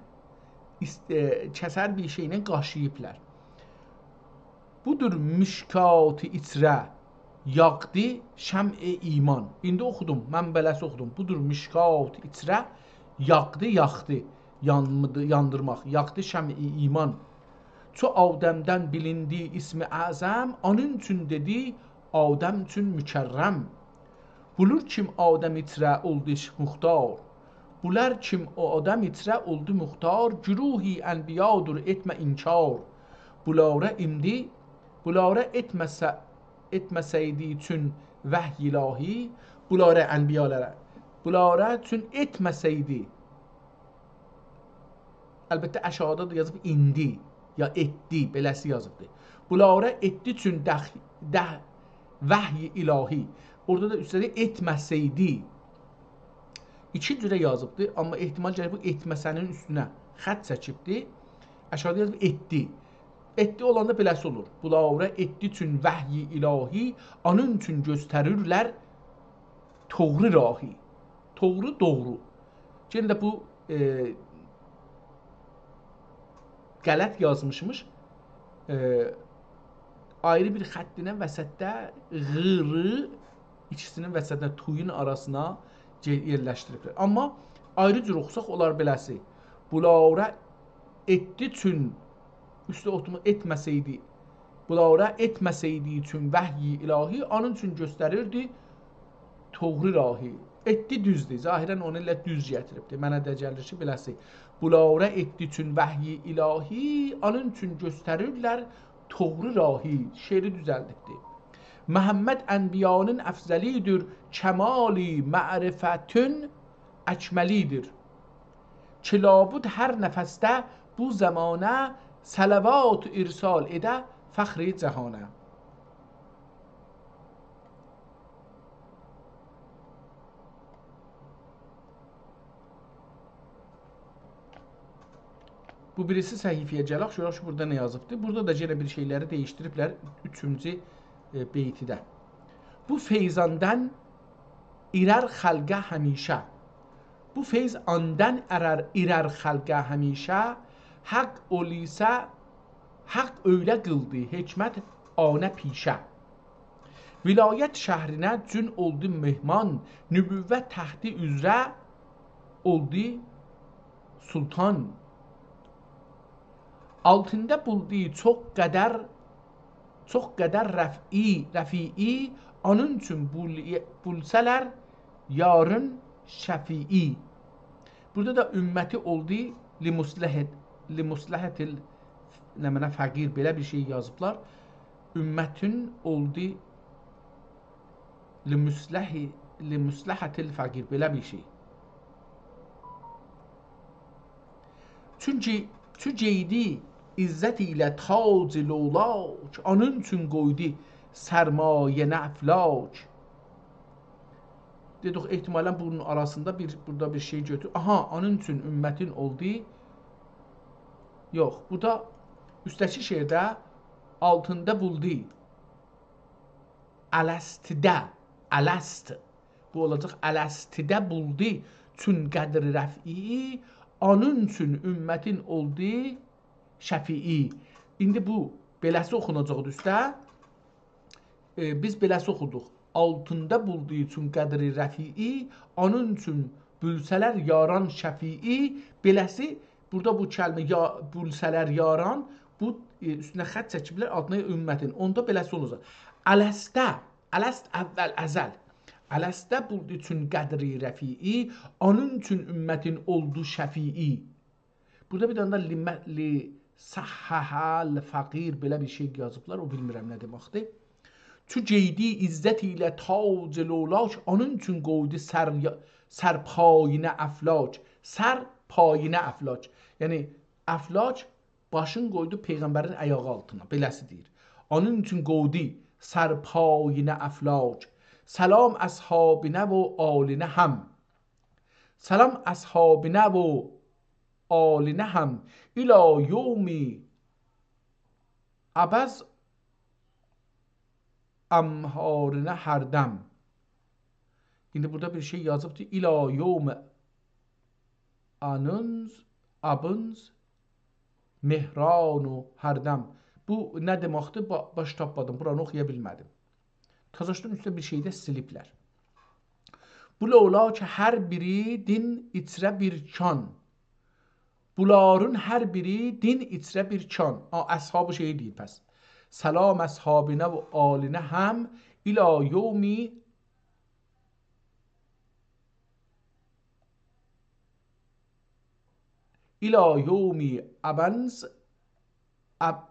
ایست-، ائ، کسر بیر شئی ایله قاشیییبلار. بودور مشکات ایچره یاقدی شمع ایمان. ایندی اوخودوم، من بئله‌سی اوخودوم. بودور مشکات ایچره یاقدی، یاخدی. یانمیدی، یاندیرماق. یاخدی شمع ایمان. چو آدمدن بیلیندی اسم اعظم، آنین اوچون دئدی آدم اوچون مکرم. بولور کیم آدم ایچره اولدو مختار. بولار کیم او آدم ایچره اولدو مختار، گروهی انبیادیر، ائتمه انکار. بولارا ایندی، بولارا ائتمه‌سه-، ائتمه‌سه‌یدی چون وحی الهی، بولارا، انبیالارا، بولارا چون ائتمه‌سه‌یدی، البته، آشاغیدا دا یازیب ایندی، یا ائتدی، بئله‌سی یازیبدی. بولارا ائتدی چون دخ-، ده-، وحی الهی. اورادا دا اوسته‌ده ائتمه‌سه‌یدی. ایکی جوره یازیبدی، آمما احتمال گرک بو ائتمه‌سه‌نین اوستونه خط چکیبدی. آشاغیدا یازیب ائتدی. ائتدی اولاندا بئله‌سی اولور. بولارا ائتدی چون وحی الهی، آنین اوچون گؤستریرلر توغرو راهی. توغرو، دوغرو. یئنه ده بو، ائ، غلط یازمیشمیش. ائ، آیری بیر خطینن وسطده غ، ر، ایکیسینین وسطینه، تویون آراسینا گئ-، یئرلشدیریبلر. آمما آیری جور اوخوساق اولار بئله‌سی. بولارا ائتدی چون اوسته اوتومو ائتمه‌سه‌یدی، بولارا ائتمه‌سه‌یدی چون وحی الهی، آنین اوچون گؤستریردی توغرو راهی. ائتدی دوزدور. ظاهراً اونو ائله دوز گتیریبدیر. منه ده گلیر کی، بئله‌سی. بولارا ائتدی چون وحی الهی، آنین اوچون گؤستریرلر توغرو راهی. شعری دوزلدیبدیر. محمد انبیانین افضلیدیر، کمالی معرفتین اکملیدیر. کی لابد هر نفسده بو زمانه، صلوات ارسال ائده فخر جهانه. بو بیریسی صفحه‌یه گلک، گؤرک کی، بورادا نه یازیبدیر. بورادا دا یئنه بیر شئیلری دییشدیریبلر اوچونجو، ائ، بیتیده. بو فیضاندن ایرر خلقه همیشه. بو فیض آندن ارر، ایرر خلقه همیشه، حق اولیسه، حق اؤیله قیلدی حکمت آنه پیشه. ولایت شهرینه چون اولدو مهمان، نبوت تختی اوزره اولدو سلطان. آلتیندا بولدو چوخ قدر، چوخ قدر رفعی، رفیعی، اونون اوچون بول-، بولسه‌لر یارین شفیعی. بورادا دا امتی اولدو لمصلحت، لمصلحت ال-، نمنه فقیر، بئله بیر شئی یازیبلار. امتین اولدو لمصلح-، لمصلحت الفقیر، بئله بیر شئی. چونکی، چو گئیدی عزت ایله تاج لؤلؤ، اونون اوچون قویدو سرمایه‌نه افلاک. دئدیک، احتمالاً بونون آراسیندا بیر، بورادا بیر شئی گؤتور. آها، اونون اوچون امتین اولدو. یوخ، بورادا اوسته‌کی شعرده آلتیندا بولدو. الستده، الست. بو اولاجاق، الستده بولدو چون قدر رفیعی، اونون اوچون امتین اولدو شفیعی. ایندی بو بئله‌سی اوخوناجاق اوسته. ائ، بیز بئله‌سی اوخودوق. آلتیندا بولدو چون قدر رفیعی، اونون اوچون بولسه‌لر یاران شفیعی. بئله‌سی، بورادا بو کلمه یا-، بولسه‌لر یاران، بو، ائ، اوستونه خط چکیبلر، آدینا امتین. اوندا بئله‌سی اولاجاق. الستده، الست اول، ازل. الستده بولدو چون قدر رفیعی، اونون اوچون امتین اولدو شفیعی. بورادا بیر دنه ده لم-، لصحح الفقیر، بئله بیر شئی یازیبلار، او بیلمیرم نه دئمکدیر. چو گئیدی عزت ایله تاج لؤلؤ، اونون اوچون قویدو سر، سرپایه‌نه افلاک. سرپایه‌نه افلاک. یعنی، افلاک باشین قویدو پیغمبرین آیاغی آلتینا، بئله‌سی دئییر. اونون اوچون قویدو سرپایه‌نه افلاک. سلام اصحابینه و آلینه هم. سلام اصحابینه و آلینه هم، الی یوم ابنز امهارینه هر دم. ایندی بورادا بیر شئی یازیبدی. الی یوم انونز، ابنز، مهران و هر دم. بو نه دئمکدیر؟ با-، باش تاپمادیم. بورانی اوخویا بیلمه‌دیم. تازاشدان اوسته بیر شئی ده سیلیبلر. بو لؤلؤ کی هر بیری دین ایچره بیر کان. بونلارین هر بیری دین ایچره بیر کان. آ، اصحابی شئی دئییر پس. سلام اصحابینه و آلینه هم، الی یوم الی یومی ابنز، اب-،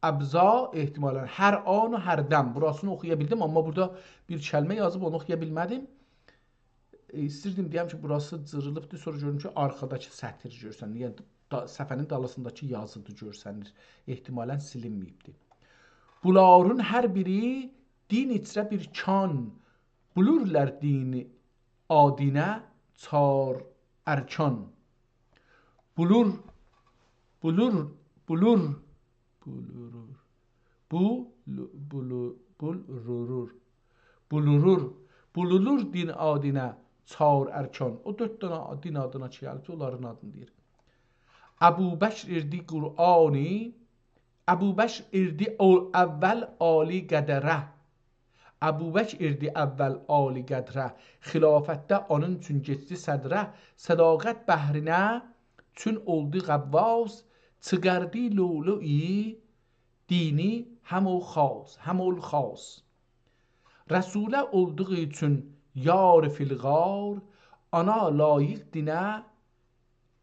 ابزا احتمالاً هر آن و هر دم. بوراسینی اوخویا بیلدیم، آمما بورادا بیر کلمه یازیب، اونو اوخویا بیلمه‌دیم. ائ، ایستیردیم دئیم کی، بوراسی جیریلیبدیر، سونرا گؤردوم کی، آرخاداکی سطیر گؤرسنیر. یعنی، دا-، صفحه‌نین دالیسینداکی یازیدیر گؤرسنیر. احتمالاً سیلینمه‌ییبدیر. بونلارین هر بیری دین ایچره بیر کان، بولورلار دینی آدینه چار ارکان. بولور، بولور، بولور، بولورور. بو، لو-، بولو-، بولورور. بولورور. بولورور دین آدینه چار ارکان. او دؤرد دنه دین آدینا کی گلیب، اونلارین آدینی دئییر. ابوبکر ایردی قرآنی، ابوبکر ایردی او-، اول عالی قدره. ابوبکر ایردی اول عالی قدره، خلافتده اونون اوچون گئچدی صدره. صداقت بحرینه چون اولدو غواص، چیخاردی لؤلؤی دینی هم او خاص، هم اول خاص. رسوله اولدوغو اوچون یار فی الغار، آنا لایق دینه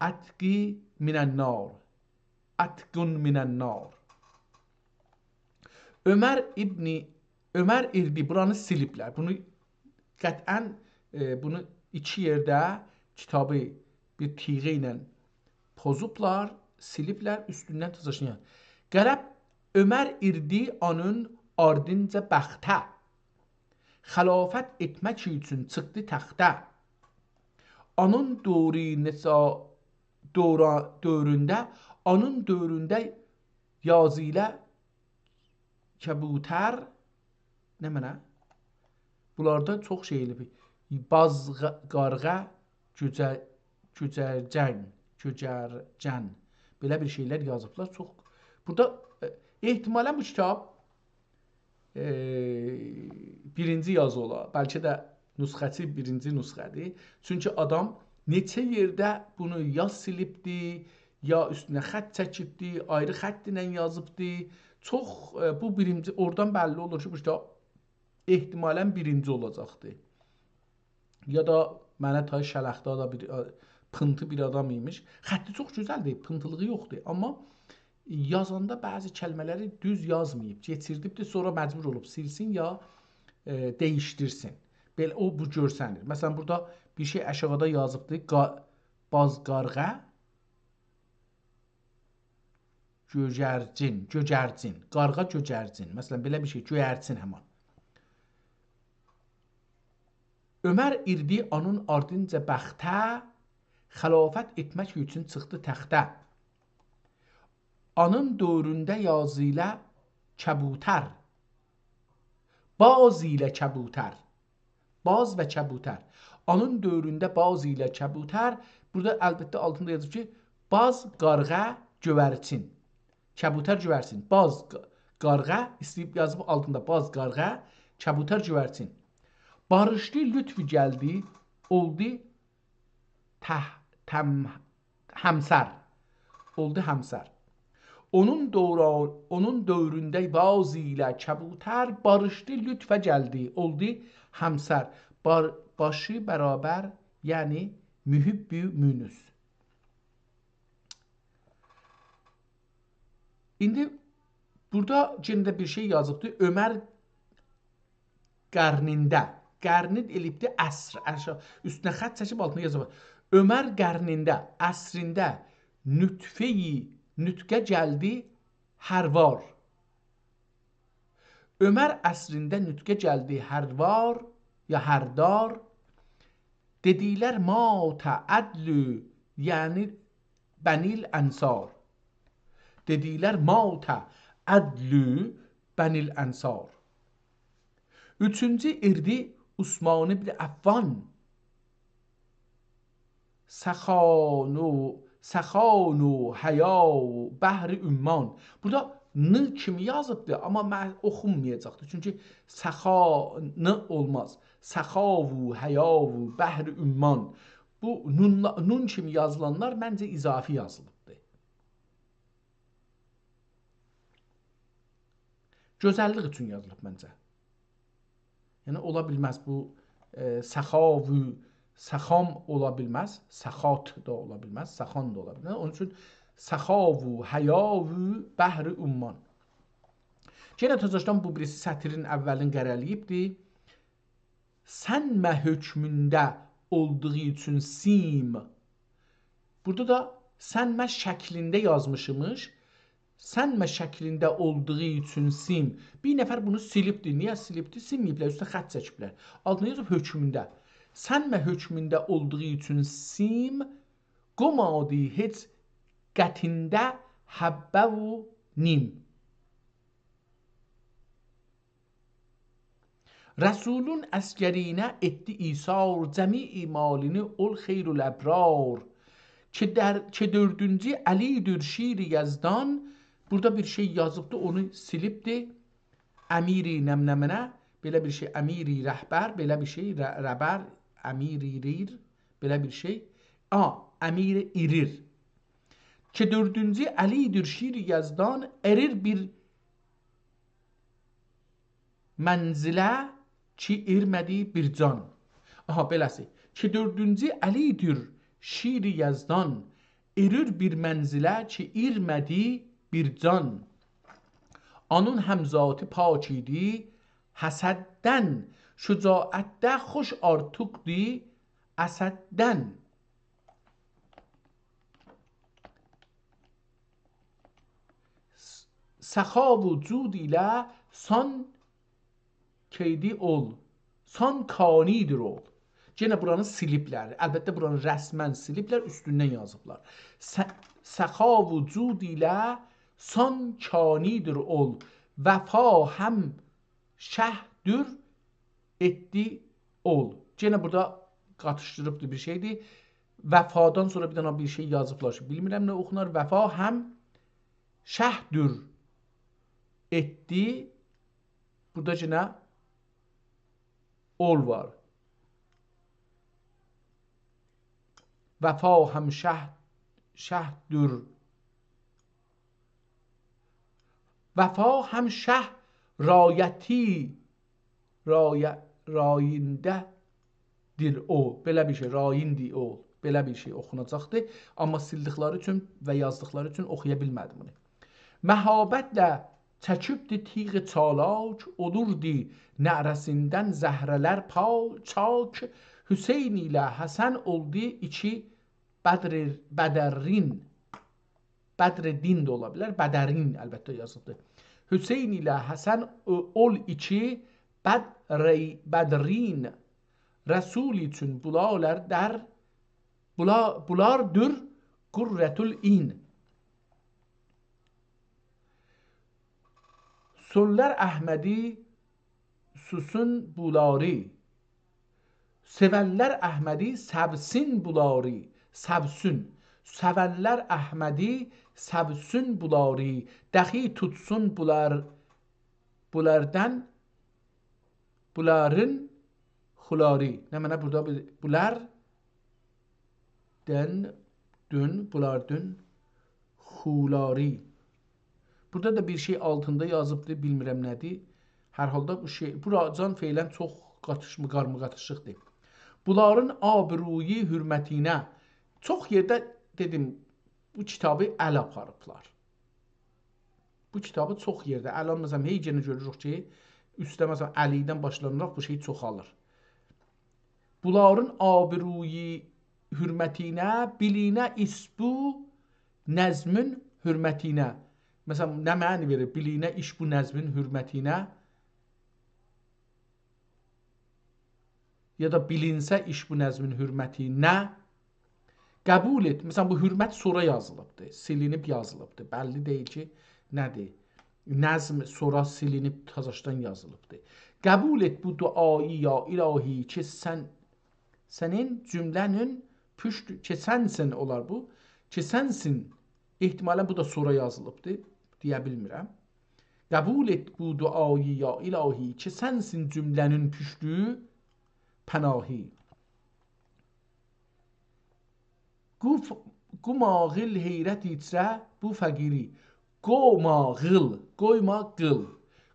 عتقی من النار. عتق من النار. عمر ابن، عمر ایردی، بورانی سیلیبلر. بونو قطعاً، ائ، بونو ایکی یئرده کیتابی بیر تیغه ایله پوزوبلار، سیلیبلر، اوستوندن تازاشینی. قلب عمر ایردی اونون آردینجا بخته، خلافت ائتمک اوچون چیخدی تخته. اونون دؤورو نسا-، دؤورا-، دؤورونده، اونون دؤورونده یازیله کبوتر، نمنه؟ بونلاردا چوخ شئی ائله‌ییب. باز، قا-، قارغا، گوجه-، گوجرجن، گوجرجن. بئله بیر شئیلر یازیبلار. چوخ. بورادا، ائ، احتمالاً بو کیتاب، ائ، بیرینجی یازی اولا، بلکه ده نسخه‌چی بیرینجی نسخه‌دیر. چونکی آدام نئچه یئرده بونو یا سیلیبدی، یا اوستونه خط چکیبدی، آیری خط ایله یازیبدی. چوخ، ائ، بو بیرینجی، اورادان بللی اولور کی، بو کیتاب احتمالاً بیرینجی اولاجاقدی. یا دا منه تای شلخته دا بیر، ائ، پینتی بیر آدام ایمیش. خطی چوخ گؤزلدیر، پینتیلیغی یوخدور. آمما یازاندا بعضی کلمه‌لری دوز یازماییب، کئچیردیبدیر، سونرا مجبور اولوب سیلسین یا، ائ، دییشدیرسین. بئله او، بو گؤرسنیر. مثلاً، بورادا بیر شئی آشاغیدا یازیبدی، قا-، باز قارغا، گؤگرجین، گؤگرجین، قارغا گؤگرجین. مثلاً، بئله بیر شئی، گؤیرچین همان. عمر ایردی اونون آردینجا بخته، خلافت ائتمک اوچون چیخدی تخته. اونون دؤورونده یاز ایله کبوتر، باز ایله کبوتر. باز و کبوتر. اونون دؤورونده باز ایله کبوتر. بورادا البته آلتیندا یازیب کی، باز، قارغا، گؤیرچین. کبوتر، گؤیرچین. باز، ق-، قارغا، ایسته‌ییب یازیب آلتیندا باز، قارغا، کبوتر، گؤیرچین. باریشدی، لطفی گلدی، اولدو تح-، تم-، همسر. اولدو همسر. اونون دورا-، اونون دؤورونده باز ایله کبوتر، باریشدی، لطفه گلدی، اولدو همسر. بار-، باشی برابر، یعنی محب مونس. ایندی بورادا یئنه ده بیر شئی یازیبدی. عمر قرنینده. قرنین ائله‌ییبدی عصر. عصر. اوستونه خط چکیب آلتینا یازیب. عمر قرنینده، عصرینده نطفه‌یی نطقه گلدی هر وار. عمر عصرینده نطقه گلدی هر وار یا هر دار. دئدیلر مات عدل، یعنی بنی الانصار. دئدیلر مات عدل بنی الانصار. اوچونجو ایردی عثمان ابن عفان. سخان و، سخان و حیا و بحر عمان. بورادا ن کیمی یازیبدی، آمما من اوخونمایاجاقدی. چونکی سخا، ن اولماز. سخا و حیا و بحر عمان. بو نون، نون کیمی یازیلانلار منجه اضافی یازیلیبدی. گؤزللیک اوچون یازیلیب منجه. یعنی، اولا بیلمز بو، ائ، سخاوو، سخام اولا بیلمز، سخات دا اولا بیلمز، سخان دا اولا بیلمز. اونون اوچون سخاوو، حیاوو، بحر عمان. یئنه تزه‌دن بو بیریسی سطرین اولینی قره‌له‌ییبدی. سنمه حکمونده اولدوغو اوچون سیم. بورادا دا سنمه شکلینده یازمیشیمیش. سنمه شکلینده اولدوغو اوچون سیم. بیر نفر بونو سیلیبدیر. نییه سیلیبدیر؟ سیلمه‌ییبلر، اوسته خط چکیبلر. آلتیندا یازیب حکمونده. سنمه حکمونده اولدوغو اوچون سیم، قومادی هئچ قطینده حبه و نیم. رسولون عسگرینه ائتدی ایثار، جمیع مالینی اول خیر الابرار. کی در، کی دؤردونجو علی‌دیر شیر یزدان. بورادا بیر شئی یازیبدی، اونو سیلیبدی. امیر نمنمنه، بئله بیر شئی، امیر رهبر، بئله بیر شئی، ره-، رهبر، امیر ریر، بئله بیر شئی. آ، امیر ایریر. کی دؤردونجو علی‌دیر شیر یزدان، اریر بیر منزله کی ایرمه‌دی بیر جان. آها، بئله‌سی. کی دؤردونجو علی‌دیر شیر یزدان، اریر بیر منزله کی ایرمه‌دی بیر جان. اونون هم ذاتی پاک ایدی حسددن، شجاعتده خوش آرتیقدی اسددن. سخا و جود ایله سان کئیدی اول، سان کانی‌دیر اول. یئنه بورانی سیلیبلر. البته، بورانی رسماً سیلیبلر، اوستوندن یازیبلار. س-، سخا و جود ایله سان کانی‌دیر اول، وفا هم شه‌دیر ائتدی اول. یئنه بورادا قاتیشدیریبدیر بیر شئیدیر. وفادان سونرا بیر دنه بیر شئی یازیبلار کی، بیلمیرم نه اوخونار. وفا هم شه‌دیر ائتدی. بورادا یئنه اول وار. وفا هم شه، شهدور. وفا هم شه رایتی، رای، راینده‌دیر او. بئله بیر شئی، رایندی او. بئله بیر شئی اوخوناجاقدی. آمما سیلدیکلری اوچون و یازدیقلاری اوچون اوخویا بیلمه‌دیم بونو. مهابتله چکیبدی تیغ چالاک، اولوردو نعره‌سیندن زهره‌لر پا، چاک. حسین ایله حسن اولدو ایکی بدر، بدرین. بدرالدین ده اولا بیلر، بدرین البته یازیبدیر. حسین ایله حسن او-، اول ایکی بدر، بدرین. رسول اوچون بولالار در، بولا، بولاردیر قرةالعین. سؤنلر احمدی سوسون بولاری. سئونلر احمدی سئوسین بولاری. سئوسون. سئونلر احمدی سئوسون بولاری. دخی توتسون بولار، بولاردان، بولارین خولاری. نمنه بورادا بیر، بولار، دن، دون، بولاردون، خولاری. بورادا دا بیر شئی آلتیندا یازیبدی، بیلمیرم نه‌دیر. هر حالدا بو شئی، بوراجان فعلاً چوخ قاتیشما، قارما قاتیشیقدیر. بونلارین آبرویو حرمتینه، چوخ یئرده دئدیم، بو کیتابی ال آپاریبلار. بو کیتابی چوخ یئرده، الان مثلاً، هئی یئنه گؤروروک کی، اوسته، مثلاً، علی‌دن باشلاناراق بو شئی چوخالیر. بونلارین آبرویو حرمتینه، بیلینه ایش بو نظمین حرمتینه. مثلاً، نه معنی وئریر؟ بیلینه ایش بو نظمین حرمتینه. یا دا بیلینسه ایش بو نظمین حرمتینه، قبول ائت. مثلاً، بو حرمت سونرا یازیلیبدیر، سیلینیب یازیلیبدیر. بللی دئییل کی، نه‌دیر؟ نظم سونرا سیلینیب تازاشدان یازیلیبدیر. قبول ائت بو دعایی یا الهی کی، سن، سنین جمله‌نین پوشتو، کی، سنسین اولار بو، کی، سنسین. احتمالاً بو دا سونرا یازیلیبدیر، دئیه بیلمیرم. قبول ائت بو دعایی یا الهی، کی، سنسین جمله‌نین پوشتو، پناهی. قو-، قوما قیل حیرت ایچره بو فقیری. قوما قیل، قویما قیل.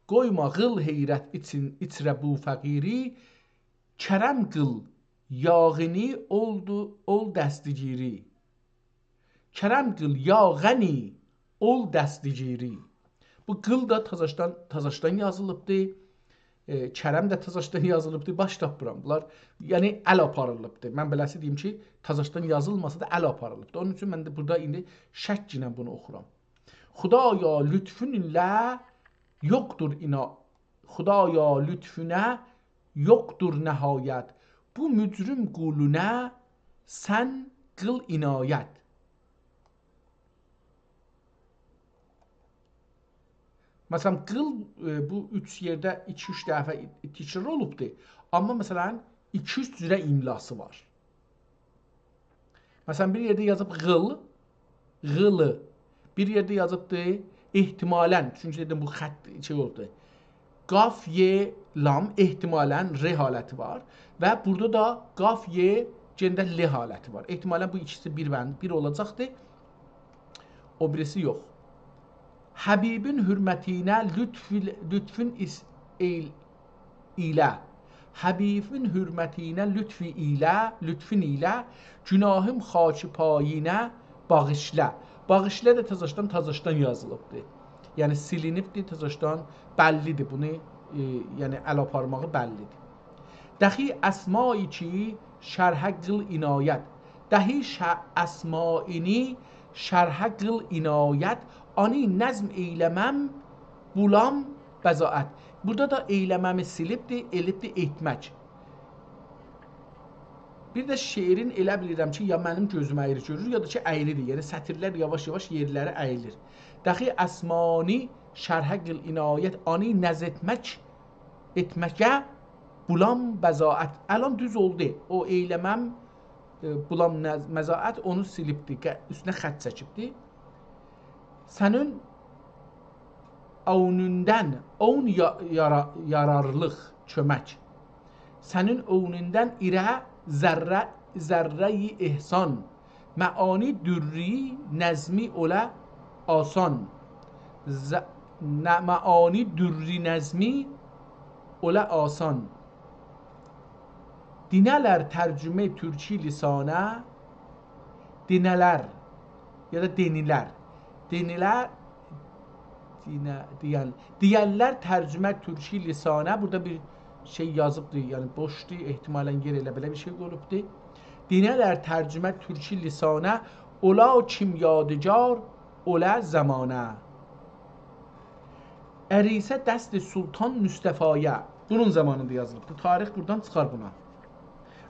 قویما قیل حیرت ایچین، ایچره بو فقیری. کرم قیل یا غنی اولدو، اول دستگیری. کرم قیل یا غنی اول دستگیری. بو قیل دا تازاشدان، تازاشدان یازیلیبدی. ائ، کرم ده تازاشدان یازیلیبدی، باش تاپمیرام. بونلار، یعنی، ال آپاریلیبدی. من بئله‌سی دئییم کی، تازاشدان یازیلماسا دا ال آپاریلیبدی. اونون اوچون من ده بورادا ایندی شک ایله بونو اوخورام. خدایا لطفون ایله یوخدور اینا-، خدایا لطفونه یوخدور نهایت. بو مجرم قولونه سن قیل عنایت. مثلاً، قیل، ائ، بو اوچ یئرده ایکی-اوچ دفعه تکرار اولوبدور. آمما، مثلاً، ایکی-اوچ جوره املاسی وار. مثلاً، بیر یئرده یازیب قیل، قیلی. بیر یئرده یازیبدی احتمالاً، چونکی دئدیم، بو خط شئی اولدو. قاف، ی، لام، احتمالاً ر حالتی وار. و بورادا دا قاف، ی، یئنه ده ل حالتی وار. احتمالاً بو ایکیسی بیر بند، بیر اولاجاقدی. او بیریسی یوخ. حبیبین حرمتینه لطف، لطفون ایس-، ائیل-، ایله. حبیبین حرمتینه لطفی ایله، لطفون ایله، گناهیم خاک پایینه باغیشلا. باغیشلا دا تازاشدان، تازاشدان یازیلیبدی. یعنی سیلینیبدی، تازاشدان بللیدیر. بونو، ائ، یعنی ال آپارماغی بللیدیر. دهی اسمایی کی شرحه قیل عنایت. دهی ش-، اسمایینی شرحه قیل عنایت، آنی نظم ائیله‌مم بولام بضاعت. بورادا دا ائیله‌ممی سیلیبدی، ائلیبدی ائتمک. بیر ده شعرین ائله بیلیرم کی، یا منیم گؤزوم ایری گؤرور، یا دا کی، ایریدیر. یعنی، سطیرلر یاواش-یاواش یئرلری اییلیر. دهی اسمانی شرحه قیل عنایت، آنی نظم ائتمک، ائتمکه بولام بضاعت. الان دوز اولدو. او ائیله‌مم، ائ، بولام نظ-، بضاعت اونو سیلیبدی، قه-، اوستونه خط چکیبدی. سنین اونوندن، اون یا-، یارا-، یارارلیق، کؤمک. سنین اؤنوندن ایره ذره، ذره‌ی احسان، معانی دری نظمی اوله آسان. ز-، نه، معانی دری نظمی اوله آسان. دینه‌لر ترجمه ترکی لسانه، دینه‌لر یا دا دئنیلر. دئنیلر، دینه، دئین، دئینلر ترجمه ترکی لسانه. بورادا بیر شئی یازیبدی، یعنی بوشدو، احتمالاً یئره ائله بئله بیر شئی قویولوبدو. دینه‌لر ترجمه ترکی لسانه، اولا کیم یادگار، اوله زمانه. اریسه دست سلطان مصطفایا. بونون زامانیندا یازیلیبدی. تاریخ بورادان چیخار بونا.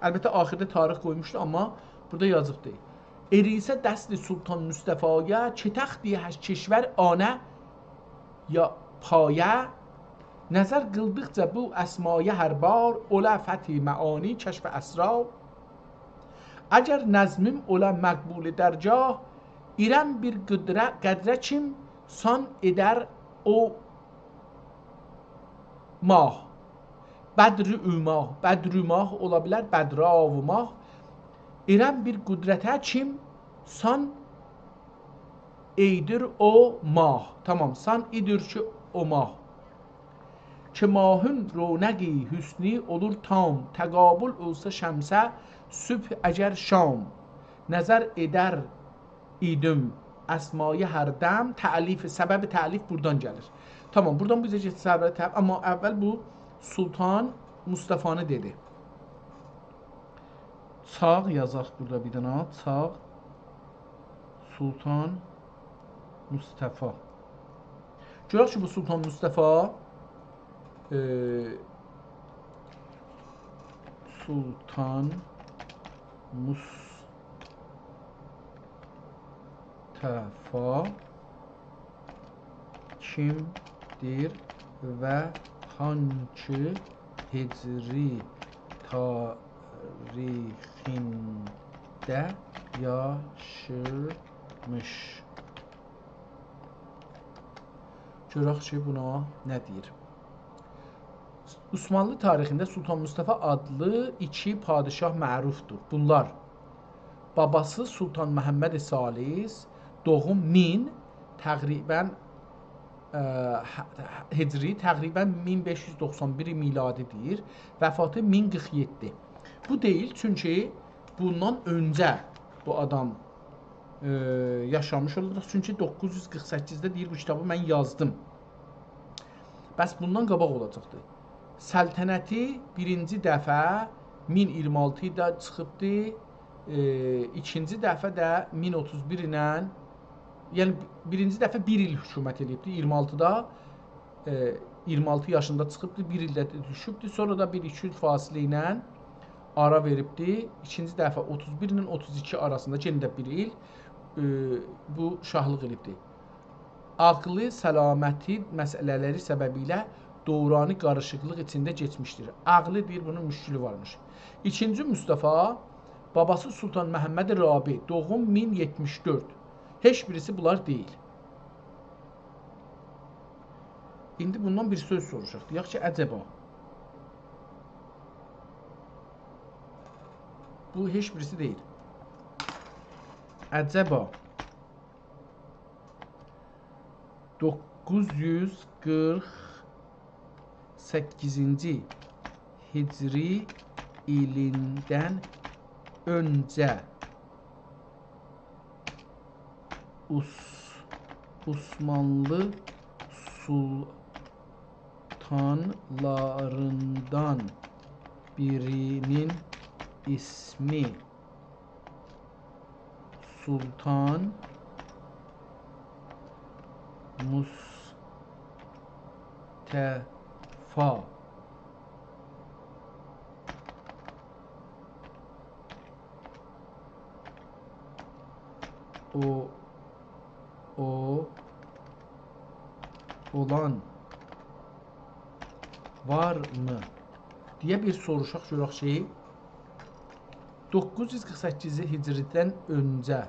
البته، آخیردا تاریخ قویموشدو، آمما بورادا یازیبدی. اریسه دست سلطان مصطفایا، چه تختی هر کشور آنه یا پایه. نظر قیلدیقجا بو اسمایا هر بار، اوله فتح معانی، کشف اسرار. اگر نظمیم اوله مقبول درگاه، ایرم بیر قدره، قدره کیم سان ائدر او ماه. بدر و ماه، بدر و ماه اولا بیلر، بدر آب و ماه. ایرم بیر قدرته کیم سان ائیدیر او ماه. تامام، سان ائدیر کی او ماه. که ماهین رونقی حسنی اولور تام، تقابل اولسا شمسه صبح اگر شام. نظر ائدر ایدیم اسمایا هر دم، تألیف، سبب تألیف بورادان گلیر. تامام، بورادان بیزه کئچدی سبب تألیف، آمما اول بو سلطان مصطفانی دئدی. چاغ یازاق بورادا بیر دنه، چاغ سلطان مصطفی. گؤرک کی، بو سلطان مصطفی، ائ، سلطان مصطفی کیمدیر و هانگی هجری تاریخینده یاشامیش؟ گؤرک کی، بونا نه دئییر. عثمانلی تاریخینده سلطان مصطفی آدلی ایکی پادشاه معروفدور. بونلار باباسی سلطان محمد ثالث، دوغوم مین، تقریباً، اه، ه-، هجری، تقریباً مین بئش یوز دوخسان بیر میلادی‌دیر، وفاتی مین قیرخ یئددی. بو دئییل، چونکی بوندان اؤنجه بو آدام، اه، یاشامیش اولاجاق. چونکی دوققوز یوز قیرخ سککیزده دئییر، بو کیتابی من یازدیم. بس بوندان قاباق اولاجاقدی. سلطنتی بیرینجی دفعه مین ایگیرمی آلتی‌دا چیخیبدی، ائ، ایکینجی دفعه ده مین اوتوز بیر ایله، یعنی بیرینجی دفعه بیر ایل حکومت ائله‌ییبدی، ایگیرمی آلتی‌دا، ائ، ایگیرمی آلتی یاشیندا چیخیبدی، بیر ایل ده دوشوبدو، سونرا دا بیر ایکی ایل فاصله ایله آرا وئریبدی. ایکینجی دفعه اوتوز بیر ایله اوتوز ایکی آراسیندا، یئنه ده بیر ایل، ائ، بو شاهلیق ائله‌ییبدی. عقلی سلامتی مسئله‌لری سببیله دورانی قاریشیقلیق ایچینده کئچمیشدیر. عقلی دئییر، بونون مشکلی وارمیش. ایکینجی مصطفی، باباسی سلطان محمد رابع، دوغوم مین یئتمیش دؤرد. هئچ بیریسی بونلار دئییل. ایندی بوندان بیر سؤز سوروشاق. دئیک کی، عجبا. بو هئچ بیریسی دئییل. عجبا. دوققوز یوز قیرخ سککیزینجی هجری ایلیندن اؤنجه عث-، عثمانلی سلطانلاریندان بیرینین اسمی سلطان مصطفی او، او، اولان وارمی؟ دئیه بیر سوروشاق گؤرک کی، دوققوز یوز قیرخ سککیز هجریدن اؤنجه،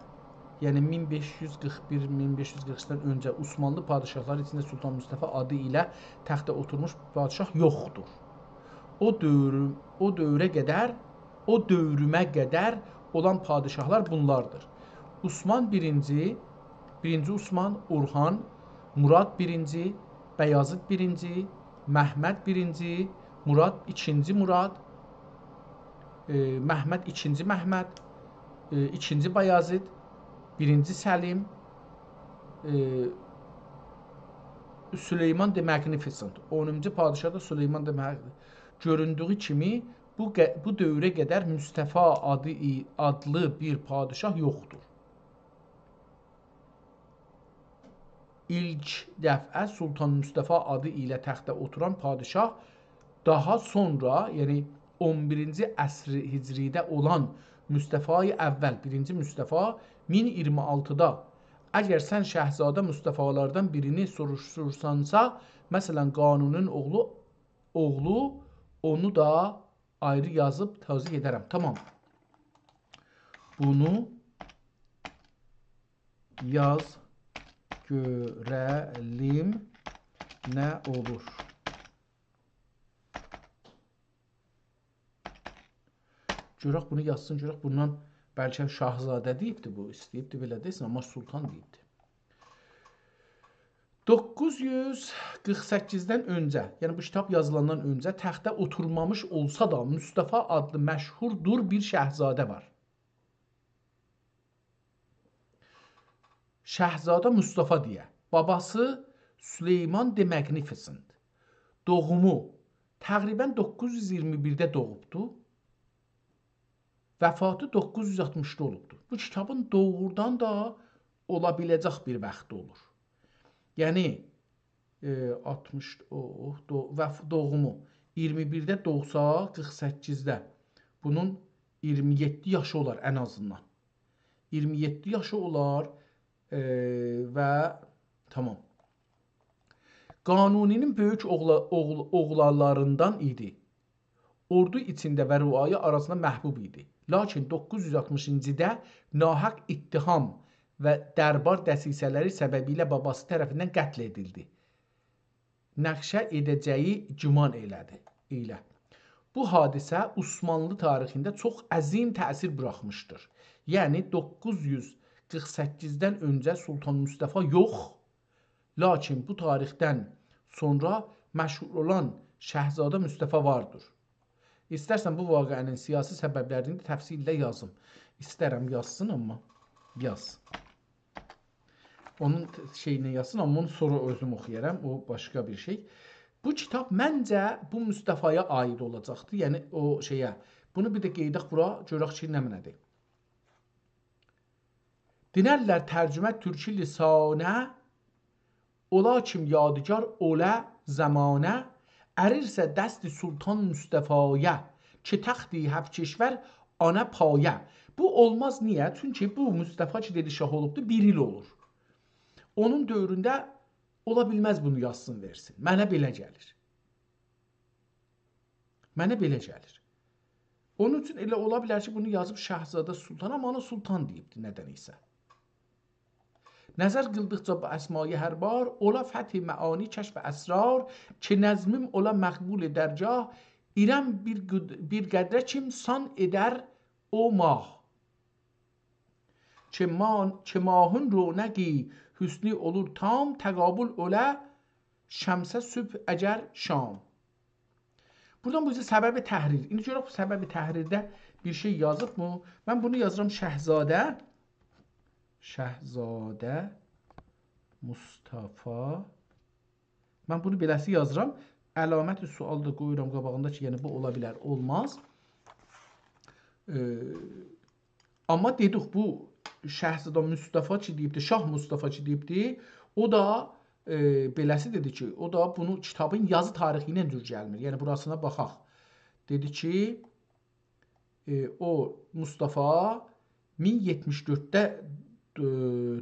یعنی مین بئش یوز قیرخ بیر، مین بئش یوز قیرخ ایکیدن اؤنجه عثمانلی پادشاهلاری ایچینده سلطان مصطفی آدی ایله تخته اوتورموش پادشاه یوخدور. او دؤور، او دؤوره قدر، او دؤورومه قدر اولان پادشاهلار بونلاردیر: عثمان بیرینجی، بیرینجی عثمان، اورهان، مراد بیرینجی، بایازید بیرینجی، محمد بیرینجی، مراد، ایکینجی مراد، ائ، محمد، ایکینجی محمد، ائ، ایکینجی بایازید، بیرینجی سلیم، ائ، سلیمان the Magnificent. اونونجو پادشاه دا سلیمان the Mag-، گؤروندویو کیمی، بو ق-، بو دؤوره قدر مصطفی آدی ای-، آدلی بیر پادشاه یوخدور. ایلک دفعه سلطان مصطفی آدی ایله تخته اوتوران پادشاه داها سونرا، یعنی اون بیرینجی عصر هجریده اولان مصطفی اول، بیرینجی مصطفی، مین ایگیرمی آلتیدا، اگر سن شاهزاده مصطفی‌لاردان بیرینی سوروشورسانسا، مثلا، قانونی‌نین اوغلو، اوغلو، اونو دا آیری یازیب توضیح ائده‌رم. تامام. بونو یاز، گؤره‌لیم نه اولور. گؤرک بونو یازسین، گؤرک بوندان بلکه شاهزاده دئییبدی بو، ایسته‌ییبدی بئله دئسین، آمما سلطان دئییبدی. دوققوز یوز قیرخ سککیزدن اؤنجه، یعنی بو کیتاب یازیلاندان اؤنجه تخته اوتورمامیش اولسا دا، مصطفی آدلی مشهوردور بیر شاهزاده وار. شاهزاده مصطفی دئیه. باباسی سلیمان the Magnificent. دوغومو تقریبا دوققوز یوز ایگیرمی بیرده دوغوبدو. وفاتی دوققوز یوز آلتمیشدا اولوبدور. بو کیتابین دوغرودان دا اولا بیله‌جک بیر واختی اولور. یعنی، ائ، آلتمیش، او، او، دو-، وف-، دوغومو ایگیرمی بیرده دوغسا، قیرخ سککیزده. بونون ایگیرمی یئددی یاشی اولار ان آزیندان. ایگیرمی یئددی یاشی اولار، ائ، و تامام. قانونی‌نین بؤیوک اوغلا-، اوغل-، اوغلالاریندان ایدی. اوردو ایچینده و رعایا آراسیندا محبوب ایدی. لاکین دوققوز یوز آلتمیشینجیدا ناحق اتهام و دربار دسیسه‌لری سببیله باباسی طرفیندن قتل ائدیلدی. نقشه ائده‌جه‌یی گمان ائله‌دی، ائله. بو حادثه عثمانلی تاریخینده چوخ عظیم تأثیر بوراخمیشدیر. یعنی، دوققوز یوز قیرخ سککیزدن اؤنجه سلطان مصطفی یوخ، لاکین بو تاریخدن سونرا مشهور اولان شاهزاده مصطفی واردیر. ایسترسن بو واقعه‌نین سیاسی سببلرینی ده تفصیلله یازیم. ایسترم یازسین، آمما یاز. اونون ت-، شئیینی یازسین، آمما اونو سونرا اؤزوم اوخویارام. او باشقا بیر شئی. بو کیتاب منجه بو مصطفی‌یا عایید اولاجاقدی. یعنی او شئیه. بونو بیر ده قئییدک بورا، گؤرک کی، نمنه‌دیر. دینرلر ترجمه ترکی لسانه، اولا کیم یادگار اوله زمانه، اریرسه دست سلطان مصطفی‌یه، کی تختی هفت کشور آنه پایه. بو اولماز، نییه؟ چونکی بو مصطفی کی دئدی شاه اولوبدو، بیر ایل اولور. اونون دؤورونده اولا بیلمز بونو یازسین، وئرسین. منه بئله گلیر. منه بئله گلیر. اونون اوچون ائله اولا بیلر کی، بونو یازیب شاهزاده سلطان، آمما اونا سلطان دئییبدی ندن ایسه. نظر قیلدیقجا بو اسمایی هر بار، اولا فتح معانی، کشف اسرار، کی نظمیم اولا مقبول درگاه، ایرم بیر قد-، بیر قدره کیم سان ائدر او ماه. کی مان-، کی ماهین رونقی حسنی اولور تام، تقابل اوله شمسه صبح اگر شام. بورادان بو ایزه سبب تحریر. ایندی گؤرک بو سبب تحریرده بیر شئی یازیبمی؟ من بونو یازیرام شاهزاده. شاهزاده مصطفی. من بونو بئله‌سی یازیرام. علامت سؤال دا قویورام قاباغیندا کی، یعنی بو اولا بیلر، اولماز. ائ، آمما دئدیک، بو شاهزاده مصطفی کی دئییبدی، شاه مصطفی کی دئییبدی، او دا، ائ، بئله‌سی دئدی کی، او دا بونو کیتابین یازی تاریخی ایله جور گلمیر. یعنی بوراسینا باخاق. دئدی کی، ائ، او مصطفی مین یئتمیش دؤردده، ائ،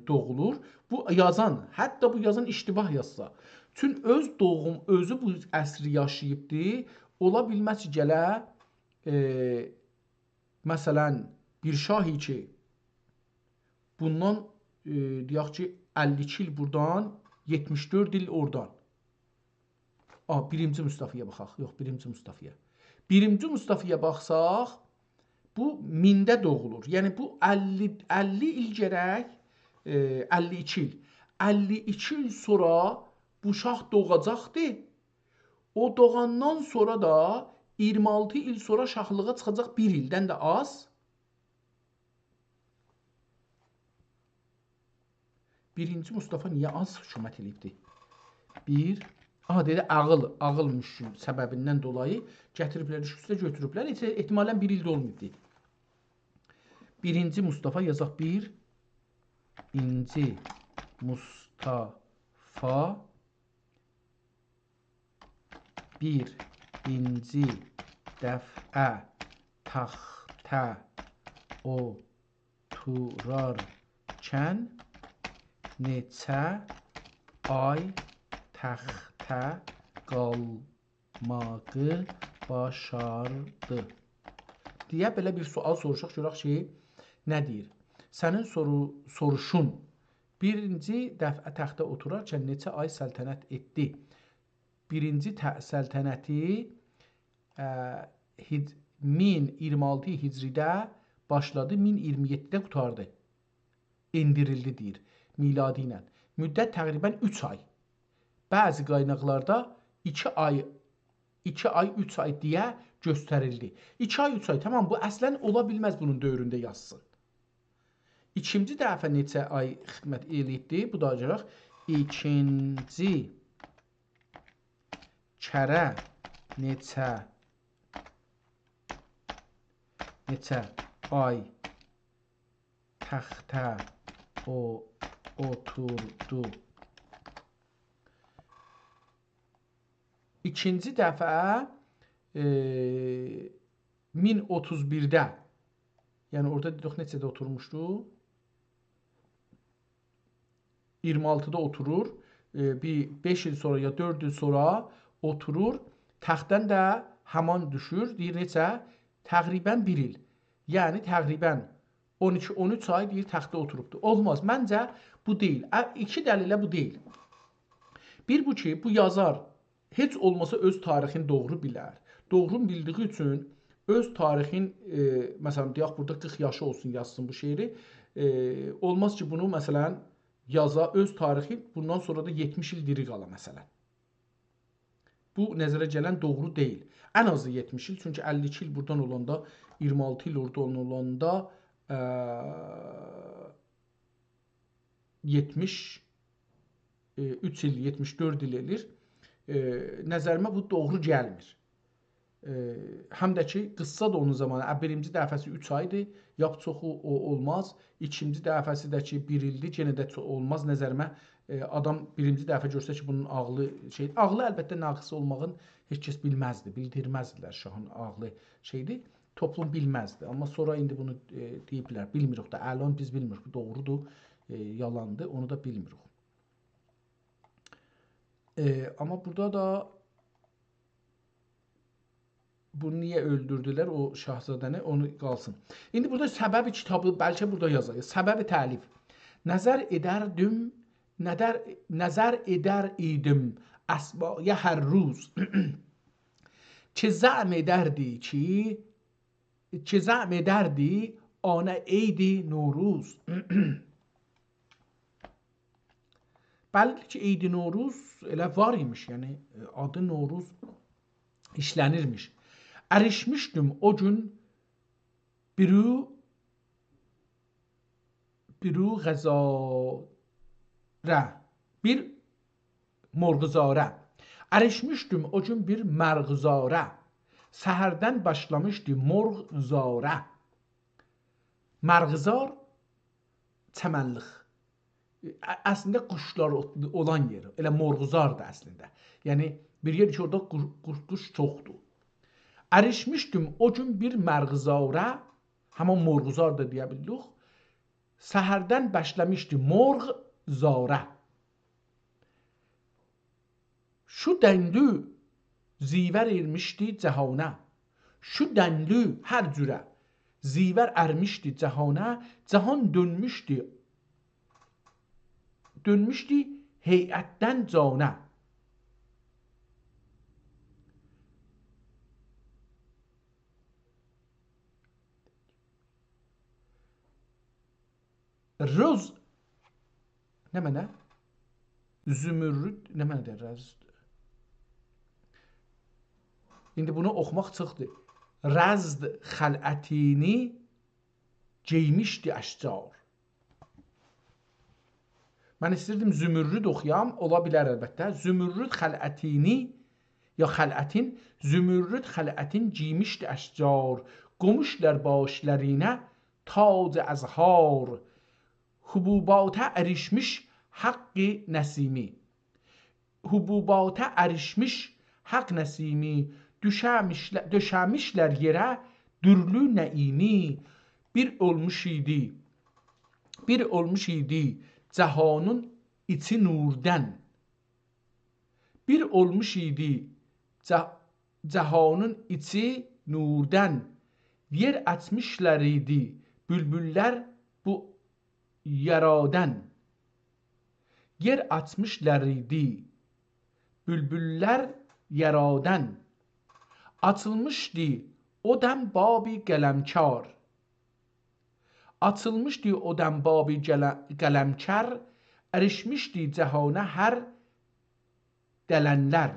دوغولور. بو یازان، حتی بو یازان اشتباه یازسا، چون اؤز دوغوم، اؤزو بو عصری یاشاییبدی، اولا بیلمز کی، گله، ائ، مثلا، بیر شاهی کی، بوندان، ائ، دئیک کی، اللی ایکی ایل بورادان، یئتمیش دؤرد ایل اورادان. آ، بیرینجی مصطفی‌یه باخاق. یوخ، بیرینجی مصطفی‌یه. بیرینجی مصطفی‌یه باخساق، بو مینده دوغولور. یعنی بو اللی، اللی ایل گرک، ائ، اللی ایکی ایل. اللی ایکی ایل سونرا بو شاه دوغاجاقدی. او دوغاندان سونرا دا اییرمی آلتی ایل سونرا شاهلیغا چیخاجاق، بیر ایلدن ده آز. بیرینجی مصطفی نییه آز حکومت ائله‌ییبدی؟ بیر، آها، دئدی، عاغیل، عاغیل مشکل سببیندن دولایی گتیریبلر، اوست-اوسته گؤتوروبلر. هئچ احتمالاً بیر ایل ده اولماییبدی. بیرینجی مصطفی یازاق، بیرینجی مصطفی بیرینجی دفعه تخته اوتورارکن نئچه آی تخته قالماغی باشاردی؟ دئیه بئله بیر سؤال سوروشاق، گؤرک کی، نه دئییر؟ سنین سورو-، سوروشون، بیرینجی دفعه تخته اوتورارکن نئچه آی سلطنت ائتدی؟ بیرینجی ته-، سلطنتی، اه، هیج-، مین اییرمی آلتی هجری‌ده باشلادی، مین اییرمی یئددی‌ده قوتاردی. ائندیریلدی دئییر، میلادی ایله. مدت تقریباً اوچ آی. بعضی قایناقلاردا ایکی آی، ایکی آی، اوچ آی دئیه گؤستریلدی. ایکی آی، اوچ آی، تامام، بو اصلاً اولا بیلمز بونون دؤورونده یازسین. ایکینجی دفعه نئچه آی خدمت ائله‌ییبدی؟ بو دا گؤرک. ایکینجی کره نئچه، نئچه آی تخته او-، اوتوردو؟ ایکینجی دفعه، ائ، مین اوتوز بیرده، یعنی اورادا دئدیک نئچه‌ده اوتورموشدو؟ اییرمی آلتی‌دا اوتورور، ائ، بیر بئش ایل سونرا یا دؤرد ایل سونرا اوتورور، تختدن ده همان دوشور، دئییر نئچه؟ تقریباً بیر ایل. یعنی تقریباً اون ایکی، اون اوچ آی دئییر تختده اوتوروبدو. اولماز. منجه بو دئییل. ا، ایکی دلیله بو دئییل. بیر بو کی، بو یازار هئچ اولماسا اؤز تاریخینی دوغرو بیلر. دوغرو بیلدیگی اوچون اؤز تاریخین، ائ، مثلاً، دئیک، بورادا قیرخ یاشی اولسون، یازسین بو شعری. ائ، اولماز کی، بونو، مثلاً، یازا، اؤز تاریخی، بوندان سونرا دا یئتمیش ایل دیری قالا، مثلاً. بو نظره گلن دوغرو دئییل. ان آزی یئتمیش ایل، چونکی اللی ایکی ایل بورادان اولاندا، اییرمی آلتی ایل اورادان اولاندا، اه، یئتمیش، ائ، اوچ ایل، یئتمیش دؤرد ایل ائله‌ییر. ائ، نظریمه بو دوغرو گلمیر. ائ، هم ده کی، قیسسا دا اونون زامانی، ا، بیرینجی دفعه‌سی اوچ آیدیر، لاپ چوخو او اولماز. ایکینجی دفعه‌سی ده کی، بیر ایلدیر، یئنه ده چو-، اولماز. نظریمه، ائ، آدام بیرینجی دفعه گؤرسه کی، بونون عاغلی شئی، عاغلی البته ناقص اولماغین هئچ کس بیلمزدی، بیلدیرمزدیلر شاهین عاغلی شئیدیر. توپلوم بیلمزدی. آمما سونرا ایندی بونو، ائ، دئییبلر. بیلمیریک ده، الان بیز بیلمیریک، بو دوغرودور، ائ، یالاندیر، اونو دا بیلمیریک. ائ، آمما بورادا دا بونو نییه اؤلدوردولر، او شاهزاده‌نی، اونو قالسین. ایندی بورادا سبب کیتابی، بلکه بورادا یازاییق. سبب تألیف. نظر ائدردیم، نظر، نظر ائدر ایدیم اسبایا هر روز. که زعم ائدردی کی، که زعم ائدردی آنا عید نوروز. بللی کی، عید نوروز ائله وار ایمیش، یعنی، ائ، آدی نوروز ایشله‌نیرمیش. اریشمیشدیم او گون بیرو، بیرو غذاره، بیر مرغزاره. اریشمیشدیم او گون بیر مرغزاره. سحردن باشلامیشدی مرغزاره. مرغزار، چمنلیک. ا-، اصلینده قوشلار اوت-، اولان یئری. ائله مرغزاردیر اصلینده. یعنی، بیر یئر کی، اورادا قو-، قو-، قوش چوخدور. اریشمیشدیم او گون بیر مرغزاره، همان مرغزار دا دئیه بیلدیک. سحردن باشلامیشدی مرغزاره. شو دنلی زیور ائرمیشدی جهانه. شو دنلی هر جوره زیور ارمیشدی جهانه. جهان دؤنموشدو، دؤنموشدو هیئتدن جانه. روز، نمنه؟ زمرد، نمنه دئییر؟ رز-، ایندی بونو اوخوماق چیخدی. رزد خلعتینی گئیمیشدی اشجار. من ایستیردیم زمرد اوخویام، اولا بیلر البته. زمرد خلعتینی، یا خلعتین، زمرد خلعتین گئیمیشدی اشجار. قویموشلار باشلارینه تاج ازهار. حبوباتا اریشمیش حق نسیمی. حبوباتا اریشمیش حق نسیمی، دوشه‌میشله-، دؤشه‌میشلر یئره درلو نعیمی. بیر اولموش ایدی، بیر اولموش ایدی جهانین ایچی نوردن. بیر اولموش ایدی جه-، جهانین ایچی نوردن. یئر آچمیشلار ایدی بولبوللر بو یارادان. یئر آچمیشلار ایدی بولبوللر یارادان. آچیلمیشدی او دم بابی قلمکار. آچیلمیشدی او دم بابی قله-، قلمکار، اریشمیشدی جهانا هر دلنلر.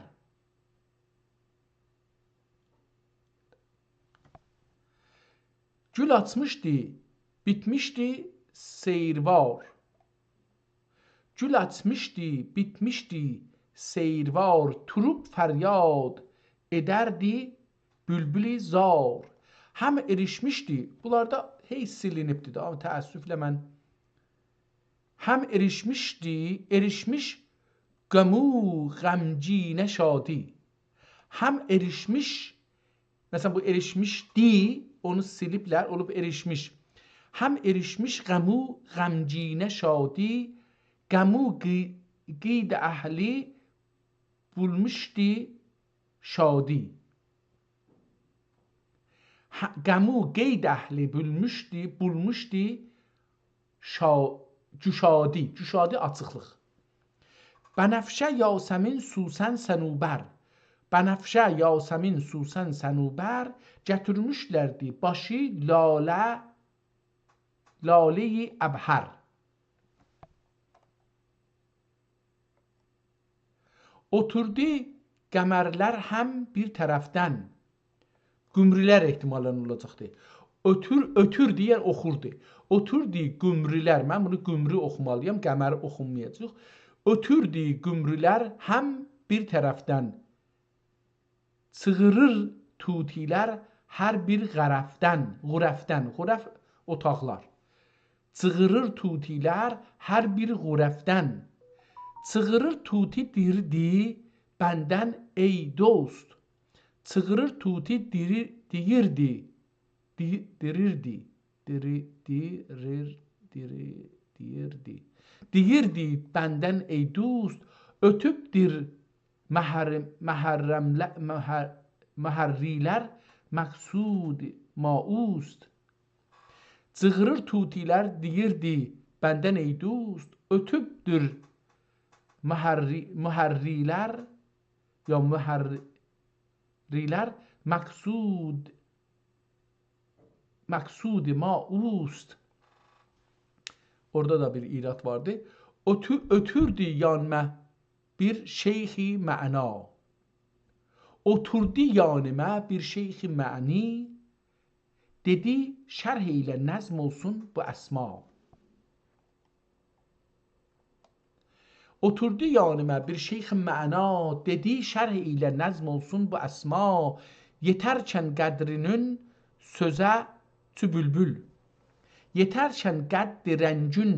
گول آچمیشدی، بیتمیشدی سیروار. گول آچمیشدی، بیتمیشدی سیروار، توروب فریاد ائدردی بولبول زار. هم اریشمیشدی، بونلاردا هئی سیلینیبدی ده، آمما تأسفله من هم اریشمیشدی، اریشمیش غم و غمگینه شادی. هم اریشمیش، مثلا، بو اریشمیشدی، اونو سیلیبلر، اولوب اریشمیش. هم اریشمیش غم و غمگینه شادی، غم و قی-، قید اهلی بولموشدی شادی. هه، غم و قید اهلی بولموشدو، بولموشدو شا-، گشادی، گشادی آچیقلیق. بنفشه یاسمین سوسن صنوبر. بنفشه یاسمین سوسن صنوبر، گتیرمیشلردی باشی لاله، لاله‌ی عبهر. اوتوردو قمرلر هم بیر طرفدن. قمری‌لر احتمالاً اولاجاقدی. اوتور، اوتوردو، یعنی اوخوردو. اوتوردو قمری‌لر، من بونو قمری اوخومالی‌یام، قمر اوخونمایاجاق. اوتوردو قمری‌لر هم بیر طرفدن. چیغیریر طوطی‌لر هر بیر غرفدن، غرفدن، غرف اوتاقلار. چیغیریر طوطی‌لر هر بیر غرفدن. چیغیریر طوطی دئییردی بندن ای دوست. چیغیریر طوطی دئییر-، دئییردی، دئ-، دئییردی، دئییر-، دئییر-، دئییر-، دئییردی. دئییردی بندن ای دوست، اؤتوبدور محرم-، محرمله-، محر-، محری‌لر مقصود ما اوست. چیغیریر طوطی‌لر دئییردی بندن ای دوست، اؤتوبدور محری-، محری‌لر، یا محری‌لر مقصود، مقصود ما اوست. اورادا دا بیر ایراد واردی. اوتو-، اؤتوردو یانیما بیر شیخ معنا. اوتوردو یانیما بیر شیخ معنی، دئدی: «شرح ائیله نظم اولسون بو اسما.» اوتوردو یانیما بیر شیخ معنا، دئدی: «شرح ائیله نظم اولسون بو اسما. یئترکن قدرینین سؤزه چو بولبول. یئترکن قدر رنگین،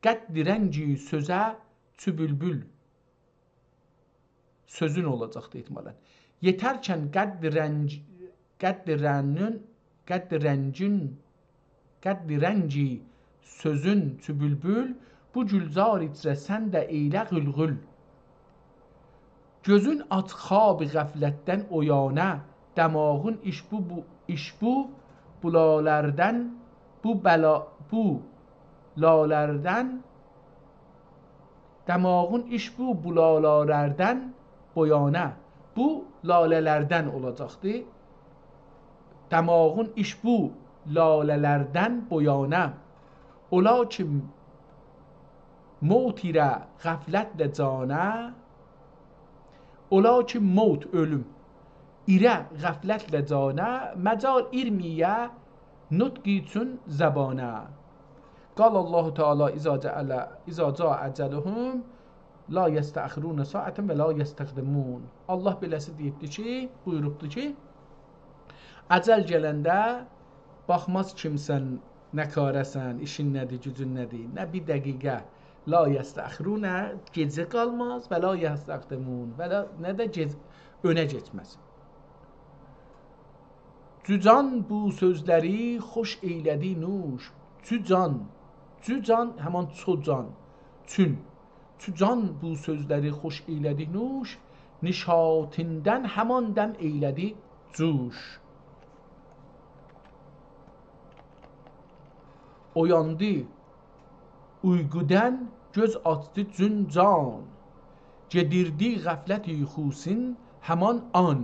قدر رنگی سؤزه چو بولبول.» سؤزون اولاجاقدی احتمالاً. «یئترکن قدر رنگ، قدر رنگین، قدر رنگین، قدر رنگی سؤزون چو بولبول، بو گلزار ایچره سن ده ائیله غلغل. گؤزون آچ خواب غفلتدن اویانا، دماغین ایچ بو، بو، ایچ بو بولالردن، بو بلا، بو لالردن، دماغین ایچ بو بولالردن بویانا.» بو لاله‌لردن اولاجاقدی. «دماغین ایچ بو لاله‌لردن بویانا. اولا کی موت ایره غفلتله جانه، اولا کی موت، اؤلوم، ایره غفلتله جانه، مجال ایرمیه نطقی چون زبانه. قال الله تعالی: «اذا جعل، اذا جاء اجلهم لا یستأخرون ساعة و لا یستقدمون.» الله بئله‌سی دئییبدی کی، بویوروبدو کی، اجل گلنده باخماز کیمسن نه کاره‌سن، ایشین نه‌دیر، گوجون نه‌دیر، نه بیر دقیقه. «لا یستأخرون»، گئجه قالماز، «و لا یستقدمون»، و لا، نه ده گئج-، اؤنه گئچمز. جو جان بو سؤزلری خوش ائیله‌دی نوش. جو جان، جو جان، همان چو جان، چون. جو جان بو سؤزلری خوش ائیله‌دی نوش، نشاطیندن همان دم ائیله‌دی جوش. اویاندی اویقودان، گؤز آچدی جون جان، گئدیردی غفلت یوخوسون همان آن.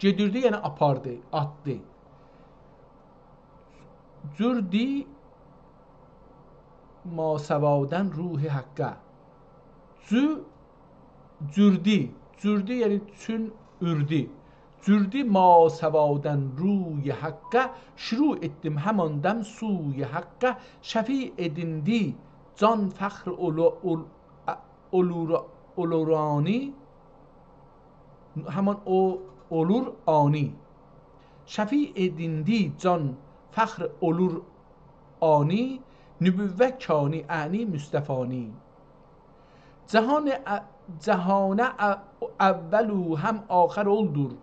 گئدیردی، یعنی آپاردی، آتدی. جوردی ماسوادان روح حقه. جو، جوردی، جوردی، یعنی چون، اوردو. جوردی ماسوادان روی حقه، شروع ائتدیم همان دم سوی حقه. شفیع ائدیندی جان فخر اولو-، اول-، ا-، اولور-، اولورانی، همان او اولور آنی. شفیع ائدیندی جان فخر اولور آنی، نبوت کانی اعنی مصطفانی. جهان ا-، جهانه ا-، اول او هم آخر اولدور.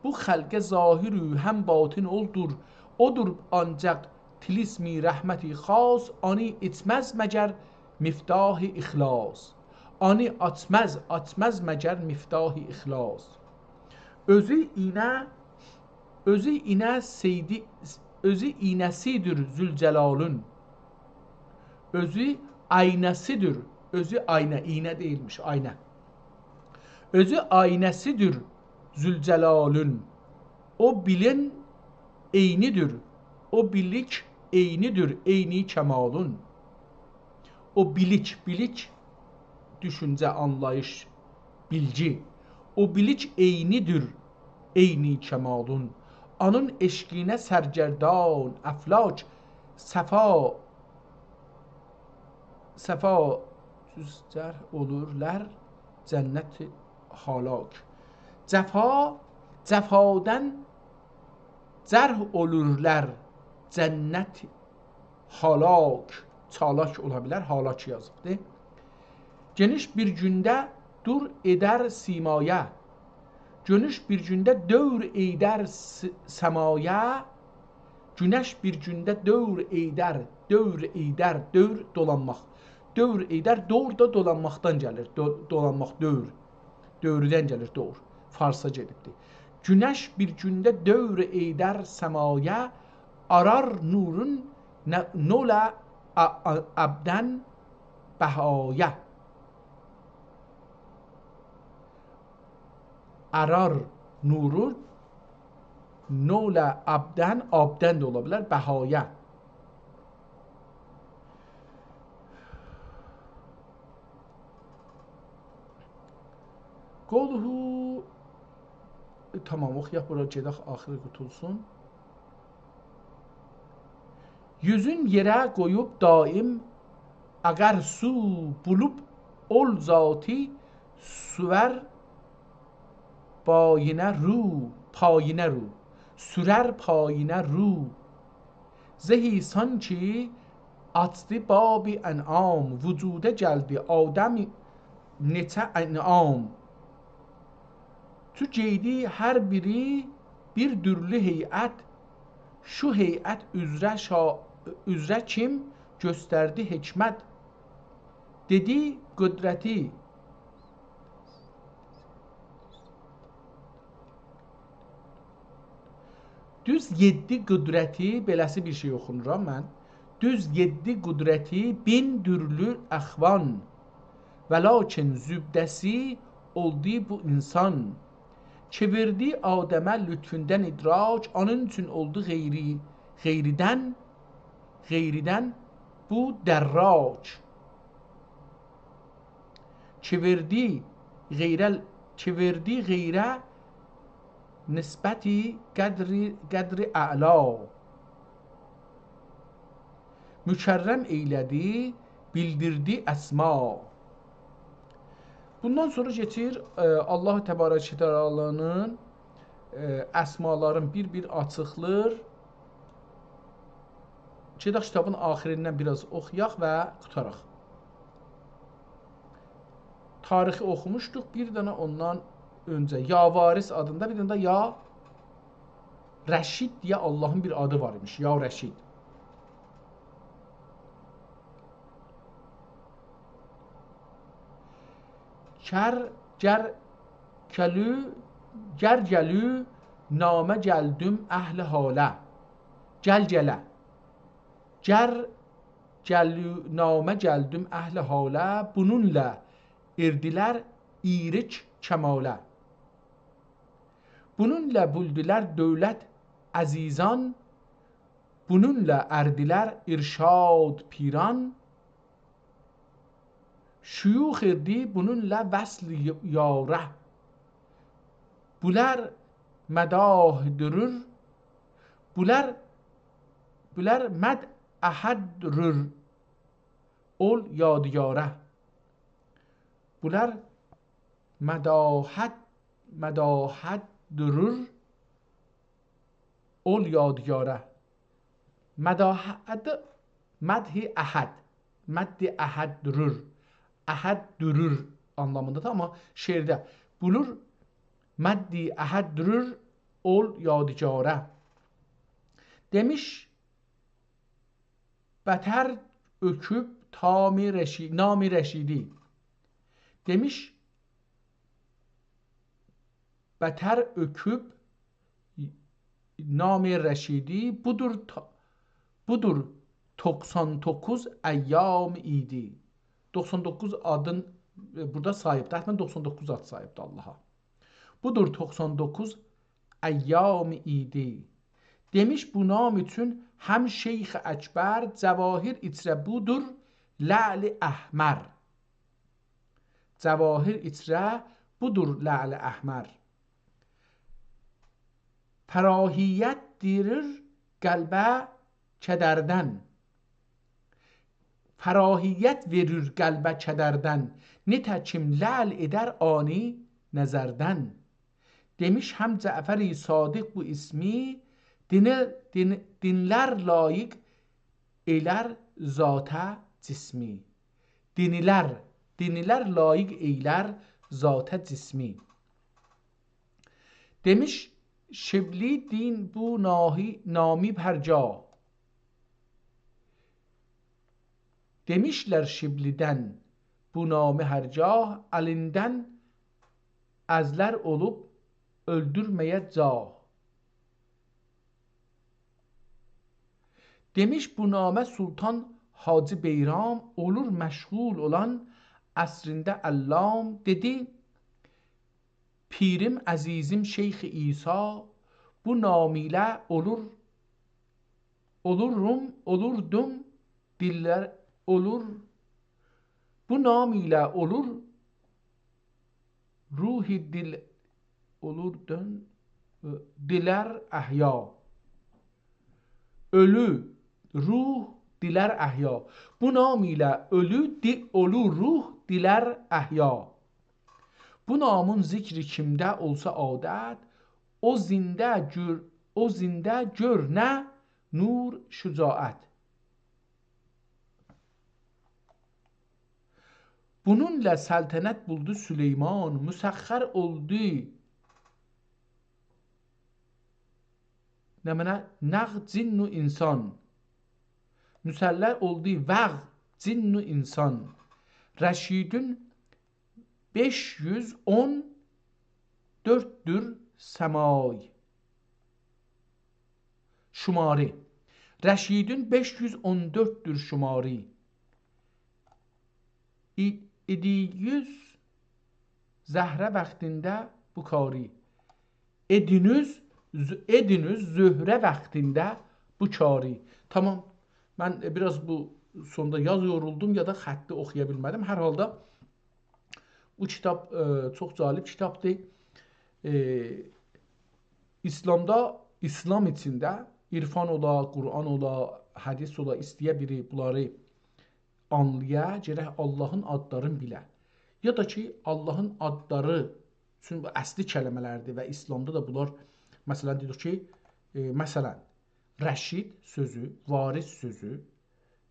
بو خلقه ظاهر او هم باطن اولدور. اودور آنجاق طلسم رحمت خاص، آنی آچماز مگر مفتاح اخلاص. آنی آچماز، آچماز مگر مفتاح اخلاص. اؤزو ایینه، اؤزو ایینه سیدی، اؤزو ایینه‌سیدیر ذوالجلالین. اؤزو آیناسیدیر. اؤزو آینا، ایینه دئییلمیش، آینا. اؤزو آیناسیدیر ذوالجلالین. او بیلین عینیدیر. او بیلیک عینیدیر، عینی کمالین. او بیلیک، بیلیک، دوشونجه، آنلاییش، بیلگی. او بیلیک عینیدیر عینی کمالین. آنین عشقینه سرگردان افلاک، صفا، صفا، جرح اولورلار جنت هالاک. جفا، جفادان جرح اولورلار جنت هالاک، چالاک اولا بیلر، هالاک یازیبدی. گونش بیر گونده دور ائدر سیمایا. گونش بیر گونده دور ائیدر س-، سمایا. گونش بیر گونده دور ائیدر، دور ائیدر، دور دولانماق. دور ائیدر، دور دا دولانماقدان گلیر، دو-، دولانماق، دور. دؤورودن گلیر، دور. فارسا گئدیبدیر. گونش بیر گونده دور ائیدر سمایا، آرار نورون نه-، نول ا-، ا-، ابدن بهایا. آرار نورون نول ابدن، آبدن ده اولا بیلر، بهایا. قوله، تامام، اوخویاق بورا، گئدک، آخیری قوتولسون. یوزون یئره قویوب دایم، اگر سو بولوب اول ذاتی، سور پایینه رو، پایینه رو. سورر پایینه رو. زهی سانکی آچدی باب انعام، وجودا گلدی آدم نئچه انعام. چو گئیدی هر بیری بیر دورلو هیئت، شو هیئت اوزره شا-، اوزره کیم گؤستردی حکمت. دئدی قدرتی. دوز یئددی قدرتی، بئله‌سی بیر شئی اوخونورام من. دوز یئددی قدرتی، بین دورلو اخوان. ولکن زبده‌سی اولدو بو انسان. چئویردی آدمه لطفوندن ادراک، اونون اوچون اولدو غیری، غیریدن، غیریدن بو دراج. چئویردی غیره، چئویردی غیره نسبت قدر، قدر اعلا. مکرم ائیله‌دی، بیلدیردی اسما. بوندان سونرا کئچیر، ائ، الله تبارک و تعالی‌نین، ائ، اسمالارین بیر-بیر آچیقلیر. گئدک کیتابین آخیریندن بیر آز اوخویاق و قوتاراق. تاریخی اوخوموشدوق، بیر دنه اوندان اؤنجه یا وارث آدیندا، بیر دنه ده یا رشید دئیه اللهین بیر آدی وار ایمیش، یا رشید. گر، گر گلو، گر گلو، نامه گلدیم اهل حاله. گل گله. گر گلو، نامه گلدیم اهل حاله، بونونلا اردیلر ایریک کماله. بونونلا بولدولر دؤولت عزیزان، بونونلا اردیلر ارشاد پیران. شیوخ اردی بونونلا وصل ی-، یاره. بولار مداح دورور، بولار، بولار مد احد دورور، اول یادگاره. بونلار مداحت، مداحت دورور، اول یادگاره. مداحت، مدح احد، مد احد دورور، احد دورور آنلامیندادیر، آمما شعرده بولور، مد احد دورور، اول یادگاره. دئمیش، بتر اؤکوب تام رشی-، نام رشیدی. دئمیش، بتر اؤکوب نام رشیدی، بودور تا-، بودور توخسان دوققوز ایام ایدی. دوخسان دوققوز آدین، ائ، بورادا ساییبدی. حتماً دوخسان دوققوز آد ساییبدی اللها. بودور توخسان دوققوز ایام ایدی. دئمیش بو نام اوچون هم شیخ اکبر، جواهر ایچره بودور لعل احمر. جواهر ایچره بودور لعل احمر. فراحیت دئییر قلبه کدردن. فراحیت وئریر قلبه کدردن، نتکیم لعل ائدر عانی نظردن. دئمیش هم جعفر صادق بو اسمی، دینه-، دین-، دینلر لایق ائیلر ذاته جسمی. دینلر، دینلر لایق ائیلر ذاته جسمی. دئمیش، شبلی دین بو ناهی-، نامی هر جا. دئمیشلر شبلی‌دن بو نامی هر جا، الیندن ازلر اولوب اؤلدورمه‌یه جا. دئمیش بو نامه سلطان حاجی بیرام، اولور مشغول اولان عصرینده علام. دئدی، پیریم، عزیزیم شیخ عیسی، بو نام ایله اولور، اولوروم، اولوردوم، دیللر، اولور، بو نام ایله اولور، روح دیل، اولور دؤن، دیلر احیا. اؤلو، روح، دیلر احیا. بو نام ایله اؤلو، دی-، اولو روح، دیلر احیا. بو نامین ذکری کیمده اولسا عادت، او زنده گؤر، او زنده گؤر نه نور شجاعت. بونونلا سلطنت بولدو سلیمان، مسخر اولدو نمنه؟ نغز جن و انسان. مسخر اولدو وغز جن و انسان. رشیدون بئش یوز اون دؤرددور سمای. شماری. رشیدون بئش یوز اون دؤرددور شماری. ای-، ادینوس زهره واختیندا بو کاری. ادینوس، ز-، ادینوس زهره واختیندا بو کاری. تامام. من، ائ، بیر آز بو سوندا یا یورولدوم، یا دا خطی اوخویا بیلمه‌دیم. هر حالدا بو کیتاب، ائ، چوخ جالب کیتابدیر. ائ، ایسلامدا، ایسلام ایچینده عرفان اولا، قرآن اولا، حدیث اولا، ایسته‌یه بیری بونلاری آنلایا، گرک آللاهین آدلارینی بیله. یا دا کی، آللاهین آدلاری، چونکی بو اصلی کلمه‌لردیر و ایسلامدا دا بونلار، مثلا، دئدیک کی، ائ، مثلا، رشید سؤزو، وارث سؤزو،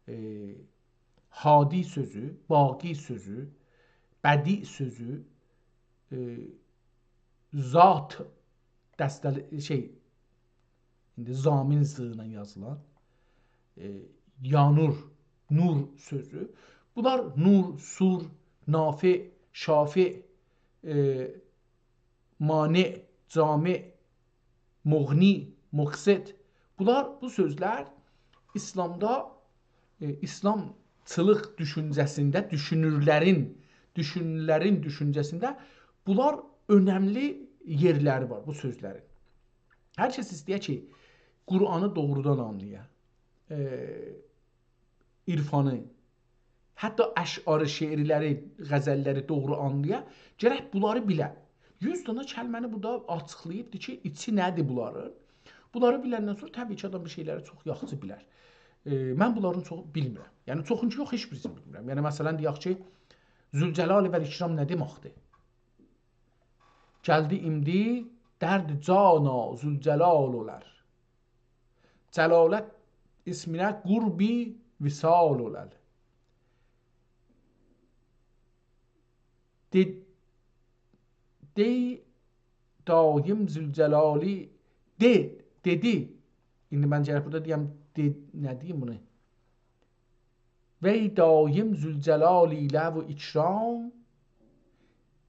ائ، هادی سؤزو، باقی سؤزو، بدیع سؤزو، ائ، ذات دسته‌لی، شئی، ایندی ضامن ض ایله یازیلان، ائ، یانور، نور سؤزو. بونلار نور، سور، نافع، شافع، ائ، مانع، جامع، مغنی، مقسط. بونلار، بو سؤزلر ایسلامدا، ائ، ایسلامچیلیق دوشونجه‌سینده، دوشونورلرین، دوشونورلرین دوشونجه‌سینده بونلار اؤنملی یئرلری وار بو سؤزلرین. هر کس ایسته‌یه کی، قرآنی دوغرودان آنلایا، ائ، عرفانی، حتی اشعاری، شعرلری، غزللری دوغرو آنلایا، گرک بونلاری بیله. یوز دانا کلمه‌نی بورادا آچیقلاییبدیر کی، ایچی نه‌دیر بونلارین. بونلاری بیلندن سونرا طبیعی کی، آدام بیر شئیلری چوخ یاخشی بیلر. ائ، من بونلارین چوخو بیلمیرم. یعنی، چوخونو کی، یوخ، هئچ بیریسینی بیلمیرم. یعنی، مثلا، دئیک کی، ذوالجلال و الاکرام نه دئمکدیر؟ گلدی ایندی درد جانا ذوالجلال اولار. جلالت اسمینه قربی وصال اولار. دئ، دئ دایم ذوالجلالی، دئ، دئدی. ایندی من گرک بورادا دئیم، دئ، نه دئییم بونو؟ وی دایم ذوالجلال ایله و اکرام.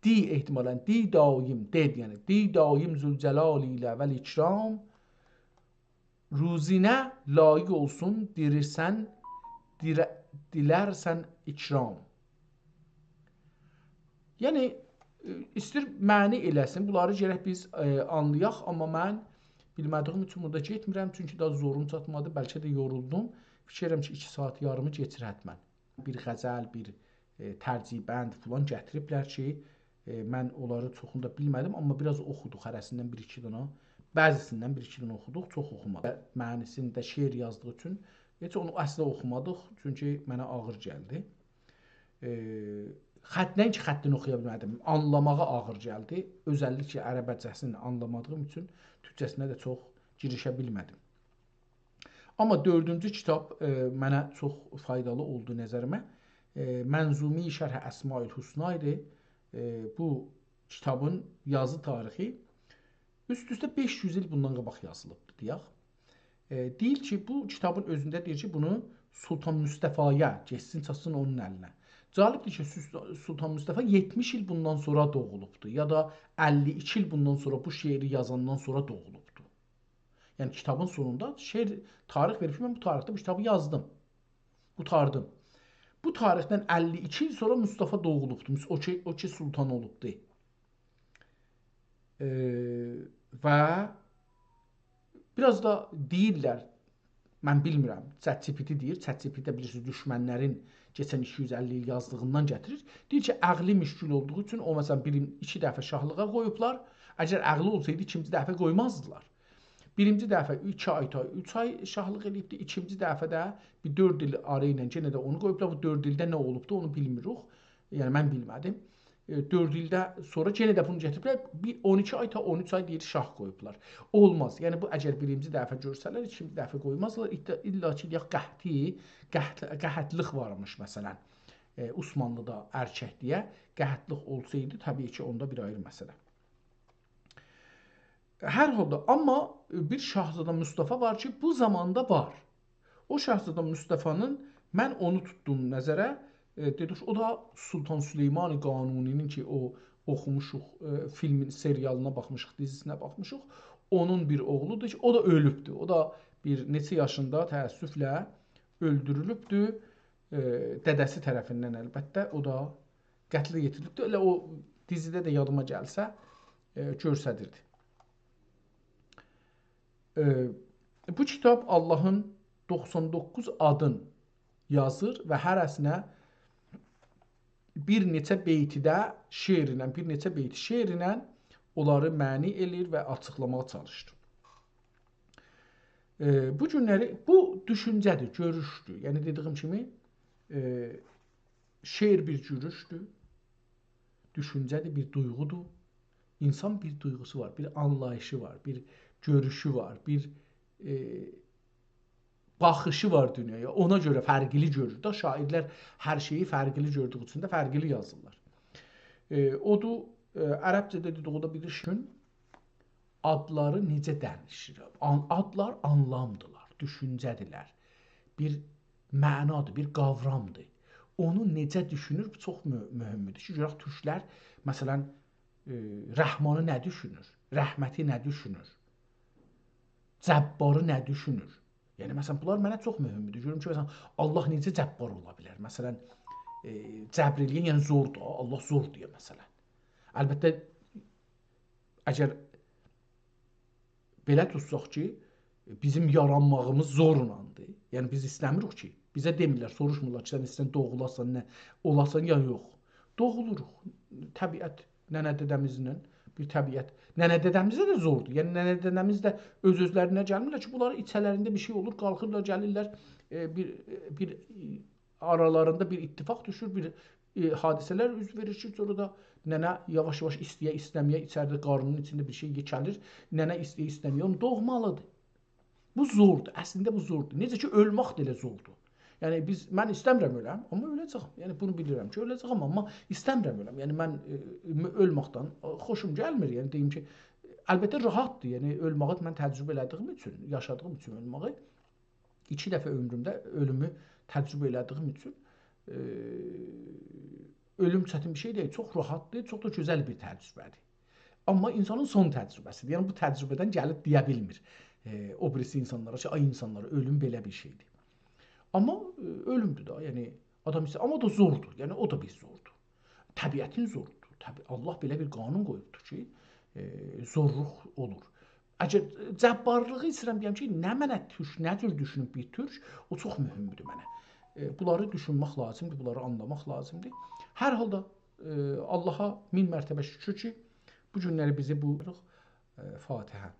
دئ احتمالا، دئ دایم، دئ، یعنی، دئ دایم ذوالجلال ایله و الاکرام. روزینه لایق اولسون، دیریسن، دیره، دیلرسن اکرام. یعنی، ائ، ایستیر معنی ائله‌سین. بونلاری گرک بیز، ائ، آنلایاق، آمما من بیلمه‌دیگیم اوچون بورادا گئتمیرم، چونکی داها زوروم چاتمادی، بلکه ده یورولدوم. فیکیر ائدیرم کی، ایکی ساعات یاریمی کئچیر حتما. بیر غزل، بیر، ائ، ترجیع بند فلان گتیریبلر کی، ائ، من اونلاری چوخونو دا بیلمه‌دیم، آمما بیر آز اوخودوق هره‌سیندن بیر-ایکی دانا، بعضیسیندن بیر-ایکی دانا اوخودوق، چوخ اوخومادیق. معنی‌سینده شعر یازدیغی اوچون هئچ اونو اصلا اوخومادیق، چونکی منه آغیر گلدی. ائ، خط، نه اینکی خطینی اوخویا بیلمه‌دیم، آنلاماغا آغیر گلدی. اؤزللیکله عربجه‌سینی آنلامادیغیم اوچون تورکجه‌سینه ده چوخ گیریشه بیلمه‌دیم. آمما دؤردونجو کیتاب، ائ، منه چوخ فایدالی اولدو نظریمه. ائ، منظومه‌ی شرح اسماء الحسنا ایدی. ائ، بو کیتابین یازی تاریخی اوست-اوسته بئش یوز ایل بوندان قاباق یازیلیبدیر، دئیک. ائ، دئییر کی، بو کیتابین اؤزونده دئییر کی، بونو سلطان مصطفایا گئتسین، چاتسین اونون الینه. جالبدیر کی، سوس-، سلطان مصطفا یئتمیش ایل بوندان سونرا دوغولوبدور، یا دا اللی ایکی ایل بوندان سونرا، بو شعری یازاندان سونرا دوغولوبدور. یعنی، کیتابین سونوندا شعر، تاریخ وئریب کی، من بو تاریخده بو کیتابی یازدیم. قوتاردیم. بو تاریخدن اللی ایکی ایل سونرا مصطفی دوغولوبدور. او کی، او کی سلطان اولوبدور. ائ، و بیر آز دا دئییرلر، من بیلمیرم، ChatGPT دئییر، ChatGPT ده بیلیرسینیز، دوشمنلرین کئچن ایکی یوز اللی ایل یازدیغیندان گتیریر. دئییر کی، عقلی مشکل اولدوغو اوچون او، مثلا، بیر، ایکی دفعه شاهلیغا قویوبلار. اگر عقلی اولسایدی، ایکینجی دفعه قویمازدیلار. بیرینجی دفعه ایکی آی تا اوچ آی شاهلیق ائله‌ییبدی، ایکینجی دفعه ده بیر دؤرد ایل آرا ایله یئنه ده اونو قویوبلار. بو دؤرد ایلده نه اولوبدو، اونو بیلمیریک. یعنی، من بیلمه‌دیم. ائ، دؤرد ایلده سونرا یئنه ده بونو گتیریبلر. بیر اون ایکی آی تا اون اوچ آی دئییر، شاه قویوبلار. اولماز. یعنی، بو اگر بیرینجی دفعه گؤرسه‌لر، ایکینجی دفعه قویمازلار. ایللا، ایللا کی، دئیک، قحطی، قحط-، قحطلیق وارمیش، مثلا. ائ، عثمانلیدا ارککلییه قحطلیق اولسایدی، طبیعی کی، اوندا بیر آیری مسئله. هر حالدا، آمما بیر شاهزاده مصطفی وار کی، بو زاماندا وار. او شاهزاده مصطفی‌نین، من اونو توتدوم نظره، ائ، دئدیک، او دا سلطان سلیمان قانونی‌نین کی، او اوخوموشوق، ائ، فیلمین، سریالینا باخمیشیق، دیزیسینه باخمیشیق. اونون بیر اوغلودور کی، او دا اؤلوبدور. او دا بیر نئچه یاشیندا تأسفله اؤلدورولوبدور. ائ، دده‌سی طرفیندن البته، او دا قتله یئتیریلیبدیر. ائله او دیزیده ده یادیما گلسه، ائ، گؤرسدیردی. ائ، بو کیتاب آللاهین دوخسان دوققوز آدین یازیر و هره‌سینه بیر نئچه بیتی ده شعرله، بیر نئچه بیت شعرله اونلاری معنی ائله‌ییر و آچیقلاماغا چالیشیر. ائ، بو گونلری بو دوشونجه‌دیر، گؤروشدور. یعنی دئدیگیم کیمی، ائ، شعر بیر گؤروشدور، دوشونجه‌دیر، بیر دویغودور. اینسان بیر دویغوسو وار، بیر آنلاییشی وار، بیر گؤروشو وار، بیر، ائ، باخیشی وار دونیایا. اونا گؤره فرقلی گؤرور دا. شاعرلر هر شئیی فرقلی گؤردویو اوچون ده فرقلی یازیرلار. ائ، اودور، ائ، عربجه‌ده دئدیگی او دا بیر دوشون، آدلاری نئجه دَییشیر. آن-، آدلار آنلامدیلار، دوشونجه‌دیرلر. بیر معنادیر، بیر قاورامدیر. اونو نئجه دوشونور، بو چوخ مه-، مهمدور کی، گؤرک تورکلر، مثلا، ائ، رحمانی نه دوشونور؟ رحمتی نه دوشونور؟ جباری نه دوشونور؟ یعنی، مثلا، بونلار منه چوخ مهمدور. گؤروم کی، مثلا، الله نئجه جبار اولا بیلر؟ مثلا، ائ، جبر ائله‌ین، یعنی زوردور، الله زوردور، مثلا. البته، اگر بئله توتساق کی، بیزیم یارانماغیمیز زورلاندیر. یعنی بیز ایسته‌میریک کی، بیزه دئمیرلر، سوروشمورلار کی، سن ایسته‌ییرسن دوغولاسان، نه، اولاسان یا یوخ. دوغولوروق. طبیعت، ننه دده‌میزله بیر طبیعت. ننه دده‌میزه ده زوردور. یعنی ننه دده‌میز ده اؤز-اؤزلرینه گلمیرلر کی، بونلارین ایچه‌لرینده بیر شئی اولور، قالخیرلار، گلیرلر، ائ، بیر، ائ، بیر، ائ، آرالاریندا بیر اتفاق دوشور، بیر، ائ، حادثه‌لر اوز وئریر کی، سونرا دا ننه یاواش-یاواش ایسته‌یه-ایسته‌مه‌یه ایچریده قارنینین ایچینده بیر شئی گلیر. ننه ایسته‌یه-ایسته‌مه‌یه اونو دوغمالیدیر. بو زوردور، اصلینده بو زوردور. نئجه کی، اؤلمک ده ائله زوردور. یعنی بیز، من ایسته‌میرم اؤلم، آمما اؤله‌جه‌یم. یعنی بونو بیلیرم کی، اؤله‌جه‌یم، آمما ایسته‌میرم اؤلم. یعنی من، ائ، اؤلمکدن، ائ، خوشوم گلمیر. یعنی دئییم کی، البته راحتدیر. یعنی اؤلمه‌یی من تجربه ائله‌دیگیم اوچون، یاشادیغیم اوچون اؤلمه‌یی، ایکی دفعه عؤمرومده اؤلومو تجربه ائله‌دیگیم اوچون، ائ، اؤلوم چتین بیر شئی دئییل، چوخ راحتدیر، چوخ دا گؤزل بیر تجربه‌دیر. آمما اینسانین سون تجربه‌سیدیر. یعنی بو تجربه‌دن گلیب دئیه بیلمیر، ائ، او بیریسی اینسانلارا کی، آی اینسانلار، اؤلوم بئله بیر شئیدیر. آمما، ائ، اؤلومدور دا، یعنی آدام ایسته‌ییر، آمما او دا زوردور، یعنی او دا بیر زوردور. طبیعتین زوردور. طبیع-، الله بئله بیر قانون قویوبدور کی، ائ، زورلوق اولور. اگر جبارلیغی ایسته‌ییرم دئیم کی، نه منه تورک، نه جور دوشونوب بیر تورک، او چوخ مهمدور منه. ائ، بونلاری دوشونمک لازیمدیر، بونلاری آنلاماق لازیمدیر. هر حالدا، ائ، اللها مین مرتبه شکر کی، بو گونلری بیزی بو، ائ، فاتحه.